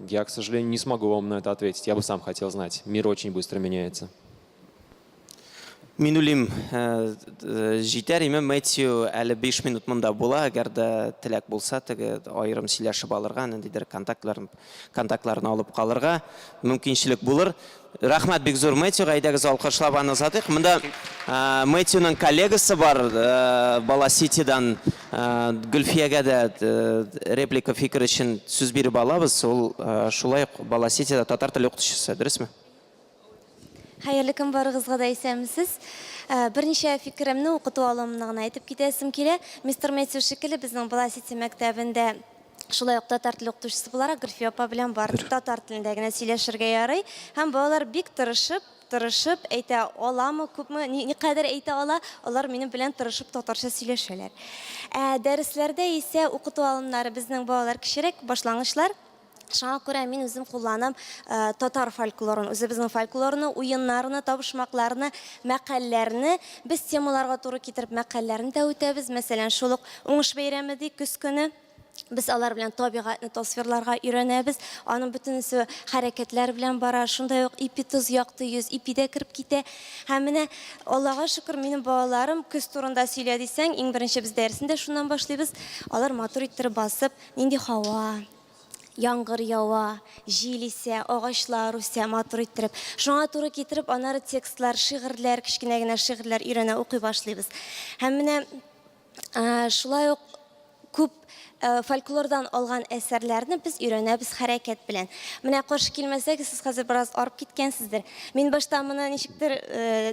я, к сожалению, не смогу вам на это ответить. Я бы сам хотел знать. Мир очень быстро меняется. Мин уйлыйм, җитәр име. Мэтью әле 5 минут монда була, әгәр дә теләк булса, теге аерым сөйләшеп алырга, ниндидер контактларын алып калырга мөмкинчелек булыр. Рәхмәт бик зур Мэтьюга, әйдәгез алкышлап аны озатыйк. Монда Мэтьюның коллегасы бар, Бала Ситидан Гөлфиягә дә реплика фикер өчен сүз биреп алабыз. Ул шулай ук Бала Ситида татар теле укытучысы, дөресме? Хәерле көн барыгызга да, исәнмесез. Берничә фикеремне укыту алымын гына әйтеп китәсем килә. Мистер Мэтью шикелле безнең Бала Сити мәктәбендә шулай ук татар теле укытучысы буларак Гөлфия апа белән бар татар телендә генә сөйләшергә ярый. Һәм балалар бик тырышып, тырышып әйтә аламы, күпме, никадәр әйтә ала, алар минем белән тырышып татарча сөйләшәләр. Ә дәресләрдә исә укыту алымнары: безнең балалар кечерәк, башлангычлар. Шуңа күрә мин үзем кулланам татар фольклорын, үзебезнең фольклорны, уеннарны, табышмакларны, мәкальләрне. Без темаларга туры китереп мәкальләрне дә үтәбез. Мәсәлән, шул ук уңыш бәйрәме ди, көз көне. Без алар белән табигатьне тасвирларга өйрәнәбез. Аның бөтенесе хәрәкәтләр белән бара. Шундай ук ипи тоз якты йөз, ипи дә кереп китә. Һәм менә Аллага шөкер, минем балаларым көз турында сөйлә дисәң, иң беренче без дәресен дә шуннан башлыйбыз. Алар матур иттереп басып, нинди һава, яңгыр ява, җил исә, агачлар үсә, матур иттереп. Шуңа туры китереп, аннары текстлар, шигырьләр, кечкенә генә шигырьләр өйрәнә, укый башлыйбыз. Һәм менә шулай ук күп фольклордан алган әсәрләрне без өйрәнәбез хәрәкәт белән. Менә каршы килмәсәгез, сез хәзер бераз арып киткәнсездер. Мин башта моны ничектер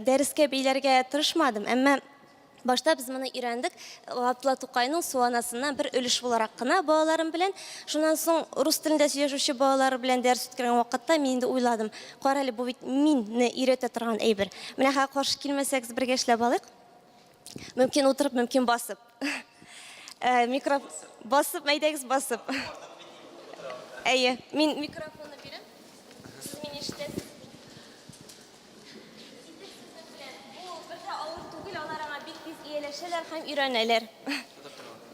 дәрескә бәйләргә тырышмадым, әмма башта без моны өйрәндек Габдулла Тукайның Су анасыннан бер өлеш буларак кына балаларым белән. Шуннан соң рус телендә сөйләшүче балалар белән дәрес үткәргән вакытта мин инде уйладым. Кара әле, бу бит мине өйрәтә торган әйбер. Менә хәзер каршы килмәсәгез, бергә эшләп алыйк. Мөмкин утырып, мөмкин басып. Микро басып, әйдәгез басып. Әйе, мин микрофонны бирәм. Сез мине ишетәсез. Бу бер дә авыр түгел, алар аңа бик тиз ияләшәләр һәм өйрәнәләр.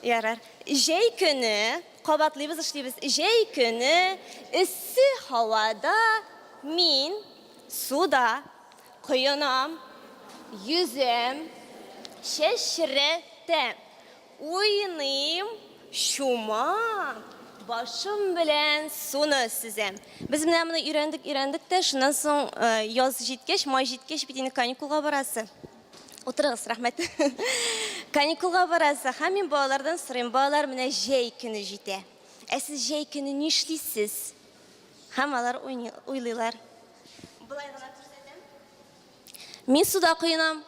Ярар. Җәй көне, кабатлыйбыз, эшлибез. Җәй көне эссе һавада мин суда коенам, йөзәм, чәчрәтәм. Уйныйм, чумам, башым белән суны сөзәм. Без менә моны өйрәндек, өйрәндек тә, шуннан соң яз җиткәч, май җиткәч бит инде каникулга барасы. Утырыгыз, рәхмәт. Каникулга барасы. Һәм мин балалардан сорыйм: балалар, менә җәй көне җитә. Ә сез җәй көне нишлисез? Һәм алар уйлыйлар. Болай гына күрсәтәм. Мин суда коенам,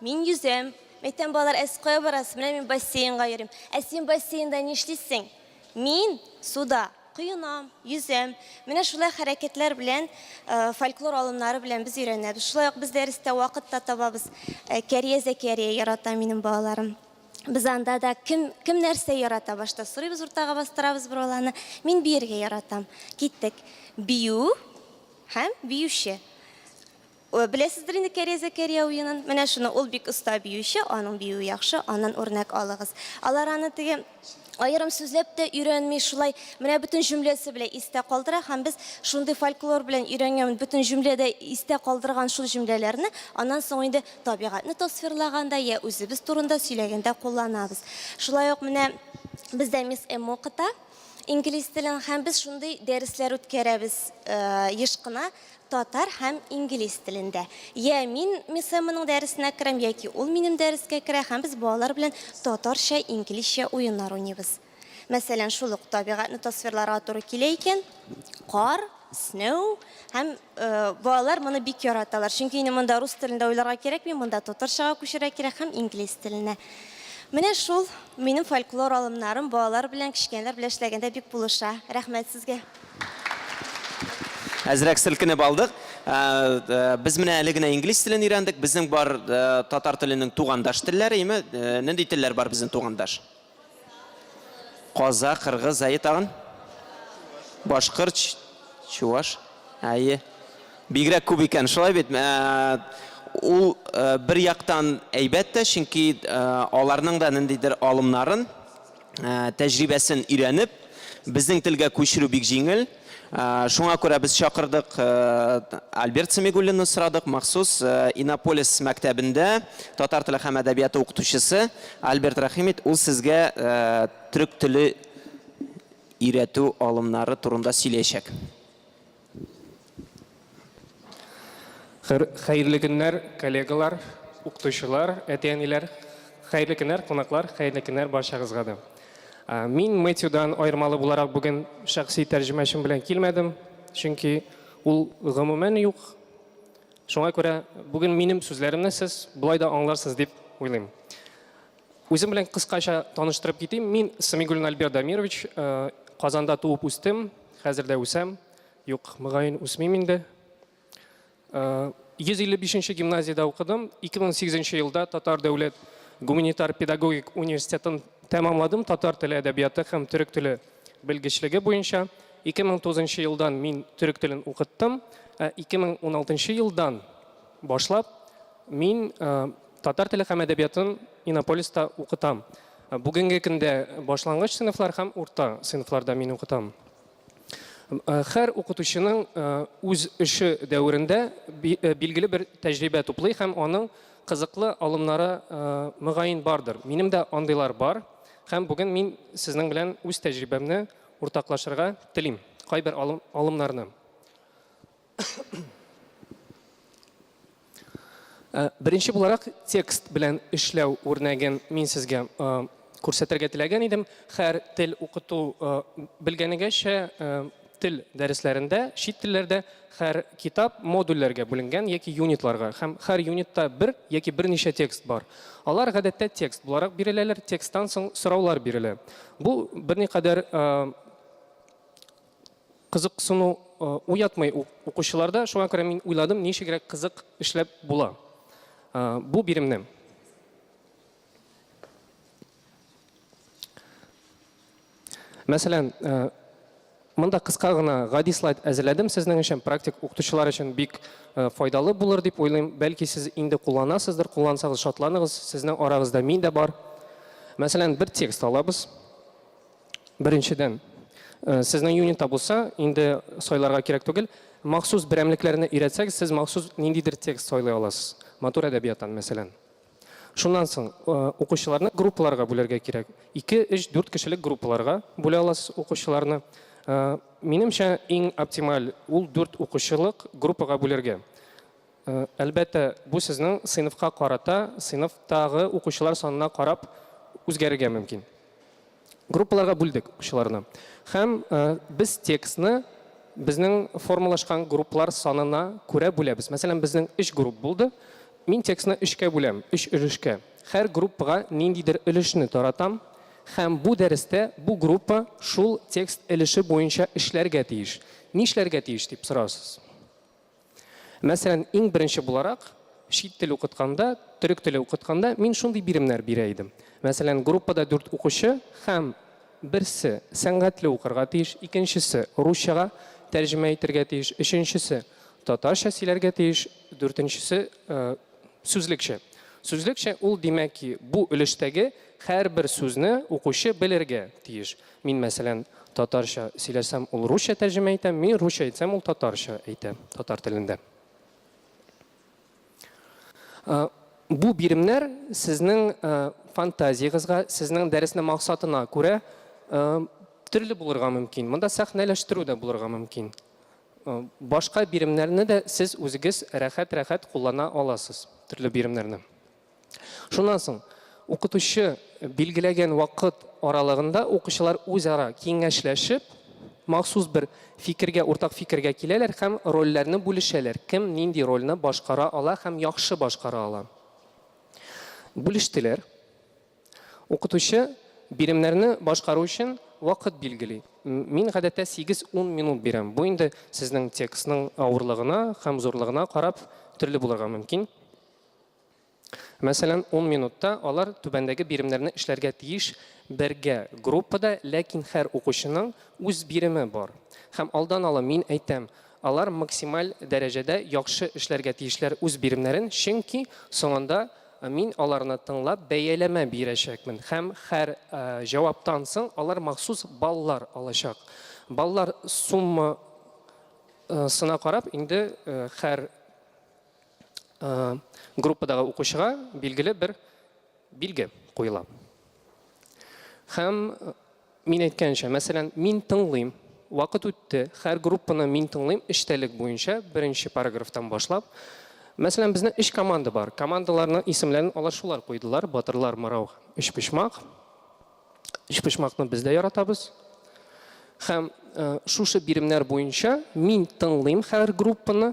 мин йөзәм. Әйтәм, балалар, ә сез кая барасыз? Менә мин бассейнга йөрим. Ә син бассейнда нишлисең? Мин суда коенам, йөзәм. Менә шулай хәрәкәтләр белән, фольклор алымнары белән без өйрәнәбез. Шулай ук без дәрестә вакыт та табабыз. Кәрия Зәкәрия ярата минем балаларым. Без анда да кем, кем нәрсә ярата башта сорыйбыз, уртага бастырабыз бер баланы. Мин биергә яратам. Киттек. Бию һәм биюче. Беләсездер инде Кәрия Зәкәрия уенын. Менә шуны, ул бик оста биюче, аның биюе яхшы, аннан үрнәк алыгыз. Алар аны теге аерым сүзләп тә өйрәнми, шулай менә бөтен җөмләсе белән истә калдыра һәм без шундый фольклор белән өйрәнгән бөтен җөмләдә истә калдырган шул җөмләләрне аннан соң инде табигатьне тасвирлаганда я үзебез турында сөйләгәндә кулланабыз. Шулай ук менә бездә мисс Эмма укыта инглиз телен һәм без шундый дәресләр үткәрәбез еш кына Татар һәм инглиз телендә. Йә мин мисс Эмманың дәресенә керәм, яки ул минем дәрескә керә һәм без балалар белән татарча, инглизчә уеннар уйныйбыз. Мәсәлән, шул ук табигатьне тасвирларга туры килә икән, кар, snow, һәм балалар моны бик яраталар. Чөнки инде монда рус телендә уйларга кирәкми, монда татарчага күчерергә кирәк һәм инглиз теленә. Менә шул минем фольклор алымнарым балалар белән, кечкенәләр белән эшләгәндә бик булыша. Рәхмәт сезгә. Әзрәк селкенеп алдык. Без менә әле генә инглиз телен өйрәндек. Безнең бар татар теленең тугандаш телләре, име? Нинди телләр бар безнең тугандаш? Казах, кыргыз, әйе тагын? Башкорт, чуваш. Әйе. Бигрәк күп икән, шулай бит? Ул бер яктан әйбәт тә, чөнки аларның да ниндидер алымнарын тәҗрибәсен өйрәнеп, безнең телгә күчерү бик җиңел. Шуңа күрә без чакырдык Альберт Самигуллинны сорадык, махсус Иннополис мәктәбендә татар теле һәм әдәбияты укытучысы Альберт Рәхимит, ул сезгә төрек теле өйрәтү алымнары турында сөйләячәк. Хәерле көннәр, коллегалар, укытучылар, әти-әниләр. Хәерле көннәр, кунаклар, хәерле көннәр барчагызга да. Мин Мэтьюдан аермалы буларак бүген шәхси тәрҗемәчем белән килмәдем, чөнки ул гомумән юк. Шуңа күрә бүген минем сүзләремне сез болай да аңларсыз дип уйлыйм. Үзем белән кыскача таныштырып китим. Мин Самигуллин Альберт Дамирович, Казанда туып үстем, хәзер дә үсәм. Юк, мөгаен үсмим инде. 155 нче гимназиядә укыдым. 2008 елда Татар дәүләт гуманитар педагогик университетын тәмамладым татар теле әдәбияты һәм төрек теле белгечлеге буенча. 2009 елдан мин төрек телен укыттым. Ә 2016 елдан башлап мин Татар теле һәм әдәбиятын Иннополиста укытам. Бүгенге көндә башлангыч сыйныфлар һәм урта сыйныфларда мин укытам. Һәр укытучының үз эше дәверендә билгеле бер тәҗрибә туплый һәм аның кызыклы алымнары мөгаен бардыр. Минем дә андыйлар бар һәм бүген мин сезнең белән үз тәҗрибәмне уртаклашырга телим, кайбер алымнарны. Беренче буларак текст белән эшләү үрнәген мин сезгә күрсәтергә теләгән идем. Һәр тел укыту белгәнегезчә, тел дәресләрендә, чит телләрдә һәр китап модульләргә бүленгән яки юнитларга һәм һәр юнитта бер яки берничә текст бар. Алар гадәттә текст буларак биреләләр, тексттан соң сораулар бирелә. Бу берникадәр Кызыксыну уятмый укучыларда, шуңа күрә мин уйладым, ничегрәк кызык эшләп була бу биремне. Мәсәлән, монда кыска гына гади слайд әзерләдем сезнең өчен, практик укытучылар өчен бик файдалы булыр дип уйлыйм. Бәлки сез инде кулланасыздыр, куллансагыз шатланыгыз, сезнең арагызда мин дә бар. Мәсәлән, бер текст алабыз. Беренчедән, сезнең юнитта булса, инде сайларга кирәк түгел. Махсус берәмлекләрне өйрәтсәгез, сез махсус ниндидер текст сайлый аласыз. Матур әдәбияттан, мәсәлән. Шуннан соң, укучыларны группаларга бүләргә кирәк. Ике, өч, дүрт кешелек группаларга бүлә аласыз укучыларны. Минемчә, иң оптималь ул дүрт укучылык группага бүләргә. Әлбәттә, бу сезнең сыйныфка карата, сыйныфтагы укучылар санына карап үзгәрергә мөмкин. Группаларга бүлдек укучыларны. Һәм без текстны безнең формалашкан группалар санына күрә бүләбез. Мәсәлән, безнең өч групп булды. Мин текстны өчкә бүләм, өч өлешкә. Һәр группага ниндидер өлешне таратам һәм бу дәрестә бу группа шул текст өлеше буенча эшләргә тиеш. Нишләргә тиеш дип сорарсыз. Мәсәлән, иң беренче буларак, чит тел укытканда, төрек теле укытканда мин шундый биремнәр бирә идем. Мәсәлән, группада дүрт укучы һәм берсе сәнгатьле укырга тиеш, икенчесе русчага тәрҗемә итергә тиеш, өченчесе татарча сөйләргә тиеш, дүртенчесе сүзлекчә. Сүзлекчә ул, димәк ки, бу өлештәге һәрбер сүзне укучы белергә тиеш. Мин, мәсәлән, татарча сөйләсәм, ул русча тәрҗемә итә, мин русча әйтсәм, ул татарча әйтә, татар телендә. Бу биремнәр сезнең фантазиягезгә, сезнең дәреснең максатына күрә төрле булырга мөмкин. Монда сәхнәләштерү дә булырга мөмкин. Башка биремнәрне дә сез үзегез рәхәт-рәхәт куллана аласыз, төрле биремнәрне. Шуннан соң, укытучы билгеләгән вакыт аралыгында укучылар үзара киңәшләшеп, махсус бер фикергә, уртак фикергә киләләр һәм рольләрне бүлешәләр, кем нинди рольне башкара ала һәм яхшы башкара ала. Бүлештеләр. Укытучы биремнәрне башкару өчен вакыт билгели. Мин гадәттә 8-10 минут бирәм. Бу инде сезнең текстның авырлыгына һәм зурлыгына карап төрле булырга мөмкин. Мәсәлән, 10 минутта алар түбәндәге биремнәрне эшләргә тиеш бергә группада, ләкин һәр укучының үз биреме бар. Һәм алдан ала мин әйтәм, алар максималь дәрәҗәдә яхшы эшләргә тиешләр үз биремнәрен, чөнки соңында Мин аларны тыңлап бәяләмә бирәчәкмен һәм һәр җаваптан соң алар махсус баллар алачак. Баллар сумма сына карап инде һәр группадагы укучыга билгеле бер билге куела. Һәм мин әйткәнчә, мәсәлән, мин тыңлыйм, вакыт үтте, һәр группаны мин тыңлыйм эчтәлек буенча, беренче параграфтан башлап. Мәсәлән, безнең өч команда бар. Командаларның исемләрен алар шулар куйдылар, Батырлар, Мырау, Өчпочмак. Өчпочмакны без дә яратабыз. Һәм шушы биремнәр буенча мин тыңлыйм һәр группаны,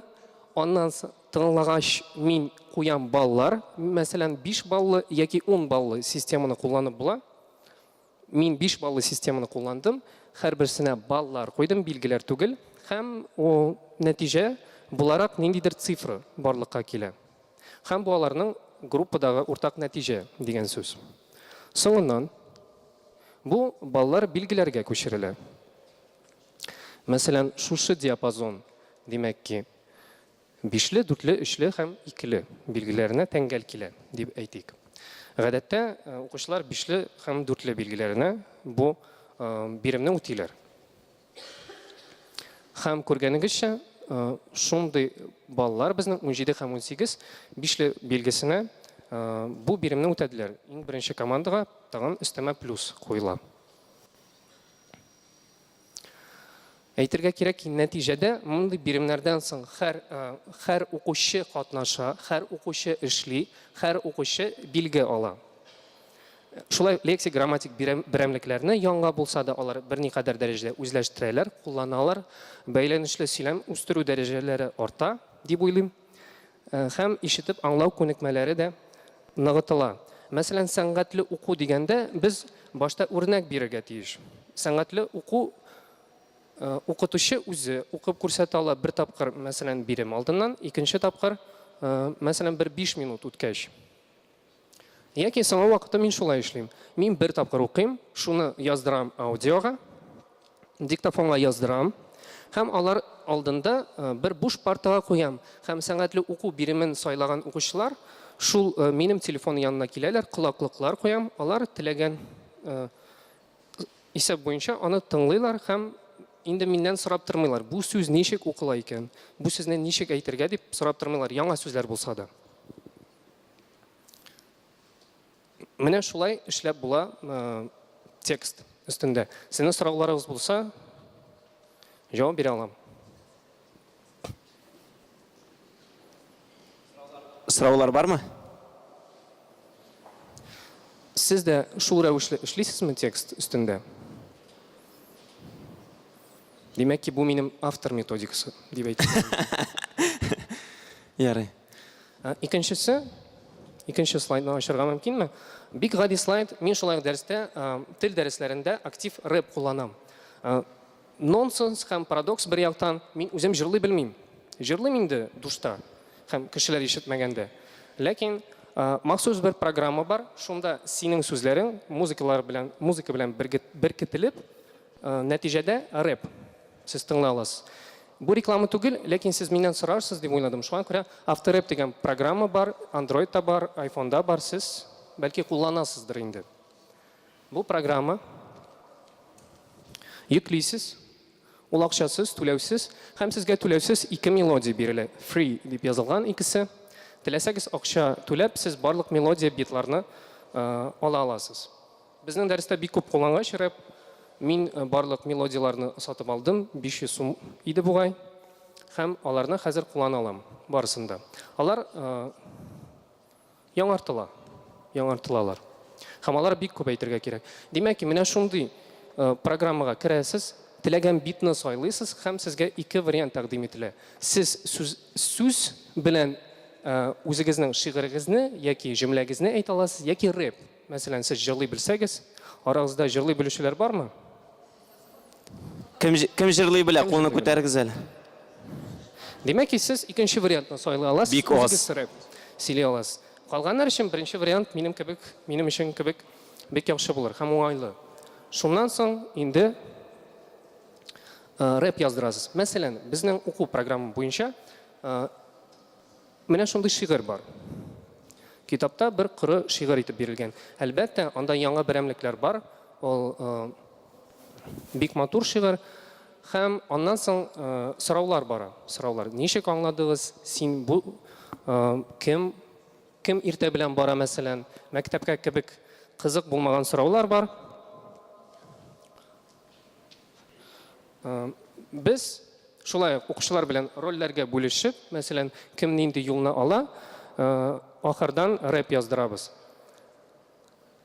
аннан соң тыңлагач мин куям баллар, мәсәлән, 5 баллы яки 10 баллы системаны кулланып була. Мин 5 баллы системаны кулландым, һәрберсенә баллар куйдым, билгеләр түгел, һәм ул нәтиҗә буларак ниндидер цифра барлыкка килә. Һәм бу аларның группадагы уртак нәтиҗә дигән сүз. Соңыннан бу баллар билгеләргә күчерелә. Мәсәлән, шушы диапазон, димәк ки, бишле, дүртле, өчле һәм икеле билгеләренә тәңгәл килә, дип әйтик. Гадәттә, укучылар бишле һәм дүртле билгеләренә бу биремне үтиләр. Һәм күргәнегезчә, шундый баллар безнең 17 һәм 18 бишле билгесенә бу биремне үтәделәр. Иң беренче командага тагын өстәмә плюс куела. Әйтергә кирәк ки, нәтиҗәдә мондый биремнәрдән соң һәр һәр укучы катнаша, һәр укучы эшли, һәр укучы билге ала. Шулай лексик грамматик берәмлекләрне яңа булса да алар берникадәр дәрәҗәдә үзләштерәләр, кулланалар. Бәйләнешле сөйләм үстерү дәрәҗәләре арта, дип уйлыйм. Һәм ишетеп аңлау күнекмәләре дә ныгытыла. Мәсәлән, сәнгатьле уку дигәндә без башта үрнәк бирергә тиеш. Сәнгатьле уку укытучы үзе укып күрсәтә ала бер тапкыр, мәсәлән, бирем алдыннан, икенче тапкыр, мәсәлән, бер 5 минут үткәч. Яки соңгы вакытта мин шулай эшлим. Мин бер тапкыр укыйм, шуны яздырам аудиога, диктофонга яздырам һәм алар алдында э, бер буш партага куям. Һәм сәнгатьле уку биремен сайлаган укучылар шул э, минем телефон янына киләләр, колаклыклар куям, алар теләгән э, исәп буенча аны тыңлыйлар һәм инде миннән сорап тормыйлар, бу сүз ничек укыла икән, бу сүзне ничек әйтергә дип сорап тормыйлар, яңа сүзләр булса да. Менә шулай эшләп була текст өстендә. Сезнең сорауларыгыз булса, җавап бирә алам. Сораулар бармы? Сез дә шул рәвешле эшлисезме текст өстендә? Димәк ки, бу минем автор методикасы дип әйтергә мөмкин. Ярый. Икенчесе, Икенче слайдны ачарга мөмкинме? Бик гади слайд. Мин шулай ук дәрестә, тел дәресләрендә актив рэп кулланам. Нонсенс һәм парадокс бер яктан, мин үзем җырлый белмим. Җырлыйм инде душта һәм кешеләр ишетмәгәндә. Ләкин махсус бер программа бар, шунда синең сүзләрең музыкалар белән, музыка белән беркетелеп, нәтиҗәдә рэп сез тыңлый аласыз. Бу реклама түгел, ләкин сез миннән сорарсыз дип уйладым. Шуңа күрә Авторэп дигән программа бар, Android-та бар, iPhone-да бар, сез бәлки кулланасыздыр инде. Бу программа йөклисез, ул акчасыз, түләүсез һәм сезгә түләүсез ике мелодия бирелә. Free дип язылган икесе. Теләсәгез акча түләп, сез барлык мелодия битларны ала аласыз. Безнең дәрестә бик күп куллангач рэп, мин барлык мелодияләрне сатып алдым, 500 сум иде бугай, һәм аларны хәзер куллана алам, барысын да. Алар яңартыла, яңартылалар. Һәм алар бик күп әйтергә кирәк. Димәк ки, менә шундый программага керәсез, теләгән битны сайлыйсыз һәм сезгә ике вариант тәкъдим ителә. Сез сүз, сүз белән үзегезнең шигырегезне яки җөмләгезне әйтә аласыз, яки рэп. Мәсәлән, сез җырлый белсәгез, арагызда җырлый белүчеләр бармы? Кем, кем җырлый белә, кулны күтәрегез әле. Димәк ки, сез икенче вариантны сайлый аласыз. Бик аз. Үзегез сөйли аласыз. Калганнар өчен беренче вариант минем кебек, минем өчен кебек бик яхшы булыр һәм уңайлы. Шуннан соң инде э, рэп яздырасыз. Мәсәлән, безнең уку программа буенча э, Менә шундый шигырь бар. Китапта бер коры шигырь итеп бирелгән. Әлбәттә, анда яңа берәмлекләр бар. Ул бик матур шигырь. Һәм аннан соң сораулар бара. Сораулар. Ничек аңладыгыз? Син бу кем? Кем иртә белән бара, мәсәлән, мәктәпкә кебек кызык булмаган сораулар бар. Без шулай ук укучылар белән рольләргә бүлешеп, мәсәлән, кем нинди юлны ала, ахырдан рэп яздырабыз.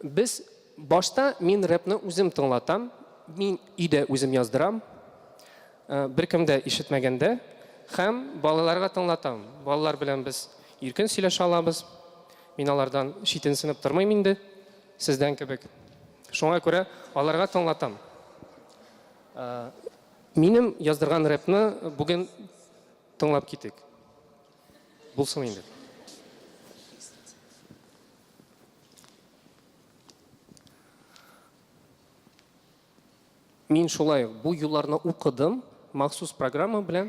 Без башта мин рэпны үзем тыңлатам, мин өйдә үзем яздырам, беркем дә ишетмәгәндә, һәм балаларга тыңлатам. Балалар белән без иркен сөйләшә алабыз. Мин алардан читенсенеп тормыйм инде. Сездән кебек. Шуңа күрә аларга тыңлатам. Минем яздырган рэпны бүген тыңлап китик. Булсын инде. Мин шулай ук бу юлларны укыдым, махсус программа белән.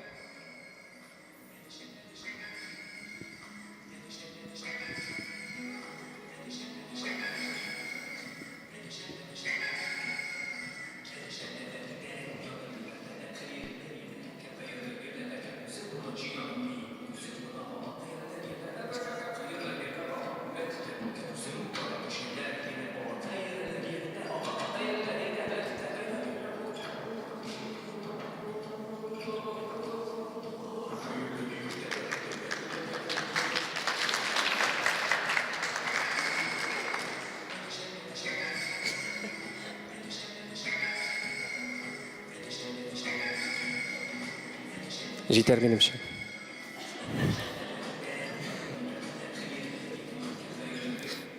Җитәр минемчә.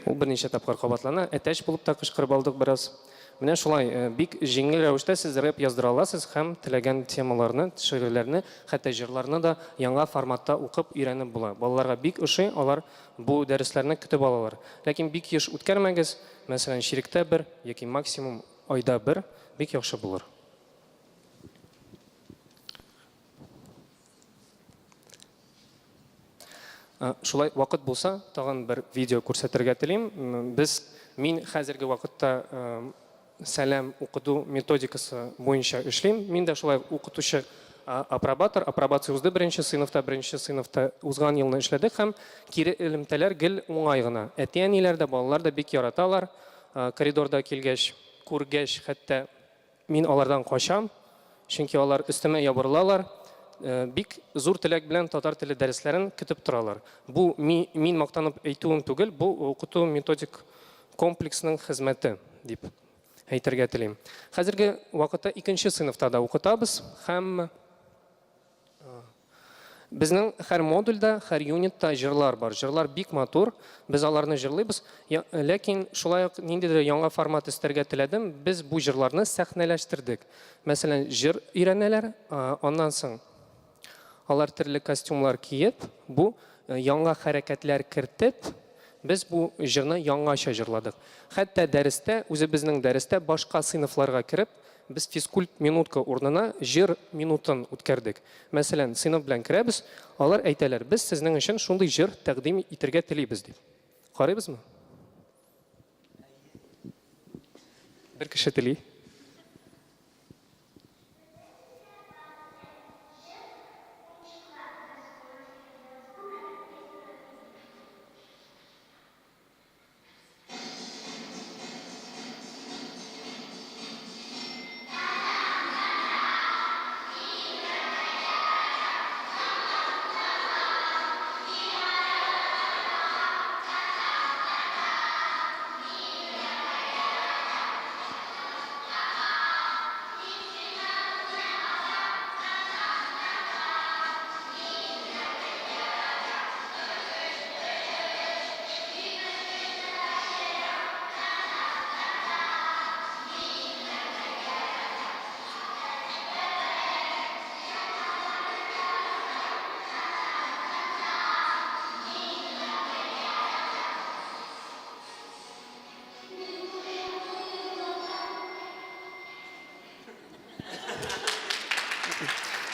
Ул берничә тапкыр кабатлана. Әтәч булып та кычкырып алдык бераз. Менә шулай, э, бик җиңел рәвештә сез рэп яздыра аласыз һәм теләгән темаларны, шигырьләрне, хәтта җырларны да яңа форматта укып өйрәнеп була. Балаларга бик ошый, алар бу дәресләрне көтеп алалар. Ләкин бик еш үткәрмәгез, мәсәлән, чиректә бер яки максимум айда бер, бик яхшы булыр. Шулай вакыт булса, тагын бер видео күрсәтергә телим. Без, мин хәзерге вакытта сәлам укыту методикасы буенча эшлим. Мин дә шулай укытучы апробатор, апробация узды беренче сыйныфта, беренче сыйныфта узган елны эшләдек һәм кире элемтәләр гел уңай гына. Әти-әниләр дә, балалар да бик яраталар. Коридорда килгәч, күргәч, хәтта Мин алардан качам, чөнки алар өстемә ябырылалар, бик зур теләк белән татар теле дәресләрен көтеп торалар. Бу мин мактанып әйтүем түгел, бу укыту методик комплексның хезмәте дип әйтергә телим. Хәзерге вакытта икенче сыйныфта да укытабыз һәм. Безнең һәр модульдә, һәр юнитта җырлар бар. Җырлар бик матур, без аларны җырлыйбыз. Ләкин шулай ук ниндидер яңа формат өстәргә теләдем. Без бу җырларны сәхнәләштердек. Мәсәлән, җыр өйрәнәләр, аннан соң алар төрле костюмлар киеп, бу яңа хәрәкәтләр кертеп, без бу җырны яңача җырладык. Хәтта дәрестә, үзебезнең дәрестә башка сыйныфларга кереп, Без физкульт минутка урынына җыр минутын үткәрдек. Мәсәлән, сыйныф белән керәбез, алар әйтәләр, без сезнең өчен шундый җыр тәкъдим итергә телибез, дип. Карыйбызмы? Бер кеше тели.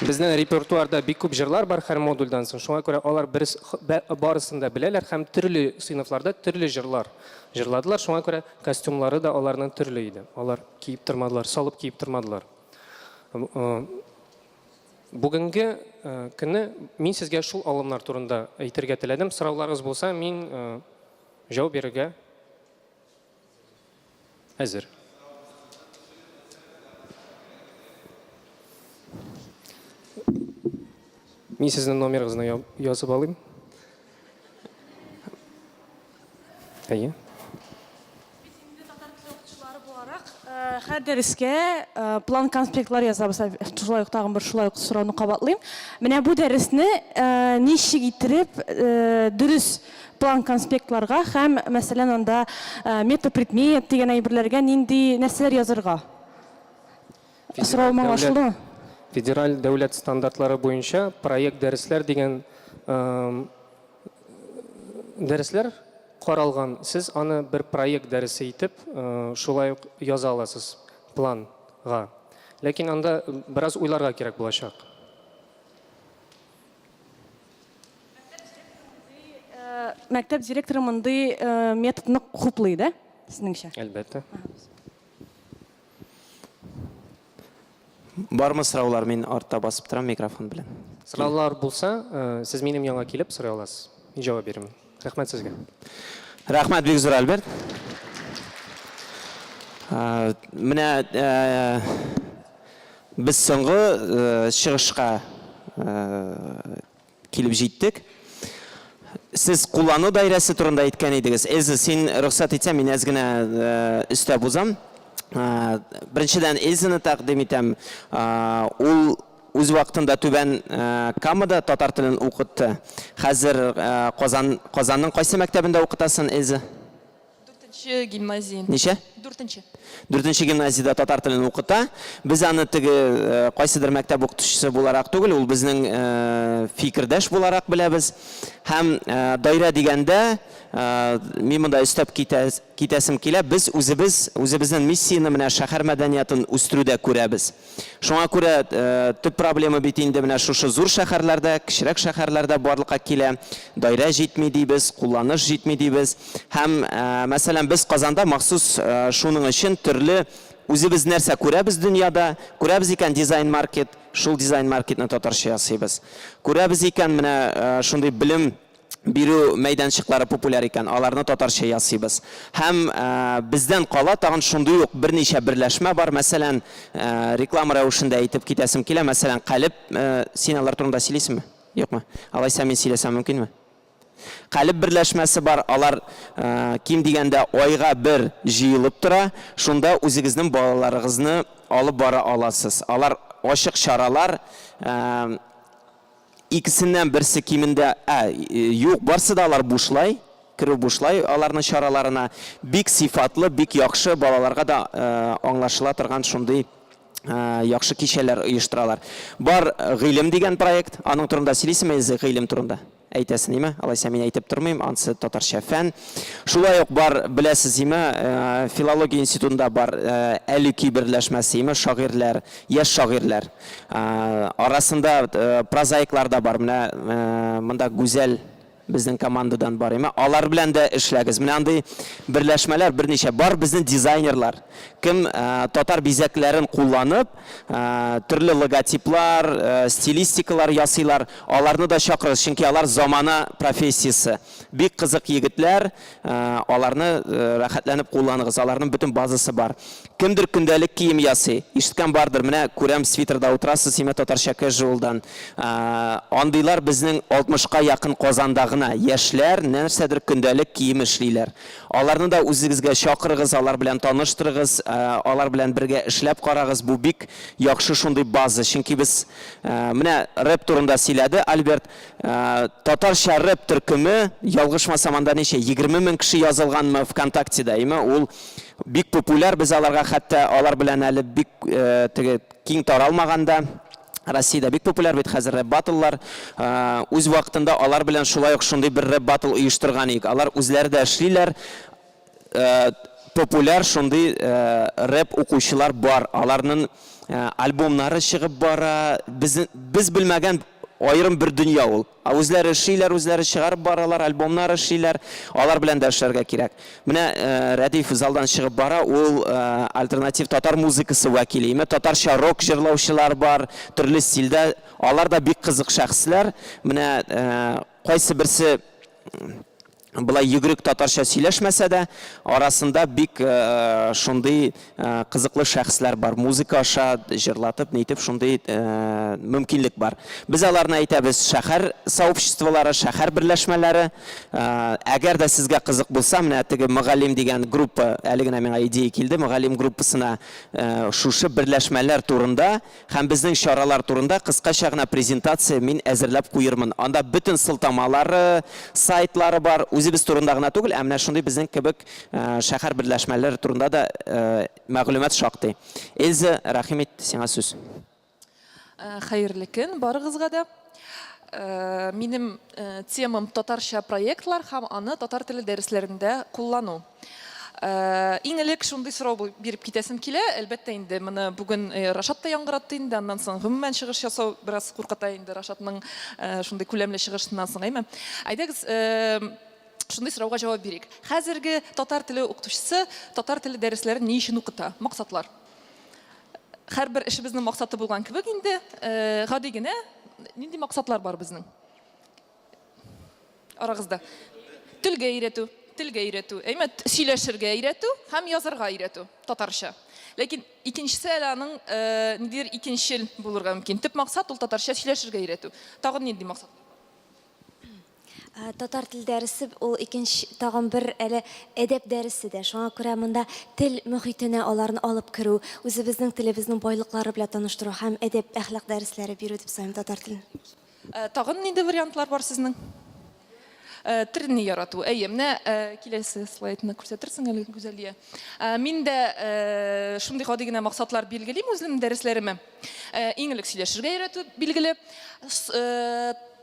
Безнең репертуарда бик күп җырлар бар һәр модульдән соң. Шуңа күрә алар берс, барысын да беләләр һәм төрле сыйныфларда төрле җырлар җырладылар. Шуңа күрә костюмлары да аларның төрле иде. Алар киеп тормадылар, салып киеп тормадылар. Бүгенге көнне мин сезгә шул алымнар турында әйтергә теләдем. Сорауларыгыз булса, мин җавап бирергә Әзер. Мин сезнең номерыгызны язып алыйм. Әйе. Һәр дәрескә план конспектлар язабыз. Шулай ук тагын бер шулай ук сорауны кабатлыйм. Менә бу дәресне ничек иттереп дөрес План-конспектларга һәм, мәсәлән, анда метапредмет дигән әйберләргә нинди нәрсәләр язырга? Соравым аңлашылдымы? Федераль дәүләт стандартлары буенча проект дәресләр дигән дәресләр каралган. Сез аны бер проект дәресе итеп шулай ук яза аласыз планга. Ләкин анда бераз уйларга кирәк булачак. Мәктәп директоры мондый методны хуплый, да, сезнеңчә? Әлбәттә. Бармы сораулар? Мин артта басып торам микрофон белән. Сораулар булса, сез минем янга килеп сорый аласыз. Мин җавап бирермен. Рәхмәт сезгә. Рәхмәт бик зур, Альберт. Менә без соңгы чыгышка килеп җиттек. Сез куллану даирәсе турында әйткән идегез. Эльза, син рөхсәт итсәң, мин әз генә өстәп узам. Беренчедән, Эльзаны тәкъдим итәм. Ул үз вакытында Түбән Камада татар телен укытты. Хәзер Казан, Казанның кайсы мәктәбендә укытасың, Эльза? Дүртенче гимназия. Ничә? Дүртенче. Дүртенче гимназиядә татар телен укыта. Без аны теге кайсыдыр мәктәп укытучысы буларак түгел, ул безнең фикердәш буларак беләбез. Һәм даирә дигәндә, мин монда өстәп китә, китәсем килә, без үзебез, үзебезнең миссияне менә шәһәр мәдәниятын үстерүдә күрәбез. Шуңа күрә төп проблема бит инде менә шушы зур шәһәрләрдә, кечерәк шәһәрләрдә барлыкка килә. Даирә җитми дибез, кулланыш җитми дибез. Һәм, мәсәлән, без Казанда махсус шуның өчен төрле үзебез нәрсә күрәбез дөньяда, күрәбез икән дизайн-маркет, шул дизайн-маркетны татарча ясыйбыз. Күрәбез икән менә шундый белем бирү мәйданчыклары популяр икән, аларны татарча ясыйбыз. Һәм бездән кала тагын шундый ук берничә берләшмә бар. Мәсәлән, реклама рәвешендә әйтеп китәсем килә, мәсәлән, Калеб, син алар турында сөйлисеңме? Юкмы? Алайса мин сөйләсәм мөмкинме? Калеб берләшмәсе бар, алар ким дигәндә айга бер җыелып тора, шунда үзегезнең балаларыгызны алып бара аласыз. Алар ачык чаралар. Икесеннән берсе кимендә, ә, юк, барсы да алар бушлай, керү бушлай аларның чараларына. Бик сыйфатлы, бик яхшы, балаларга да аңлашыла торган шундый яхшы кичәләр оештыралар. Бар Гыйлем дигән проект, аның турында сөйлисеңме, Эльза, Гыйлем турында? Әйтәсен, име? Алайса мин әйтеп тормыйм, ансы татарча фән. Шулай ук бар, беләсез, име, филология институтында бар Әлүки берләшмәсе, име, шагыйрьләр, яшь шагыйрьләр. Арасында прозаиклар да бар. Менә монда Гүзәл безнең командадан бар, име. Алар белән дә эшләгез. Менә андый берләшмәләр берничә. Бар безнең дизайнерлар. Кем татар бизәкләрен кулланып, төрле логотиплар, стилистикалар ясыйлар. Аларны да чакырыгыз, чөнки алар замана профессиясе. Бик кызык егетләр, аларны рәхәтләнеп кулланыгыз, аларның бөтен базасы бар. Кемдер көндәлек кием ясый, ишеткән бардыр, менә күрәм свитерда утырасыз, симе татарча кэжуалдан. Андыйлар безнең алтмышка якын Казанда гына, яшьләр нәрсәдер көндәлек кием эшлиләр. Аларны да үзегезгә чакырыгыз, алар белән таныштырыгыз, алар белән бергә эшләп карагыз, бу бик яхшы шундый база, чөнки без Менә рэп турында сөйләде Альберт. Татарча рэп төркеме, ялгышмасам, анда ничә, 20 мең кеше язылганмы ВКонтактеда, име? Ул бик популяр, без аларга хәтта алар белән әле бик теге киң таралмаган да. Россиядә бик популяр бит хәзер рэп-баттллар. Үз вакытында алар белән шулай ук шундый бер рэп-баттл оештырган идек. Алар үзләре дә эшлиләр. Популяр шундый рэп укучылар бар. Аларның альбомнары чыгып бара. Без, без белмәгән аерым бер дөнья ул. Ә үзләре эшлиләр, үзләре чыгарып баралар, альбомнар эшлиләр. Алар белән дә эшләргә кирәк. Менә Рәдиф залдан чыгып бара, ул альтернатив татар музыкасы вәкиле. Име татарча рок җырлаучылар бар, төрле стильдә. Алар да бик кызык шәхесләр. Менә кайсы берсе Болай йөгерек татарча сөйләшмәсә дә, арасында бик шундый кызыклы шәхесләр бар. Музыка аша җырлатып, нитеп шундый мөмкинлек бар. Без аларны әйтәбез, шәһәр сообществолары, шәһәр берләшмәләре. Әгәр дә сезгә кызык булса, менә теге Мөгаллим дигән группа, әле генә миңа идея килде, Мөгаллим группасына шушы берләшмәләр турында Һәм безнең чаралар турында кыскача гына презентация мин әзерләп куермын. Анда бөтен сылтамалары, сайтлары бар. Үзебез турында гына түгел, ә менә шундый безнең кебек шәһәр берләшмәләре турында да мәгълүмат шактый. Эльза, рәхим ит, сиңа сүз. Хәерле көн барыгызга да. Минем темам татарча проектлар һәм аны татар теле дәресләрендә куллану. Иң элек шундый сорау биреп китәсем килә. Әлбәттә инде, моны бүген Рашат та яңгыратты инде, аннан соң гомумән чыгыш ясау бераз куркыта инде Рашатның шундый күләмле чыгышыннан соң, әйме? Әйдәгез, шундый сорауга җавап бирик. Хәзерге татар теле укытучысы татар теле дәресләрен ни өчен укыта? Максатлар. Һәрбер эшебезнең максаты булган кебек инде, гади генә нинди максатлар бар безнең? Арагызда. Телгә өйрәтү, телгә өйрәтү, әйме, сөйләшергә өйрәтү һәм язарга өйрәтү татарча. Ләкин икенчесе әле аның ниндидер икенчел булырга мөмкин. Төп максат ул татарча сөйләшергә өйрәтү. Тагын нинди максат? Татар тел дәресе ул икенче тагын бер әле әдәп дәресе дә. Шуңа күрә монда тел мөхитенә аларны алып керү, үзебезнең телебезнең байлыклары белән таныштыру һәм әдәп, әхлак дәресләре бирү дип саныйм татар телен. Тагын нинди вариантлар бар сезнең? Телне ярату. Әйе, менә киләсе слайдны күрсәтерсең әле, Гүзәлия. Мин дә шундый гади генә максатлар билгелим үземнең дәресләремә. Иң элек сөйләшергә өйрәтү, билгеле.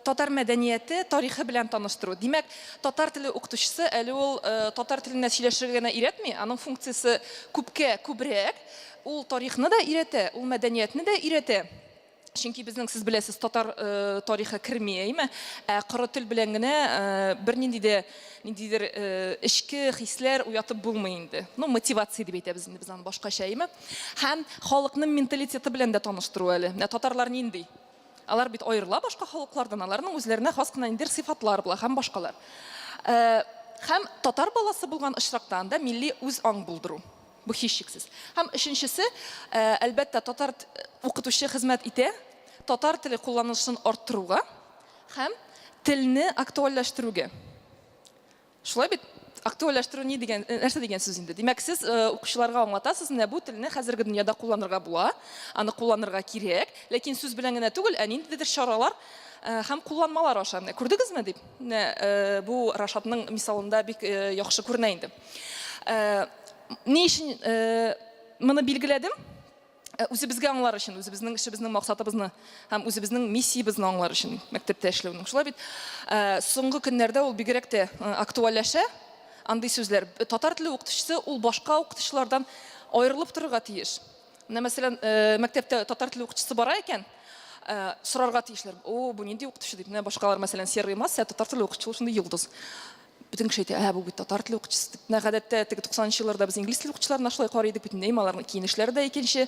Татар мәдәнияте, тарихы белән таныштыру. Димәк, татар теле укытучысы әле ул татар телендә сөйләшергә генә өйрәтми, аның функциясе күпкә күбрәк. Ул тарихны да өйрәтә, ул мәдәниятне дә өйрәтә. Чөнки безнең, сез беләсез, татар тарихы керми, әйме? Ә коры тел белән генә бернинди дә ниндидер эчке хисләр уятып булмый инде. Ну, мотивация дип әйтәбез инде без аны башкача, әйме? Һәм халыкның менталитеты белән дә таныштыру әле. Менә татарлар нинди? Алар бит аерыла башка халыклардан, аларның үзләренә хас кына ниндидер сыйфатлар була һәм башкалар. Һәм татар баласы булган очракта анда милли үз-аң булдыру. Бу һичшиксез. Һәм өченчесе, әлбәттә, татар укытучы хезмәт итә татар теле кулланылышын арттыруга һәм телне актуальләштерүгә. Шулай бит? Актуальләштерү ни дигән, нәрсә дигән сүз инде? Димәк, сез укучыларга аңлатасыз, менә бу телне хәзерге дөньяда кулланырга була, аны кулланырга кирәк, ләкин сүз белән генә түгел, ә ниндидер чаралар. һәм кулланмалар аша. Менә күрдегезме дип, менә бу Рашатның мисалында бик яхшы күренә инде. Ни өчен моны билгеләдем? Үзебезгә аңлар өчен, үзебезнең эшебезнең максатыбызны һәм үзебезнең миссиябезне аңлар өчен мәктәптә эшләүнең. Шулай бит, соңгы көннәрдә ул бигрәк тә актуальләшә, андый сүзләр. Татар теле укытучысы ул башка укытучылардан аерылып торырга тиеш. Менә, мәсәлән, мәктәптә татар теле укытучысы бара икән, сорарга тиешләр. О, бу нинди укытучы дип. Менә башкалар, мәсәлән, серый масса, ә татар теле укытучы ул шундый йолдыз. Бөтен кеше әйтә, ә, бу бит татар теле укытучысы дип. Менә гадәттә теге 90 нчы елларда без инглиз теле укытучыларына шулай карый идек бит инде, әйме, аларның киенешләре дә икенче,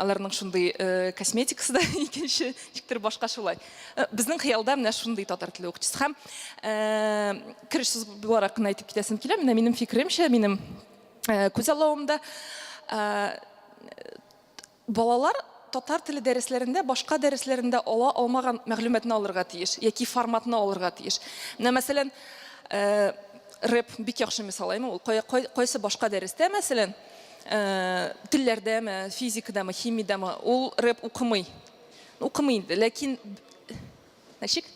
аларның шундый косметикасы да икенче, ничектер башка шулай. Безнең хыялда менә шундый татар теле укытучысы. Һәм кереш сүз буларак кына әйтеп китәсем килә, менә минем фикеремчә, минем күзаллавымда Балалар татар теле дәресләрендә башка дәресләрендә ала алмаган мәгълүматны алырга тиеш яки форматны алырга тиеш. Менә, мәсәлән, рэп бик яхшы мисал, әйме? Ул кайсы башка дәрестә, мәсәлән, телләрдәме, физикадамы, химиядәме, ул рэп укымый. Укымый инде, ләкин ничек?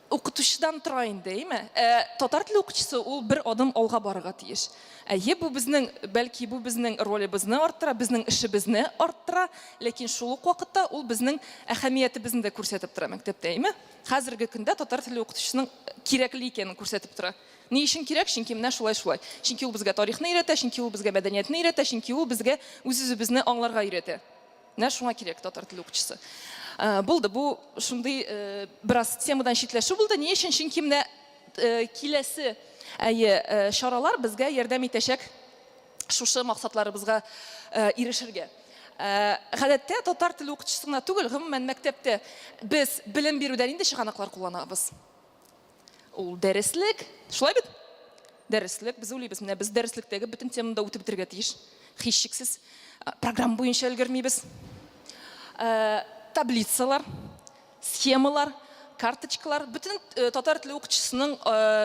Укытучыдан тора инде, әйме? Ә татар теле укытучысы ул бер адым алга барырга тиеш. Әйе, бу безнең, бәлки бу безнең ролебезне арттыра, безнең эшебезне арттыра, ләкин шул ук вакытта ул безнең әһәмиятебезне дә күрсәтеп тора мәктәптә, әйме? Хәзерге көндә татар теле укытучысының кирәкле икәнен күрсәтеп тора. Ни өчен кирәк? Чөнки менә шулай-шулай. Чөнки ул безгә тарихны өйрәтә, чөнки ул безгә мәдәниятне өйрәтә, чөнки ул безгә үз-үзебезне аңларга өйрәтә. Менә шуңа кирәк татар теле укытучысы. Булды, бу шундый бераз темадан читләшү булды. Ни өчен? Чөнки менә киләсе әйе чаралар безгә ярдәм итәчәк шушы максатларыбызга ирешергә. Гадәттә татар теле укытучысы гына түгел, гомумән мәктәптә без белем бирүдә нинди чыганаклар кулланабыз? Ул дәреслек, шулай бит? Дәреслек, без уйлыйбыз, менә без дәреслектәге бөтен теманы да үтеп бетерергә тиеш. Һичшиксез. Программа буенча өлгермибез. Таблицалар, схемалар, карточкалар, бөтен татар теле укытучысының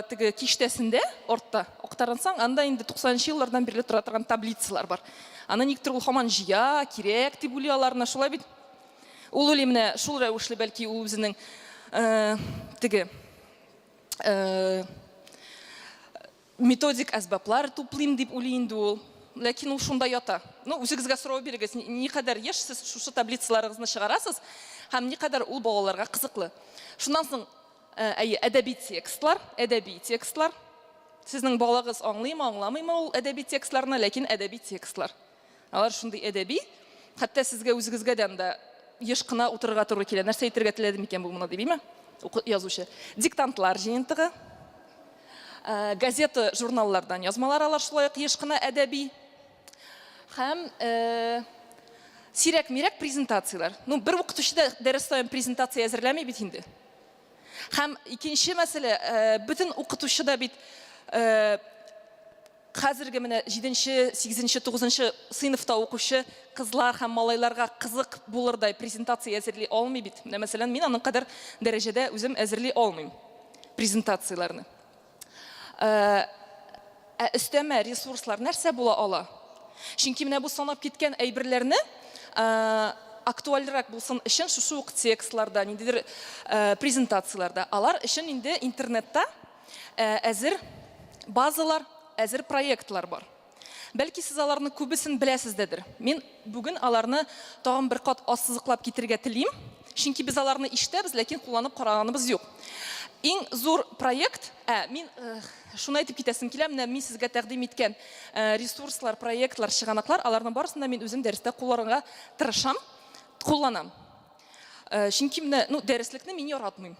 теге киштәсендә, артта актарынсаң, анда инде 90 нчы еллардан бирле тора торган таблицалар бар. Аны никтер ул һаман җыя, кирәк дип уйлый аларны, шулай бит? Ул уйлый, менә шул рәвешле, бәлки, ул үзенең теге методик әсбаплар туплыйм дип уйлый инде ул. Ләкин ул шунда ята. Ну, үзегезгә сорау бирегез, никадәр еш сез шушы таблицаларыгызны чыгарасыз һәм никадәр ул балаларга кызыклы. Шуннан соң, әйе, әдәби текстлар, әдәби текстлар. Сезнең балагыз аңлыймы, аңламыймы ул әдәби текстларны, ләкин әдәби текстлар. Алар шундый әдәби, хәтта сезгә үзегезгә дә анда еш кына утырырга туры килә. Нәрсә әйтергә теләде микән бу моны дип, име? Язучы. Диктантлар җыентыгы. Э, газета, журналлардан язмалар алар шулай ук еш кына әдәби. Һәм э, сирәк-мирәк презентацияләр. Ну, бер укытучы да дәрес саен презентация әзерләми бит инде. Һәм икенче мәсьәлә, э, бөтен укытучы да бит Хәзерге менә җиденче, сигезенче, тугызынчы сыйныфта укучы кызлар һәм малайларга кызык булырдай презентация әзерли алмый бит. Менә, мәсәлән, мин аның кадәр дәрәҗәдә үзем әзерли алмыйм презентацияләрне. Ә өстәмә ресурслар нәрсә була ала? Чөнки менә бу санап киткән әйберләрне актуальрәк булсын өчен шушы ук текстларда, ниндидер презентацияләрдә, алар өчен инде интернетта Әзер базалар, әзер проектлар бар. Бәлки сез аларны күбесен беләсездәдер. Мин бүген аларны тагын бер кат ассызыклап китергә телим, чөнки без аларны ишетәбез, ләкин кулланып караганыбыз юк. Иң зур проект, ә, мин шуны әйтеп китәсем килә, менә мин сезгә тәкъдим иткән ресурслар, проектлар, чыганаклар, аларның барысын да мин үзем дәрестә кулланырга тырышам, кулланам. Чөнки менә, ну, дәреслекне мин яратмыйм.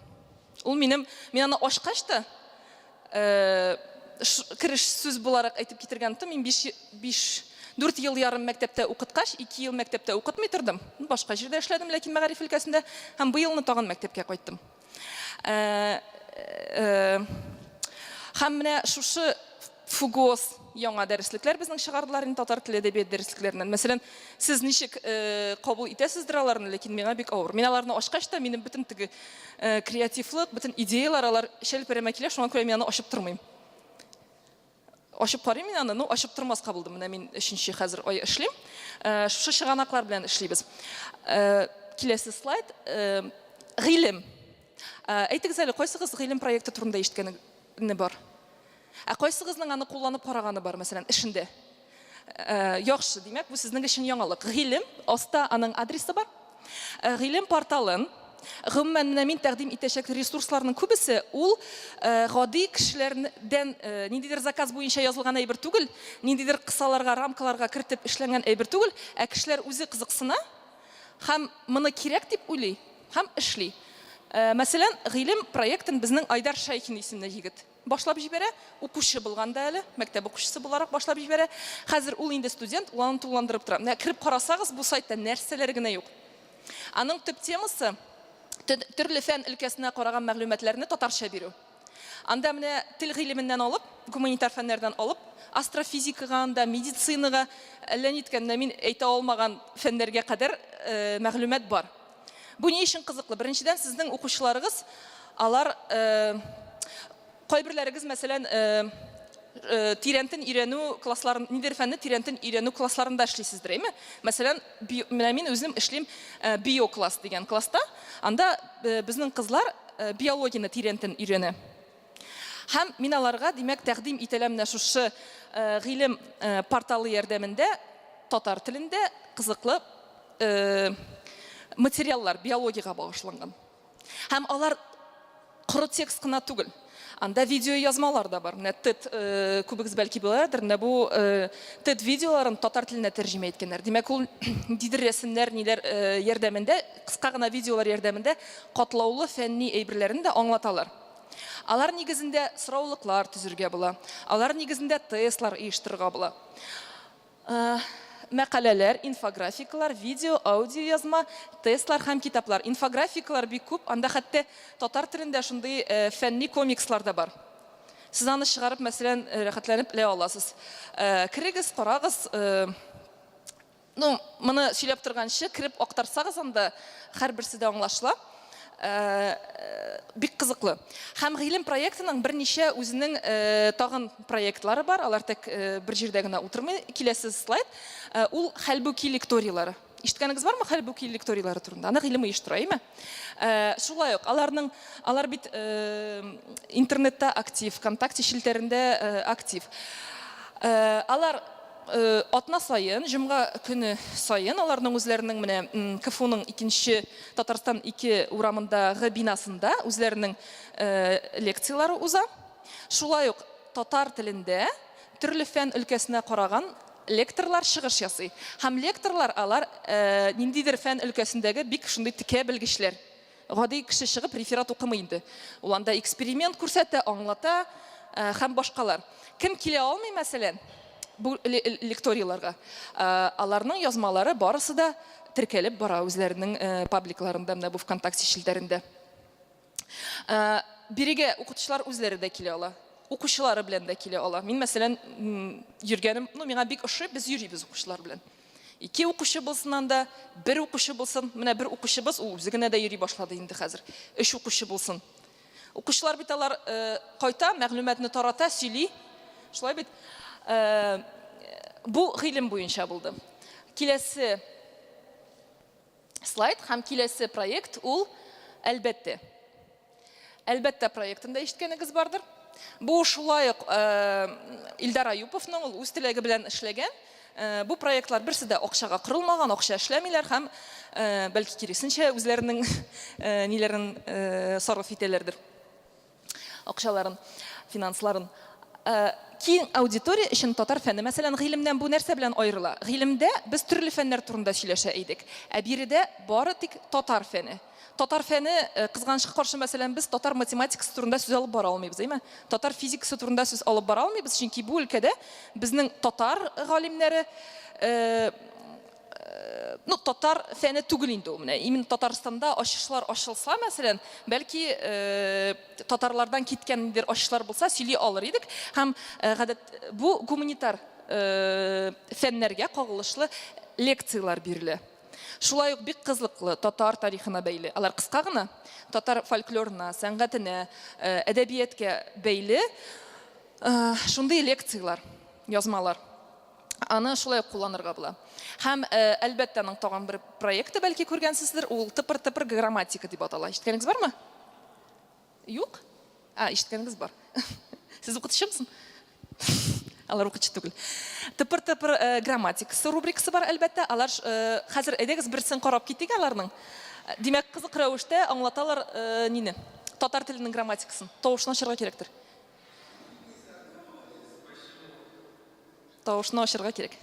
Ул минем, мин аны ачкач та, кереш сүз буларак әйтеп китергән оттым, мин 5, 5, 4 ел ярым мәктәптә укыткач, 2 ел мәктәптә укытмый тордым. Башка җирдә эшләдем, ләкин мәгариф өлкәсендә, һәм быелны тагын мәктәпкә кайттым. Һәм менә шушы ФУГОС яңа дәреслекләр безнең чыгардылар инде татар теле әдәбият дәреслекләреннән. Мәсәлән, сез ничек кабул итәсездер аларны, ләкин миңа бик авыр. Мин аларны ачкач та, минем бөтен теге креативлык, бөтен идеяләр алар шәлперәмә килә, шуңа күрә мин аны ачып тормыйм. Ачып карыйм мин аны, ну, ачып тормаска булдым. Менә мин өченче хәзер ай эшлим. Шушы чыганаклар белән эшлибез. Киләсе слайд. Гыйлем. Әйтегез әле, кайсыгыз гыйлем проекты турында ишеткәне бар? Ә кайсыгызның аны кулланып караганы бар, мәсәлән, эшендә? Яхшы, димәк, бу сезнең өчен яңалык. Гыйлем, аста аның адресы бар. Гыйлем порталын, гомумән, менә мин тәкъдим итәчәк ресурсларның күбесе ул гади кешеләрдән ниндидер заказ буенча язылган әйбер түгел, ниндидер кысаларга, рамкаларга кертеп эшләнгән әйбер түгел, ә кешеләр үзе кызыксына һәм моны кирәк дип уйлый һәм эшли. Мәсәлән, Гыйлем проектын безнең Айдар Шәйхин исемле егет башлап җибәрә, укучы булганда әле, мәктәп укучысы буларак башлап җибәрә. Хәзер ул инде студент, ул аны тулыландырып тора. Менә кереп карасагыз, бу сайтта нәрсәләр генә юк. Аның төп темасы, төрле фән өлкәсенә караган мәгълүматларны татарча бирү. Анда менә тел гыйлеменнән алып, гуманитар фәннәрдән алып, астрофизикага анда, медицинага, әллә ниткән, менә мин әйтә алмаган фәннәргә кадәр мәгълүмат бар. Бу ни өчен кызыклы? Беренчедән, сезнең укучыларыгыз, алар кайберләрегез, мәсәлән, тирәнтен өйрәнү классларын, ниндидер фәнне тирәнтен өйрәнү классларында эшлисездер, әйме? Мәсәлән, менә мин үзем эшлим биокласс дигән класста. Анда безнең кызлар биологияне тирәнтен өйрәнә. Һәм мин аларга, димәк, тәкъдим ителәм менә шушы гыйлем порталы ярдәмендә татар телендә кызыклы материаллар биологиягә багышланган. Һәм алар коры текст кына түгел. Анда видеоязмалар да бар. Менә TED күбегез бәлки беләдер, менә бу TED видеоларын татар теленә тәрҗемә иткәннәр. Димәк, ул ниндидер рәсемнәр, ниләр ярдәмендә, кыска гына видеолар ярдәмендә катлаулы фәнни әйберләрне дә аңлаталар. Алар нигезендә сораулыклар төзергә була, алар нигезендә тестлар оештырырга була. Мәкаләләр, инфографикалар, видео, аудиоязма, тестлар һәм китаплар. Инфографикалар бик күп, анда хәтта татар телендә шундый фәнни комикслар да бар. Сез аны чыгарып, мәсәлән, рәхәтләнеп элә аласыз. Керегез, карагыз. Ну, моны сөйләп торганчы, кереп актарсагыз анда, һәрберсе дә аңлашыла. Бик кызыклы. Һәм Гыйлем проектының берничә үзенең тагын проектлары бар, алар тек бер җирдә генә утырмый. Киләсе слайд. Ул Хәлбуки лекторийлары. Ишеткәнегез бармы Хәлбуки лекторийлары турында? Аны Гыйлем оештыра, әйме? Шулай ук аларның, алар бит интернетта актив, ВКонтакте челтәрендә актив. Алар атна саен, җомга көне саен аларның үзләренең менә КФУның икенче Татарстан 2 урамындагы бинасында үзләренең лекцияләре уза. Шулай ук татар телендә төрле фән өлкәсенә караган лекторлар чыгыш ясый. Һәм лекторлар алар ниндидер фән өлкәсендәге бик шундый текә белгечләр. Гади кеше чыгып реферат укымый инде. Ул анда эксперимент күрсәтә, аңлата һәм башкалар. Кем килә алмый, мәсәлән, бу лекторийларга, аларның язмалары барысы да теркәлеп бара үзләренең пабликларында, менә бу ВКонтакте челтәрендә. Бирегә укытучылар үзләре дә килә ала, укучылары белән дә килә ала. Мин, мәсәлән, йөргәнем, ну, миңа бик ошый, без йөрибез укучылар белән. Ике укучы булсын анда, бер укучы булсын. Менә бер укучыбыз, ул үзе генә дә йөри башлады инде хәзер. Өч укучы булсын. Укучылар бит алар кайта, мәгълүматны тарата, сөйли. Шулай бит. Бу гыйлем буенча булды. Киләсе слайд һәм киләсе проект ул, әлбәттә, Әлбәттә, проектын да ишеткәнегез бардыр. Бу шулай ук Илдар Аюповның, ул үз теләге белән эшләгән. Бу проектлар берсе дә акчага корылмаган, акча эшләмиләр һәм, бәлки киресенчә, үзләренең ниләрен сарыф итәләрдер, акчаларын, финансларын. Киң аудитория өчен татар фәне, мәсәлән, гыйлемнән бу нәрсә белән аерыла? Гыйлемдә без төрле фәннәр турында сөйләшә идек, ә биредә бары тик татар фәне. Татар фәне, кызганычка каршы, мәсәлән, без татар математикасы турында сүз алып бара алмыйбыз, әйме? Татар физикасы турында сүз алып бара алмыйбыз, чөнки бу өлкәдә безнең татар галимнәре, ну, татар фәне түгел инде ул менә. Именно Татарстанда ачышлар ачылса, мәсәлән, бәлки татарлардан киткән ниндидер ачышлар булса, сөйли алыр идек. Һәм гадәт бу гуманитар фәннәргә кагылышлы лекцияләр бирелә. Шулай ук бик кызыклы татар тарихына бәйле, алар кыска гына, татар фольклорына, сәнгатенә, әдәбияткә бәйле шундый лекцияләр, язмалар. Аны шулай ук кулланырга була. Һәм, әлбәттә, аның тагын бер проекты, бәлки күргәнсездер, ул Тыпыр-тыпыр грамматика дип атала. Ишеткәнегез бармы? Юк? А, ишеткәнегез бар. Сез укытучымы соң? Алар укытучы түгел. Тыпыр-тыпыр грамматикасы рубрикасы бар, әлбәттә. Алар хәзер әйдәгез берсен карап китик аларның. Димәк, кызык рәвештә аңлаталар нине? Татар теленең грамматикасын. Тавышын ачарга кирәктер. Тавышны ачырга кирәк.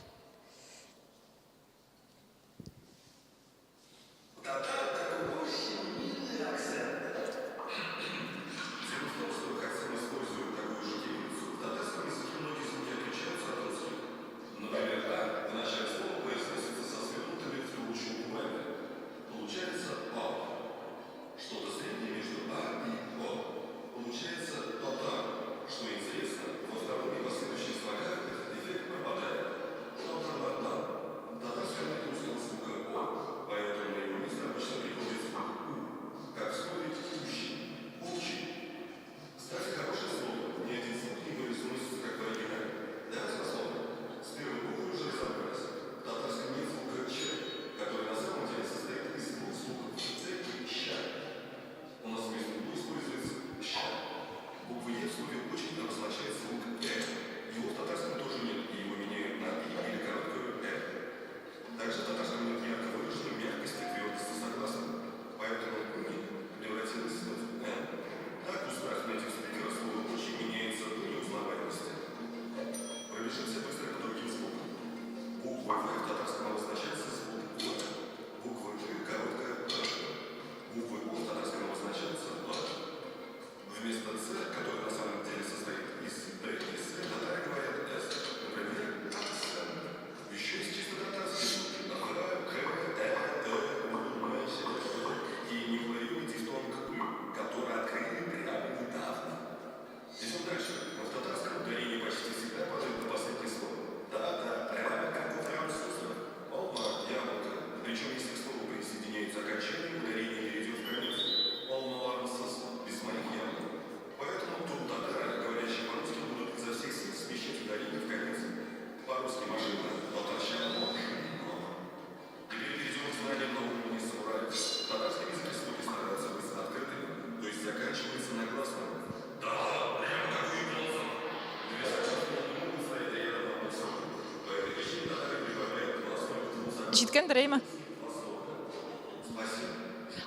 Җиткәндер, әйме?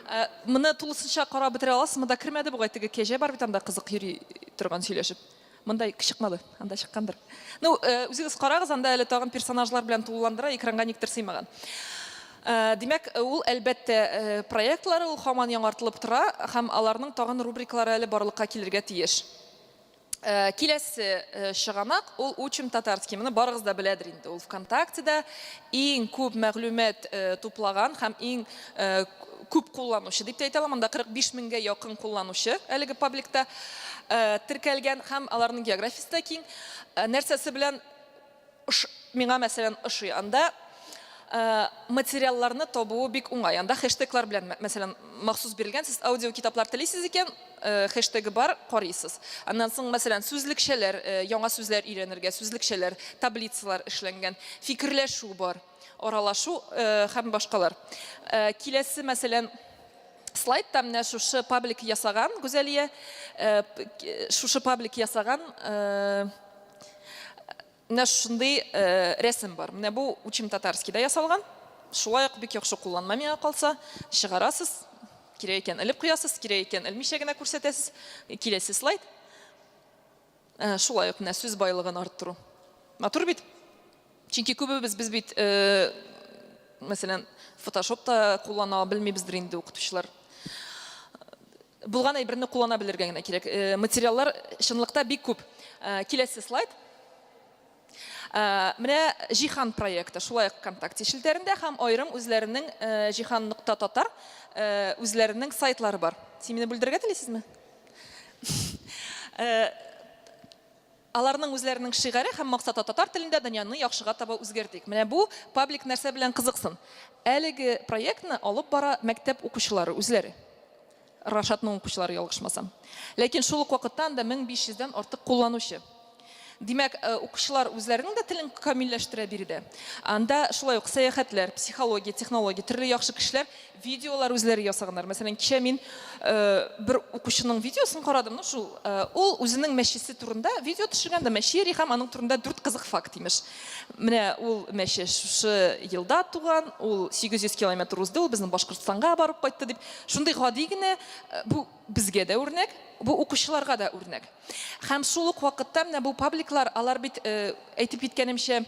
Ә, Моны тулысынча карап бетерә аласыз, монда кермәде бугай, теге кәҗә бар бит анда кызык йөри торган сөйләшеп. Монда чыкмады, анда чыккандыр. Ну, э, үзегез карагыз, анда әле тагын персонажлар белән тулыландыра, экранга никтер сыймаган. Э, димәк, ул әлбәттә э, проектлары ул һаман яңартылып тора һәм аларның тагын рубрикалары әле барлыкка килергә тиеш. Киләсе чыганак ул Учим татарский. Моны барыгыз да беләдер инде. Ул ВКонтактеда иң күп мәгълүмат туплаган һәм иң күп кулланучы дип тә әйтә алам. Анда 45 меңгә якын кулланучы әлеге пабликта теркәлгән һәм аларның географиясе дә киң. Нәрсәсе белән Ош, миңа, мәсәлән, ошый. Анда материалларны табуы бик уңай. Анда хэштеглар белән, мәсәлән, махсус бирелгән. Сез аудиокитаплар телисез икән, хэштегы бар, карыйсыз. Аннан соң, мәсәлән, сүзлекчәләр, яңа сүзләр өйрәнергә, сүзлекчәләр, таблицалар эшләнгән, фикерләшү бар, аралашу һәм башкалар. Киләсе, мәсәлән, слайдта менә шушы паблик ясаган Гүзәлия, шушы паблик ясаган Менә шушындый рәсем бар. Менә бу Учим татарский да ясалган. Шулай ук бик яхшы кулланма миңа калса. Чыгарасыз, кирәк икән элеп куясыз, кирәк икән элмичә генә күрсәтәсез. Киләсе слайд. Шулай ук менә сүз байлыгын арттыру. Матур бит? Чөнки күбебез без бит, мәсәлән, фотошоп та куллана белмибездер инде укытучылар. Булган әйберне куллана белергә генә кирәк. Материаллар чынлыкта бик күп. Киләсе слайд. Менә Җиһан проекты, шулай ук ВКонтакте челтәрендә һәм аерым үзләренең Җиһан нокта татар үзләренең сайтлары бар. Син мине бүлдерергә телисезме? Аларның үзләренең шигаре һәм максаты татар телендә дөньяны яхшыга таба үзгәртик. Менә бу паблик нәрсә белән кызыксын. Әлеге проектны алып бара мәктәп укучылары үзләре. Рашатның укучылары ялгышмасам. Ләкин шул ук вакытта анда 1500 дән артык кулланучы. Димәк, укучылар үзләренең дә телен камилләштерә биредә. Анда шулай ук сәяхәтләр, психология, технология, төрле яхшы кешеләр видеолар үзләре ясаганнар. Мәсәлән, кичә мин бер укучының видеосын карадым, ну шул, ул үзенең мәчесе турында видео төшергән дә, мәче йөри һәм аның турында дүрт кызык факт, имеш. Менә ул мәче шушы елда туган, ул 800 километр узды, ул безнең Башкортстанга барып кайтты дип. Шундый гади генә, бу безгә дә үрнәк, бу укучыларга да үрнәк. Һәм шул ук вакытта менә бу пабликлар, алар бит, әйтеп киткәнемчә,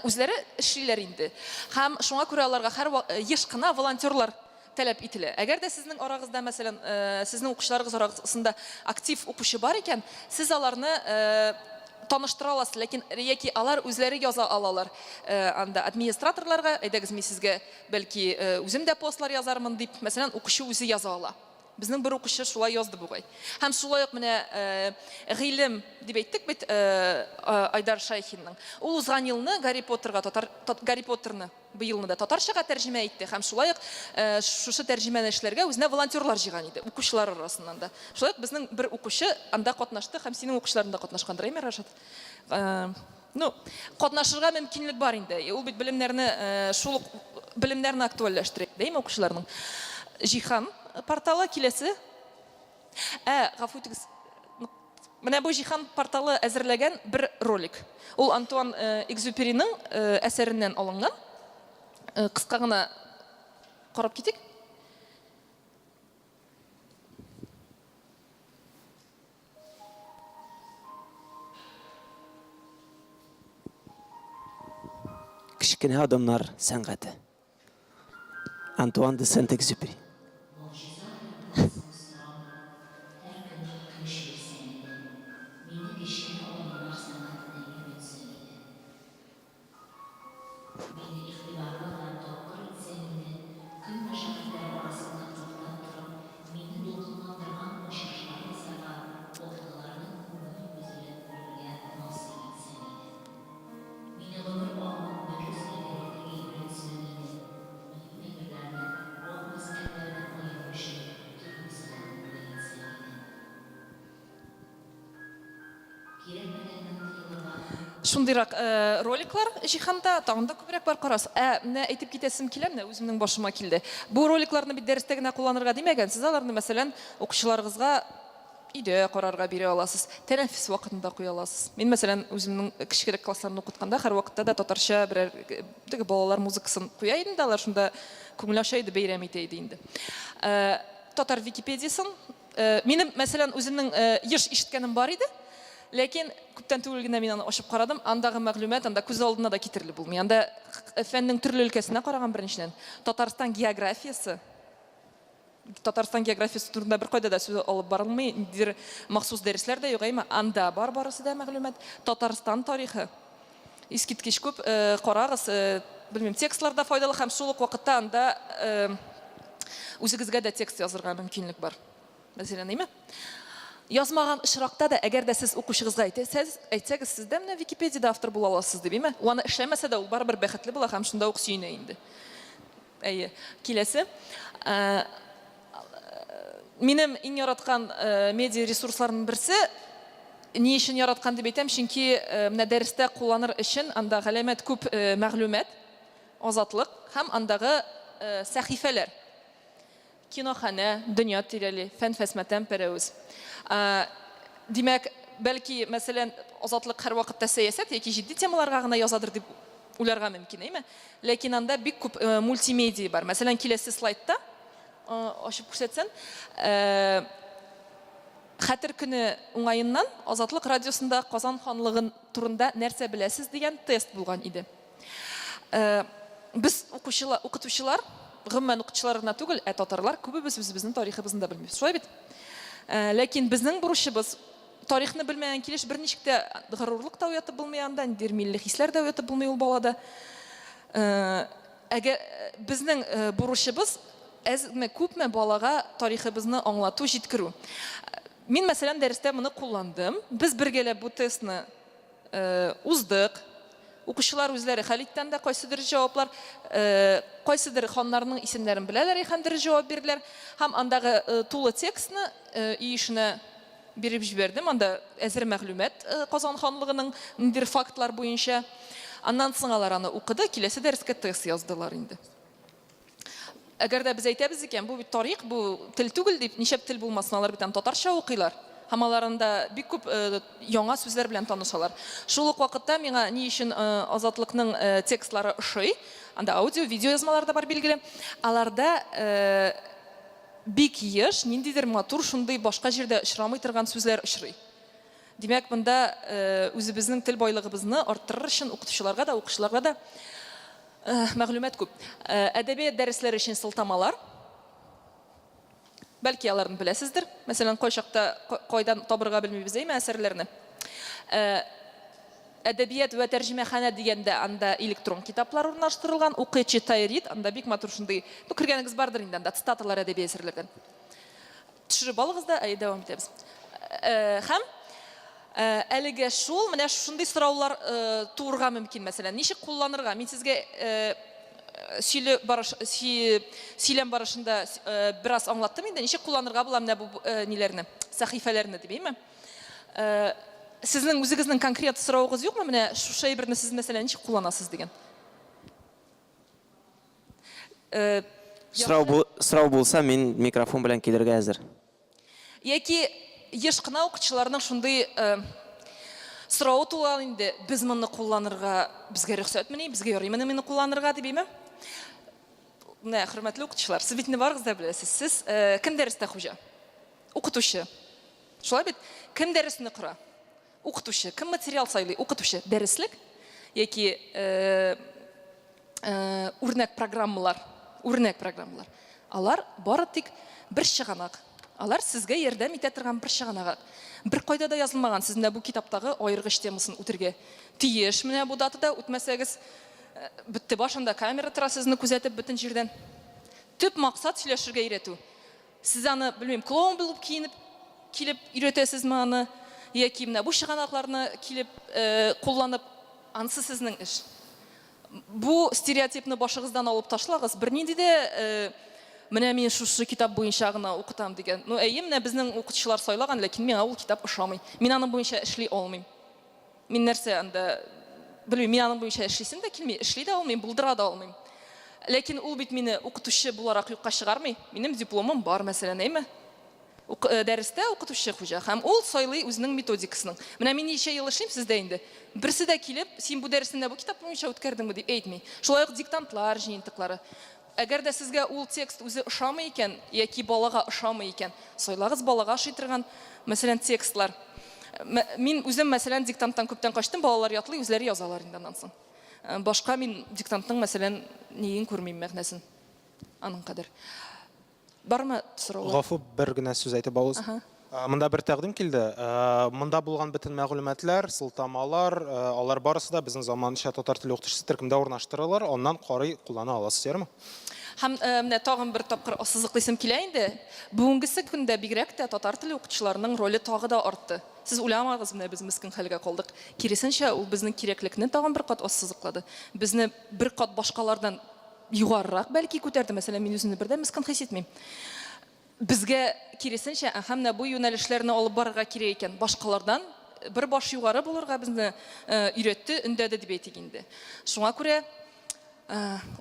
үзләре эшлиләр инде. Һәм шуңа күрә аларга һәр еш кына волонтерлар таләп ителә. Әгәр дә сезнең арагызда, мәсәлән, сезнең укучыларыгыз арасында актив укучы бар икән, сез аларны таныштыра аласыз, ләкин яки алар үзләре яза алалар анда администраторларга, әйдәгез, мин сезгә, бәлки, үзем дә постлар язармын дип, мәсәлән, укучы үзе яза ала. Безнең бер укучы шулай язды бугай. Һәм шулай ук менә Гыйлем дип әйттек бит Айдар Шәйхинның. Ул узган елны Гарри Поттерга татар Гарри Поттерны быелны да татарчага тәрҗемә итте һәм шулай ук шушы тәрҗемәне эшләргә үзенә волонтерлар җыйган иде, укучылар арасыннан да. Шулай ук безнең бер укучы анда катнашты һәм синең укучыларың да катнашкандыр, әйме, Рашат? Ну, катнашырга мөмкинлек бар инде. Ул бит белемнәрне, шул ук белемнәрне актуальләштерә, әйме, укучыларның. Җиһан порталы киләсе. Ә, гафу итегез. Менә бу Җиһан порталы әзерләгән бер ролик. Ул Антуан Экзюпериның әсәреннән алынган. Кыска гына карап китик. Кечкенә адымнар сәнгате. Антуан де Сент-Экзюпери. Мине игътибарлы һәм тапкыр итсәң иде, көн мәшәкатьләре арасыннан туктап торып, мине дулкынландырган ачышлар ясарга, вакыйгаларны күңел күзе белән күрергә насыйп итсәң иде. Мине гомер агымын дөрес идарә итәргә өйрәтсәң иде, мөһим әйберләрне вак мәсьәләләрдән аеру өчен тою сәләтен бүләк итсәң иде. Шундыйрак роликлар җиһанда тагын да күбрәк бар, карас. Ә менә әйтеп китәсем килә, менә үземнең башыма килде. Бу роликларны бит дәрестә генә кулланырга димәгән, сез аларны, мәсәлән, укучыларыгызга өйдә карарга бирә аласыз, тәнәфес вакытында куя аласыз. Мин, мәсәлән, үземнең кечкерәк классларны укытканда һәрвакытта да татарча берәр теге балалар музыкасын куя идем дә, алар шунда күңел ача иде, бәйрәм итә иде инде. Татар Википедиясен Минем, мәсәлән, үземнең еш ишеткәнем бар иде, ләкин күптән түгел генә мин аны ачып карадым. Андагы мәгълүмат анда күз алдына да китерелеп булмый. Анда фәннең төрле өлкәсенә караган беренчедән, Татарстан географиясе, Татарстан географиясе турында беркайда да сүз алып барылмый, ниндидер махсус дәресләр дә юк, әйме? Анда бар барысы да мәгълүмат. Татарстан тарихы искиткеч күп, карагыз, белмим, текстлар да файдалы һәм шул ук вакытта анда Үзегезгә дә текст язырга мөмкинлек бар. Мәсәлән, әйме? Язмаган очракта да, әгәр дә сез укучыгызга әйтәсез, әйтсәгез, сез дә менә Википедиядә автор була аласыз дип, әйме? Ул аны эшләмәсә дә, ул барыбер бәхетле була һәм шунда ук сөенә инде. Әйе. Киләсе. Минем иң яраткан медиа ресурсларның берсе, ни өчен яраткан дип әйтәм, чөнки менә дәрестә кулланыр өчен анда галәмәт күп мәгълүмат. Азатлык һәм андагы сәхифәләр. Киноханә, дөнья тирәли, фән-фәсмәтән пәрәвез. Димәк, бәлки, мәсәлән, Азатлык һәрвакытта сәясәт яки җитди темаларга гына язадыр дип уйларга мөмкин, әйме? Ләкин анда бик күп мультимедиа бар. Мәсәлән, киләсе слайдта ачып күрсәтсәм, Хәтер көне уңаеннан Азатлык радиосында Казан ханлыгын турында нәрсә беләсез дигән тест булган иде. Без укучылар, укытучылар, гомумән укытучылар гына түгел, ә татарлар күбебез үзебезнең тарихыбызны да белмибез. Шулай бит? Ләкин безнең бурычыбыз тарихны белмәгән килеш берничек тә горурлык та уятып булмый анда, ниндидер милли хисләр дә уятып булмый ул балада. Әгәр безнең бурычыбыз әзме күпме балага тарихыбызны аңлату, җиткерү. Мин, мәсәлән, дәрестә моны кулландым. Без бергәләп бу тестны Уздык. Укучылар үзләре хәл итте анда кайсы дөрес җаваплар. Кайсыдыр ханнарның исемнәрен беләләр һәм дөрес җавап бирделәр. Һәм андагы тулы текстны өй эшенә биреп җибәрдем. Анда әзер мәгълүмат Казан ханлыгының ниндидер фактлар буенча. Аннан соң алар аны укыды, киләсе дәрескә тест яздылар инде. Әгәр дә без әйтәбез икән, бу бит тарих, бу тел түгел дип, нишләп тел булмасын, алар бит аны татарча укыйлар. Һәм алар анда бик күп яңа сүзләр белән танышалар. Шул ук вакытта миңа ни өчен Азатлыкның текстлары ошый, анда аудио, видео язмалар да бар билгеле. Аларда бик еш ниндидер матур шундый башка җирдә очрамый торган сүзләр очрый. Димәк, монда үзебезнең тел байлыгыбызны арттырыр өчен укытучыларга да, укучыларга да Мәгълүмат күп. Әдәбият дәресләре өчен сылтамалар. Бәлки аларны беләсездер. Мәсәлән, кайчакта кайдан табырга белмибез, әйме, әсәрләрне. Әдәбият вә тәрҗемәханә дигәндә анда электрон китаплар урнаштырылган. Укы, читай, рид. Анда бик матур шундый, ну, кергәнегез бардыр инде анда, цитаталар әдәби әсәрләрдән. Төшереп алыгыз да, әйе, дәвам итәбез. Һәм әлегә шул, менә шушындый сораулар туырга мөмкин, мәсәлән, ничек кулланырга? Мин сезгә сөйле барыш, сөйләм барышында бераз аңлаттым инде, ничек кулланырга була менә бу ниләрне, сәхифәләрне дип, әйеме? Сезнең үзегезнең конкрет соравыгыз юкмы? Менә шушы әйберне сез, мәсәлән, ничек кулланасыз дигән. Сорау, бу, сорау булса, мин микрофон белән килергә әзер. Яки еш кына укучыларның шундый соравы туа инде, без моны кулланырга, безгә рөхсәтмени, безгә ярыймыни моны кулланырга дип, әйме? Менә, хөрмәтле укытучылар, сез бит инде барыгыз да беләсез, сез кем дәрестә хуҗа? Укытучы. Шулай бит? Кем дәресне кора? Укытучы. Кем материал сайлый? Укытучы. Дәреслек яки үрнәк программалар, үрнәк программалар. Алар бары тик бер чыганак. Алар сезгә ярдәм итә торган бер чыганак. Бер кайда да язылмаган, сез менә бу китаптагы аергыч темасын үтергә тиеш менә бу датада, үтмәсәгез, бетте баш, анда камера тора сезне күзәтеп бөтен җирдән. Төп максат сөйләшергә өйрәтү. Сез аны, белмим, клоун булып киенеп килеп өйрәтәсезме аны, яки менә бу чыганакларны килеп кулланып, анысы сезнең эш. Бу стереотипны башыгыздан алып ташлагыз, бернинди дә менә мин шушы китап буенча гына укытам дигән. Ну, әйе, менә безнең укытучылар сайлаган, ләкин миңа ул китап ошамый. Мин аның буенча эшли алмыйм. Мин нәрсә анда, белмим, мин аның буенча эшлисем дә килми, эшли дә алмыйм, булдыра да алмыйм. Ләкин ул бит мине укытучы буларак юкка чыгармый. Минем дипломым бар, мәсәлән, әйме? Ук, э, дәрестә укытучы хуҗа һәм ул сайлый үзенең методикасының. Менә мин ничә ел эшлим сездә инде. Берсе дә килеп, син бу дәресне менә бу китап буенча үткәрдеңме дип әйтми. Шулай ук диктантлар җыентыклары. Әгәр дә сезгә ул текст үзе ошамый икән, яки балага ошамый икән, сайлагыз балага ошый торган, мәсәлән, текстлар. Мин үзем, мәсәлән, диктанттан күптән качтым, балалар ятлый, үзләре язалар инде аннан соң. Башка мин диктантның, мәсәлән, ниен күрмим, мәгънәсен. Аның кадәр. Бармы сораулар? Гафу, бер генә сүз әйтеп алыгыз. Ага. Монда бер тәкъдим килде. Монда булган бөтен мәгълүматлар, сылтамалар, алар барысы да безнең заманча татар теле укытучысы төркемдә урнаштырылыр, аннан карый, куллана аласыз, ярыймы? Һәм менә тагын бер тапкыр ассызыклыйсым килә инде, бүгенгесе көндә бигрәк тә татар теле укытучыларының роле тагы да артты. Сез уйламагыз, менә без мескен хәлгә калдык. Киресенчә, ул безнең кирәклекне тагын бер кат ассызыклады. Безне бер кат башкалардан югарырак бәлки күтәрде. Мәсәлән, мин үземне бер дә мескен хис итмим. Безгә, киресенчә, әһә, менә бу юнәлешләрне алып барырга кирәк икән. Башкалардан бер баш югары булырга безне өйрәтте, өндәде дип әйтик инде. Шуңа күрә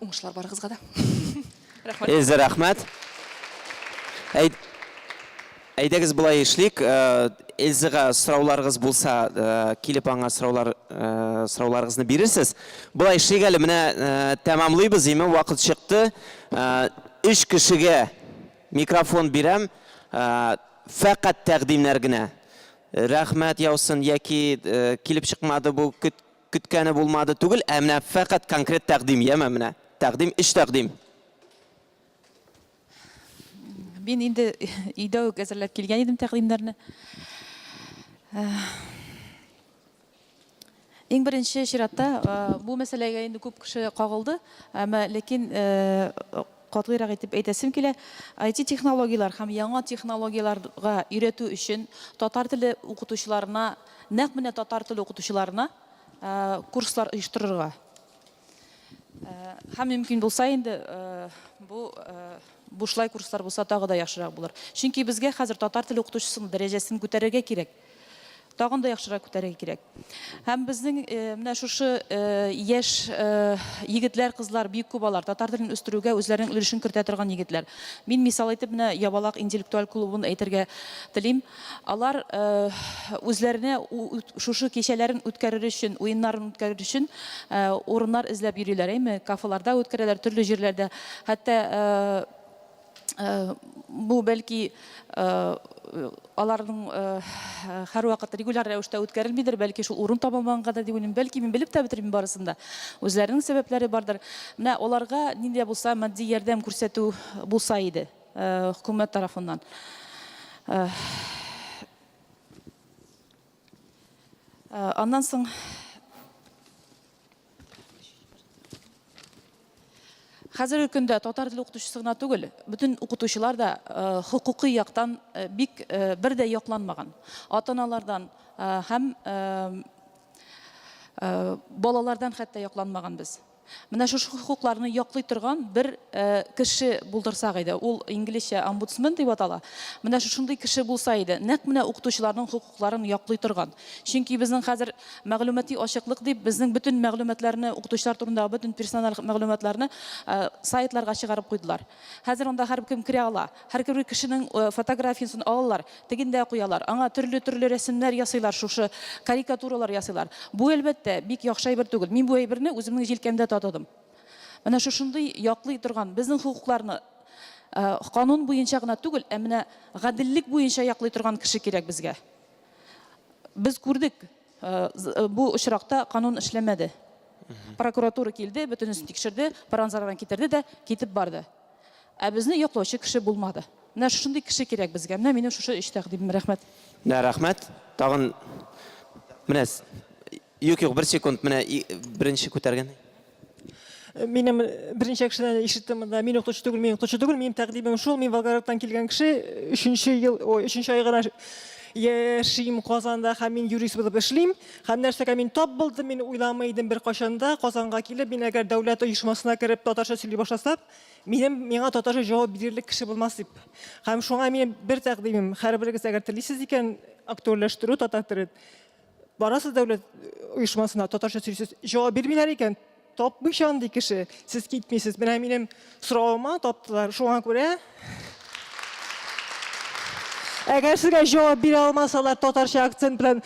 уңышлар барыгызга да. Рәхмәт. Эльза, рәхмәт. Әйт, әйдәгез болай эшлик. Эльзага сорауларыгыз булса, килеп аңа сораулар, сорауларыгызны бирерсез. Болай эшлик әле, менә тәмамлыйбыз, име, вакыт чыкты. Өч кешегә микрофон бирәм, фәкать тәкъдимнәр генә. Рәхмәт яусын яки килеп чыкмады бу, көткәне булмады түгел, ә менә фәкать конкрет тәкъдим, яме, менә тәкъдим, өч тәкъдим. Мин инде өйдә үк әзерләп килгән идем тәкъдимнәрне. Иң беренче чиратта бу мәсьәләгә инде күп кеше кагылды, әмма ләкин катгыйрак итеп әйтәсем килә. IT-технологияләр һәм яңа технологияләргә өйрәтү өчен татар теле укытучыларына, нәкъ менә татар теле укытучыларына курслар оештырырга. Һәм мөмкин булса инде бу. Бушлай курслар булса тагы да яхшырак булыр. Чөнки безгә хәзер татар теле укытучысының дәрәҗәсен күтәрергә кирәк. Тагын да яхшырак күтәрергә кирәк. Һәм безнең менә шушы яшь егетләр, кызлар бик күп алар, татар телен үстерүгә үзләренең өлешен кертә торган егетләр. Мин мисал итеп менә Ябалак интеллектуаль клубын әйтергә телим. Алар үзләренә шушы кичәләрен үткәрер өчен, уеннарын үткәрер өчен урыннар эзләп йөриләр, әйме? Кафеларда үткәрәләр, төрле җирләрдә. Хәтта бу бәлки аларның һәрвакыт регуляр рәвештә үткәрелмидер, бәлки шул урын табылмаганга да дип уйлыйм. Бәлки мин белеп тә бетермим барысын да. Үзләренең сәбәпләре бардыр. Менә аларга нинди дә булса матди ярдәм күрсәтү булса иде хөкүмәт тарафыннан. Аннан соң Хәзерге көндә татар теле укытучысы гына түгел, бөтен укытучылар да хокукый яктан бик бер дә якланмаган. Ата-аналардан һәм балалардан хәтта якланмаган без. Менә шушы хокукларны яклый торган бер кеше булдырсак иде, ул инглизчә омбудсмен дип атала. Менә шушындый кеше булса иде, нәкъ менә укытучыларның хокукларын яклый торган. Чөнки безнең хәзер мәгълүмати ачыклык дип, безнең бөтен мәгълүматларны, укытучылар турындагы бөтен персональ мәгълүматларны сайтларга чыгарып куйдылар. Хәзер анда һәркем керә ала. Һәрбер кешенең фотографиясен алалар, тегендә куялар, аңа төрле-төрле рәсемнәр ясыйлар, шушы карикатуралар ясыйлар. Бу, әлбәттә, бик яхшы әйбер түгел. Мин бу әйберне үземнең җилкәмдә татыдым. Менә шушындый яклый торган, безнең хокукларны канун буенча гына түгел, ә менә гаделлек буенча яклый торган кеше кирәк безгә. Без күрдек, бу очракта канун эшләмәде. Прокуратура килде, бөтенесен тикшерде, пыранзардан китерде дә китеп барды. Ә безне яклаучы кеше булмады. Менә шушындый кеше кирәк безгә. Менә минем шушы өч тәкъдимем. Рәхмәт. Менә рәхмәт. Тагын менә юк, юк, бер секунд, менә беренче күтәргән. Минем берничә кешедән ишеттем монда, мин укытучы түгел, мин укытучы түгел, минем тәкъдимем шул, мин Волгоградтан килгән кеше, өченче ел, ой, өченче ай гына яшим Казанда һәм мин юрист булып эшлим. Һәм нәрсәгә мин тап булдым, мин уйламый идем беркайчан да, Казанга килеп, мин әгәр дәүләт оешмасына кереп татарча сөйли башласам, минем миңа татарча җавап бирерлек кеше булмас дип. Һәм шуңа минем бер тәкъдимем, һәрберегез әгәр телисез икән актуальләштерү татар телен, барасыз дәүләт оешмасына, татарча сөйлисез, җавап бирмиләр икән, тапмыйча андый кеше, сез китмисез. Менә минем соравыма таптылар. Шуңа күрә әгәр сезгә җавап бирә алмасалар татарча акцент белән,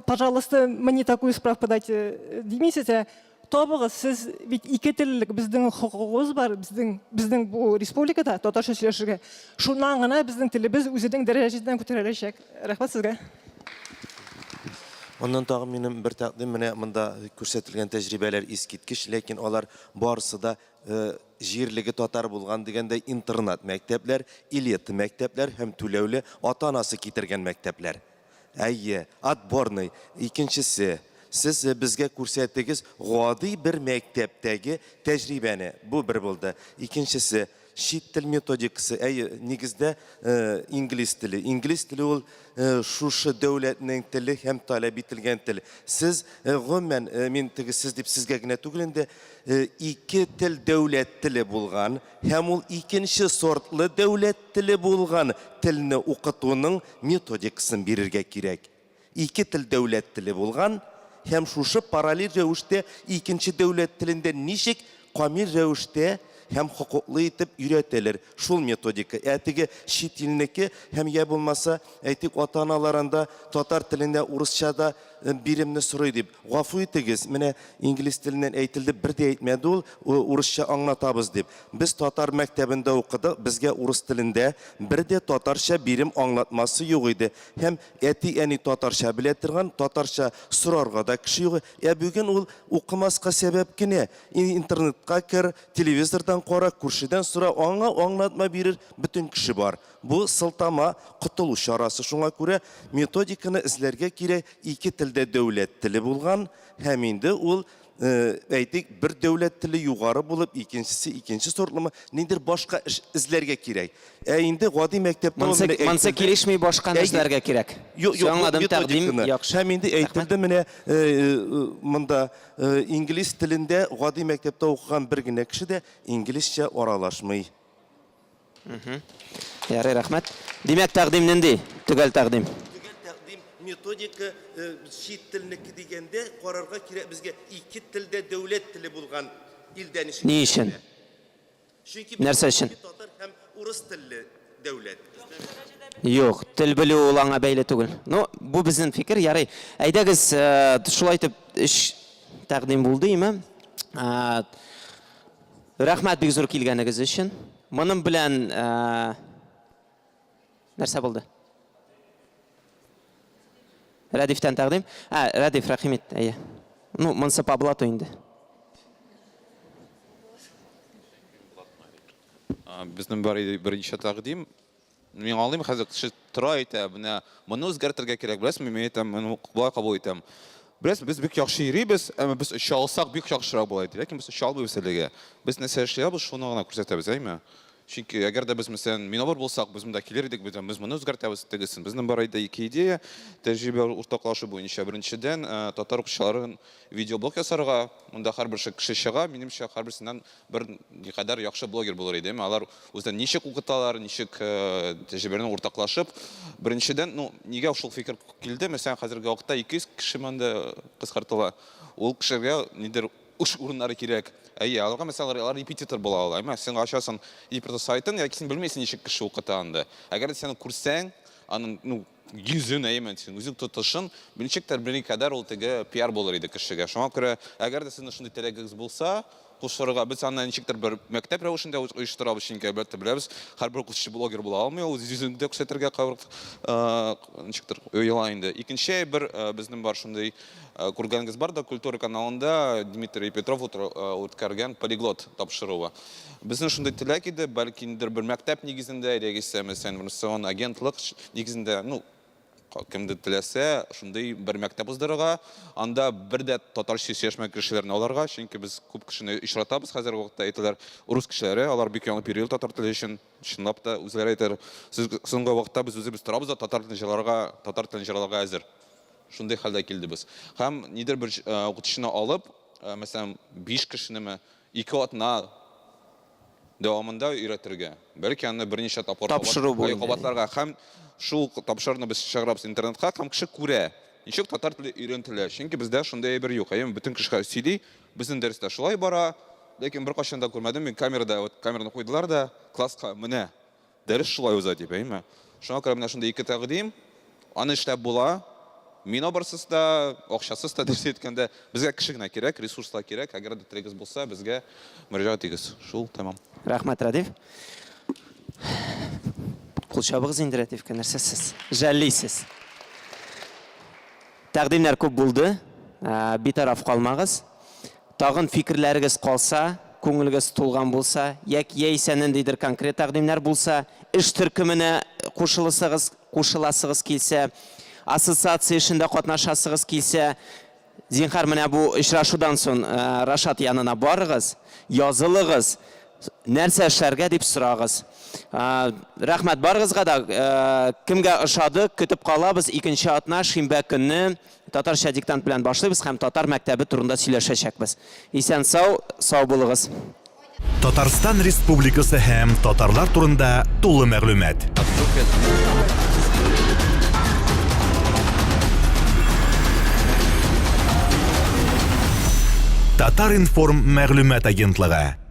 пожалуйста, мне такую справку дайте димисез, ә табыгыз, сез бит ике теллелек, безнең хокукыбыз бар, безнең безнең бу республикада татарча сөйләшергә. Шуннан гына безнең телебез үзенең дәрәҗәсеннән күтәреләчәк. Рәхмәт сезгә. Аннан тагын минем бер тәкъдим, менә монда күрсәтелгән тәҗрибәләр искиткеч, ләкин алар барысы да җирлеге татар булган дигәндәй интернат мәктәпләр, элита мәктәпләр һәм түләүле ата-анасы китергән мәктәпләр. Әйе, отборный. Икенчесе, сез безгә күрсәтегез гади бер мәктәптәге тәҗрибәне. Бу бер булды. Икенчесе, Чит тел методикасы, әйе, нигездә инглиз теле. Инглиз теле ул шушы дәүләтнең теле һәм таләп ителгән тел. Сез, гомумән, мин теге сез дип сезгә генә түгел инде, ике тел дәүләт теле булган һәм ул икенче сортлы дәүләт теле булган телне укытуның методикасын бирергә кирәк. Ике тел дәүләт теле булган һәм шушы параллель рәвештә икенче дәүләт телендә ничек камил рәвештә һәм хокуклы итеп өйрәтәләр, шул методика. Ә теге чит илнеке һәм йә булмаса, әйтик, ата-аналар анда татар телендә, урысча да биремне сорый дип. Гафу итегез, менә инглиз теленнән әйтелде, бер дә әйтмәде ул, урысча аңлатабыз дип. Без татар мәктәбендә укыдык, безгә урыс телендә бер дә татарча бирем аңлатмасы юк иде. Һәм әти-әни татарча белә торган, татарча сорарга да кеше юк. Ә бүген ул укымаска сәбәп кенә. Интернетка кер, телевизордан кара, күршедән сора, аңа аңлатма бирер бөтен кеше бар. Бу сылтама, котылу чарасы. Шуңа күрә методиканы эзләргә кирәк, ике телдә дәүләт теле булган һәм инде ул, әйтик, бер дәүләт теле югары булып, икенчесе икенче сортлымы, ниндидер башка эш эзләргә кирәк. Ә инде гади мәктәптә ул Монсы, менә монсы әйтелде. килешми, башканы Әйе. эзләргә кирәк. Юк, Всё, юк, бу аңладым, тәкъдим методиканы. яхшы. Һәм инде әйтелде менә монда инглиз телендә гади мәктәптә укыган бер генә кеше дә инглизчә аралашмый. Ярый, рәхмәт. Димәк, тәкъдим нинди? Төгәл тәкъдим. Төгәл тәкъдим методика чит телнеке дигәндә карарга кирәк безгә ике телдә дәүләт теле булган илдә ничек Ни өчен? Чөнки Нәрсә өчен? татар һәм урыс телле дәүләт. Юк, тел белү ул аңа бәйле түгел. Ну, бу безнең фикер, ярый. Әйдәгез, шулай итеп өч тәкъдим булды, име? Рәхмәт бик зур килгәнегез өчен. Моның белән нәрсә булды? Рәдифтән тәкъдим. Ә, Рәдиф, рәхим ит, әйе. Ну, монысы по блату инде. Безнең бар иде берничә тәкъдим. Мин аңлыйм, хәзер кеше тора әйтә, менә моны үзгәртергә кирәк, беләсезме, мин әйтәм, мин болай кабул итәм. Беләсезме, без бик яхшы йөрибез, әмма без оча алсак, бик яхшырак була иде. Ләкин без оча алмыйбыз әлегә. Без нәрсә эшли алабыз, шуны гына күрсәтәбез, әйме? Чөнки әгәр дә без, мәсәлән, Минобр булсак, без монда килер идек, без, без моны үзгәртәбез, тегесен. Безнең бар иде ике идея, тәҗрибә уртаклашу буенча. Беренчедән, татар укучыларын видеоблог ясарга, монда һәрбер кеше чыга, минемчә, һәрберсеннән бер никадәр яхшы блогер булыр иде. Алар үзләрен ничек укыталар, ничек тәҗрибәләрен уртаклашып. Беренчедән, ну, нигә шул фикер килде? Мәсәлән, хәзерге вакытта 200 кеше монда кыскартыла. Ул кешегә нидер эш урыннары кирәк. Әйе, аларга мәсәлән, алар репетитор була ала. Әмма син ачасың репетитор сайтын, яки син белмисең ничек кеше укыта анда. Әгәр дә син күрсәң, аның, ну, йөзен, әйеме, син үзең тотышын, ничектер берникадәр ул теге пиар булыр иде кешегә. Шуңа күрә, әгәр дә сезнең шундый теләгегез булса, кушырга, без аны ничектер бер мәктәп рәвешендә оештырабыз, чөнки, әлбәттә, беләбез, һәрбер укытучы блогер була алмый, ул үз йөзен дә күрсәтергә кайвакыт, ничектер ояла инде. Икенче әйбер, безнең бар шундый Күргәнегез бар да, Культура каналында Дмитрий Петров үткәргән Полиглот тапшыруы. Безнең шундый теләк иде, бәлки ниндидер бер мәктәп нигезендә, яисә, мәсәлән, информацион агентлык нигезендә, ну, кемдер теләсә, шундый бер мәктәп уздырырга, анда бер дә татарча сөйләшмәгән кешеләрне алырга, чөнки без күп кешене очратабыз хәзерге вакытта, әйтәләр, рус кешеләре, алар бик янып йөри татар теле өчен, чынлап та үзләре әйтәләр, соңгы вакытта без үзебез торабыз да татар телен җырларга, татар телен җырларга әзер. Шундый хәлдә килде без. Һәм нидер бер укытучыны алып, мәсәлән, 5 кешенеме, 2 атна дәвамында өйрәтергә. Бәлки аны берничә тапкыр Тапшыру буенча. кабатларга. Һәм шул тапшыруны без чыгарабыз интернетка, һәм кеше күрә, ничек татар теле өйрәнтелә. Чөнки бездә шундый әйбер юк. Әйеме, бөтен кеше хәзер сөйли, безнең дәрестә шулай бара, ләкин беркайчан да күрмәдем мин камерада, вот камераны куйдылар да, класска менә Дәрес шулай уза дип, әйеме? Шуңа күрә менә шундый ике тәкъдим. Аны эшләп була. Минобрсыз да, акчасыз да, дөрес әйткәндә. Безгә кеше генә кирәк, ресурслар кирәк. Әгәр дә теләгегез булса, безгә мөрәҗәгать итегез. Шул, тәмам. Рәхмәт, Рәдиф. Кул чабыгыз инде Рәдифкә, нәрсә сез? Жәллисез. Тәкъдимнәр күп булды. Битараф калмагыз. Тагын фикерләрегез калса, күңелегез тулган булса, яки яисә ниндидер конкрет тәкъдимнәр булса, эш төркеменә кушылысыгыз, кушыласыгыз килсә, ассоциация эшендә катнашасыгыз килсә, зинһар, менә бу очрашудан соң Рашат янына барыгыз, язылыгыз, нәрсә эшләргә дип сорагыз. Рәхмәт барыгызга да. Кемгә ошады, көтеп калабыз. Икенче атна, шимбә көнне Татарча диктант белән башлыйбыз һәм татар мәктәбе турында сөйләшәчәкбез. Исән-сау, сау булыгыз. Татарстан Республикасы һәм татарлар турында тулы мәгълүмат. Татар-информ мәгълүмат агентлыгы.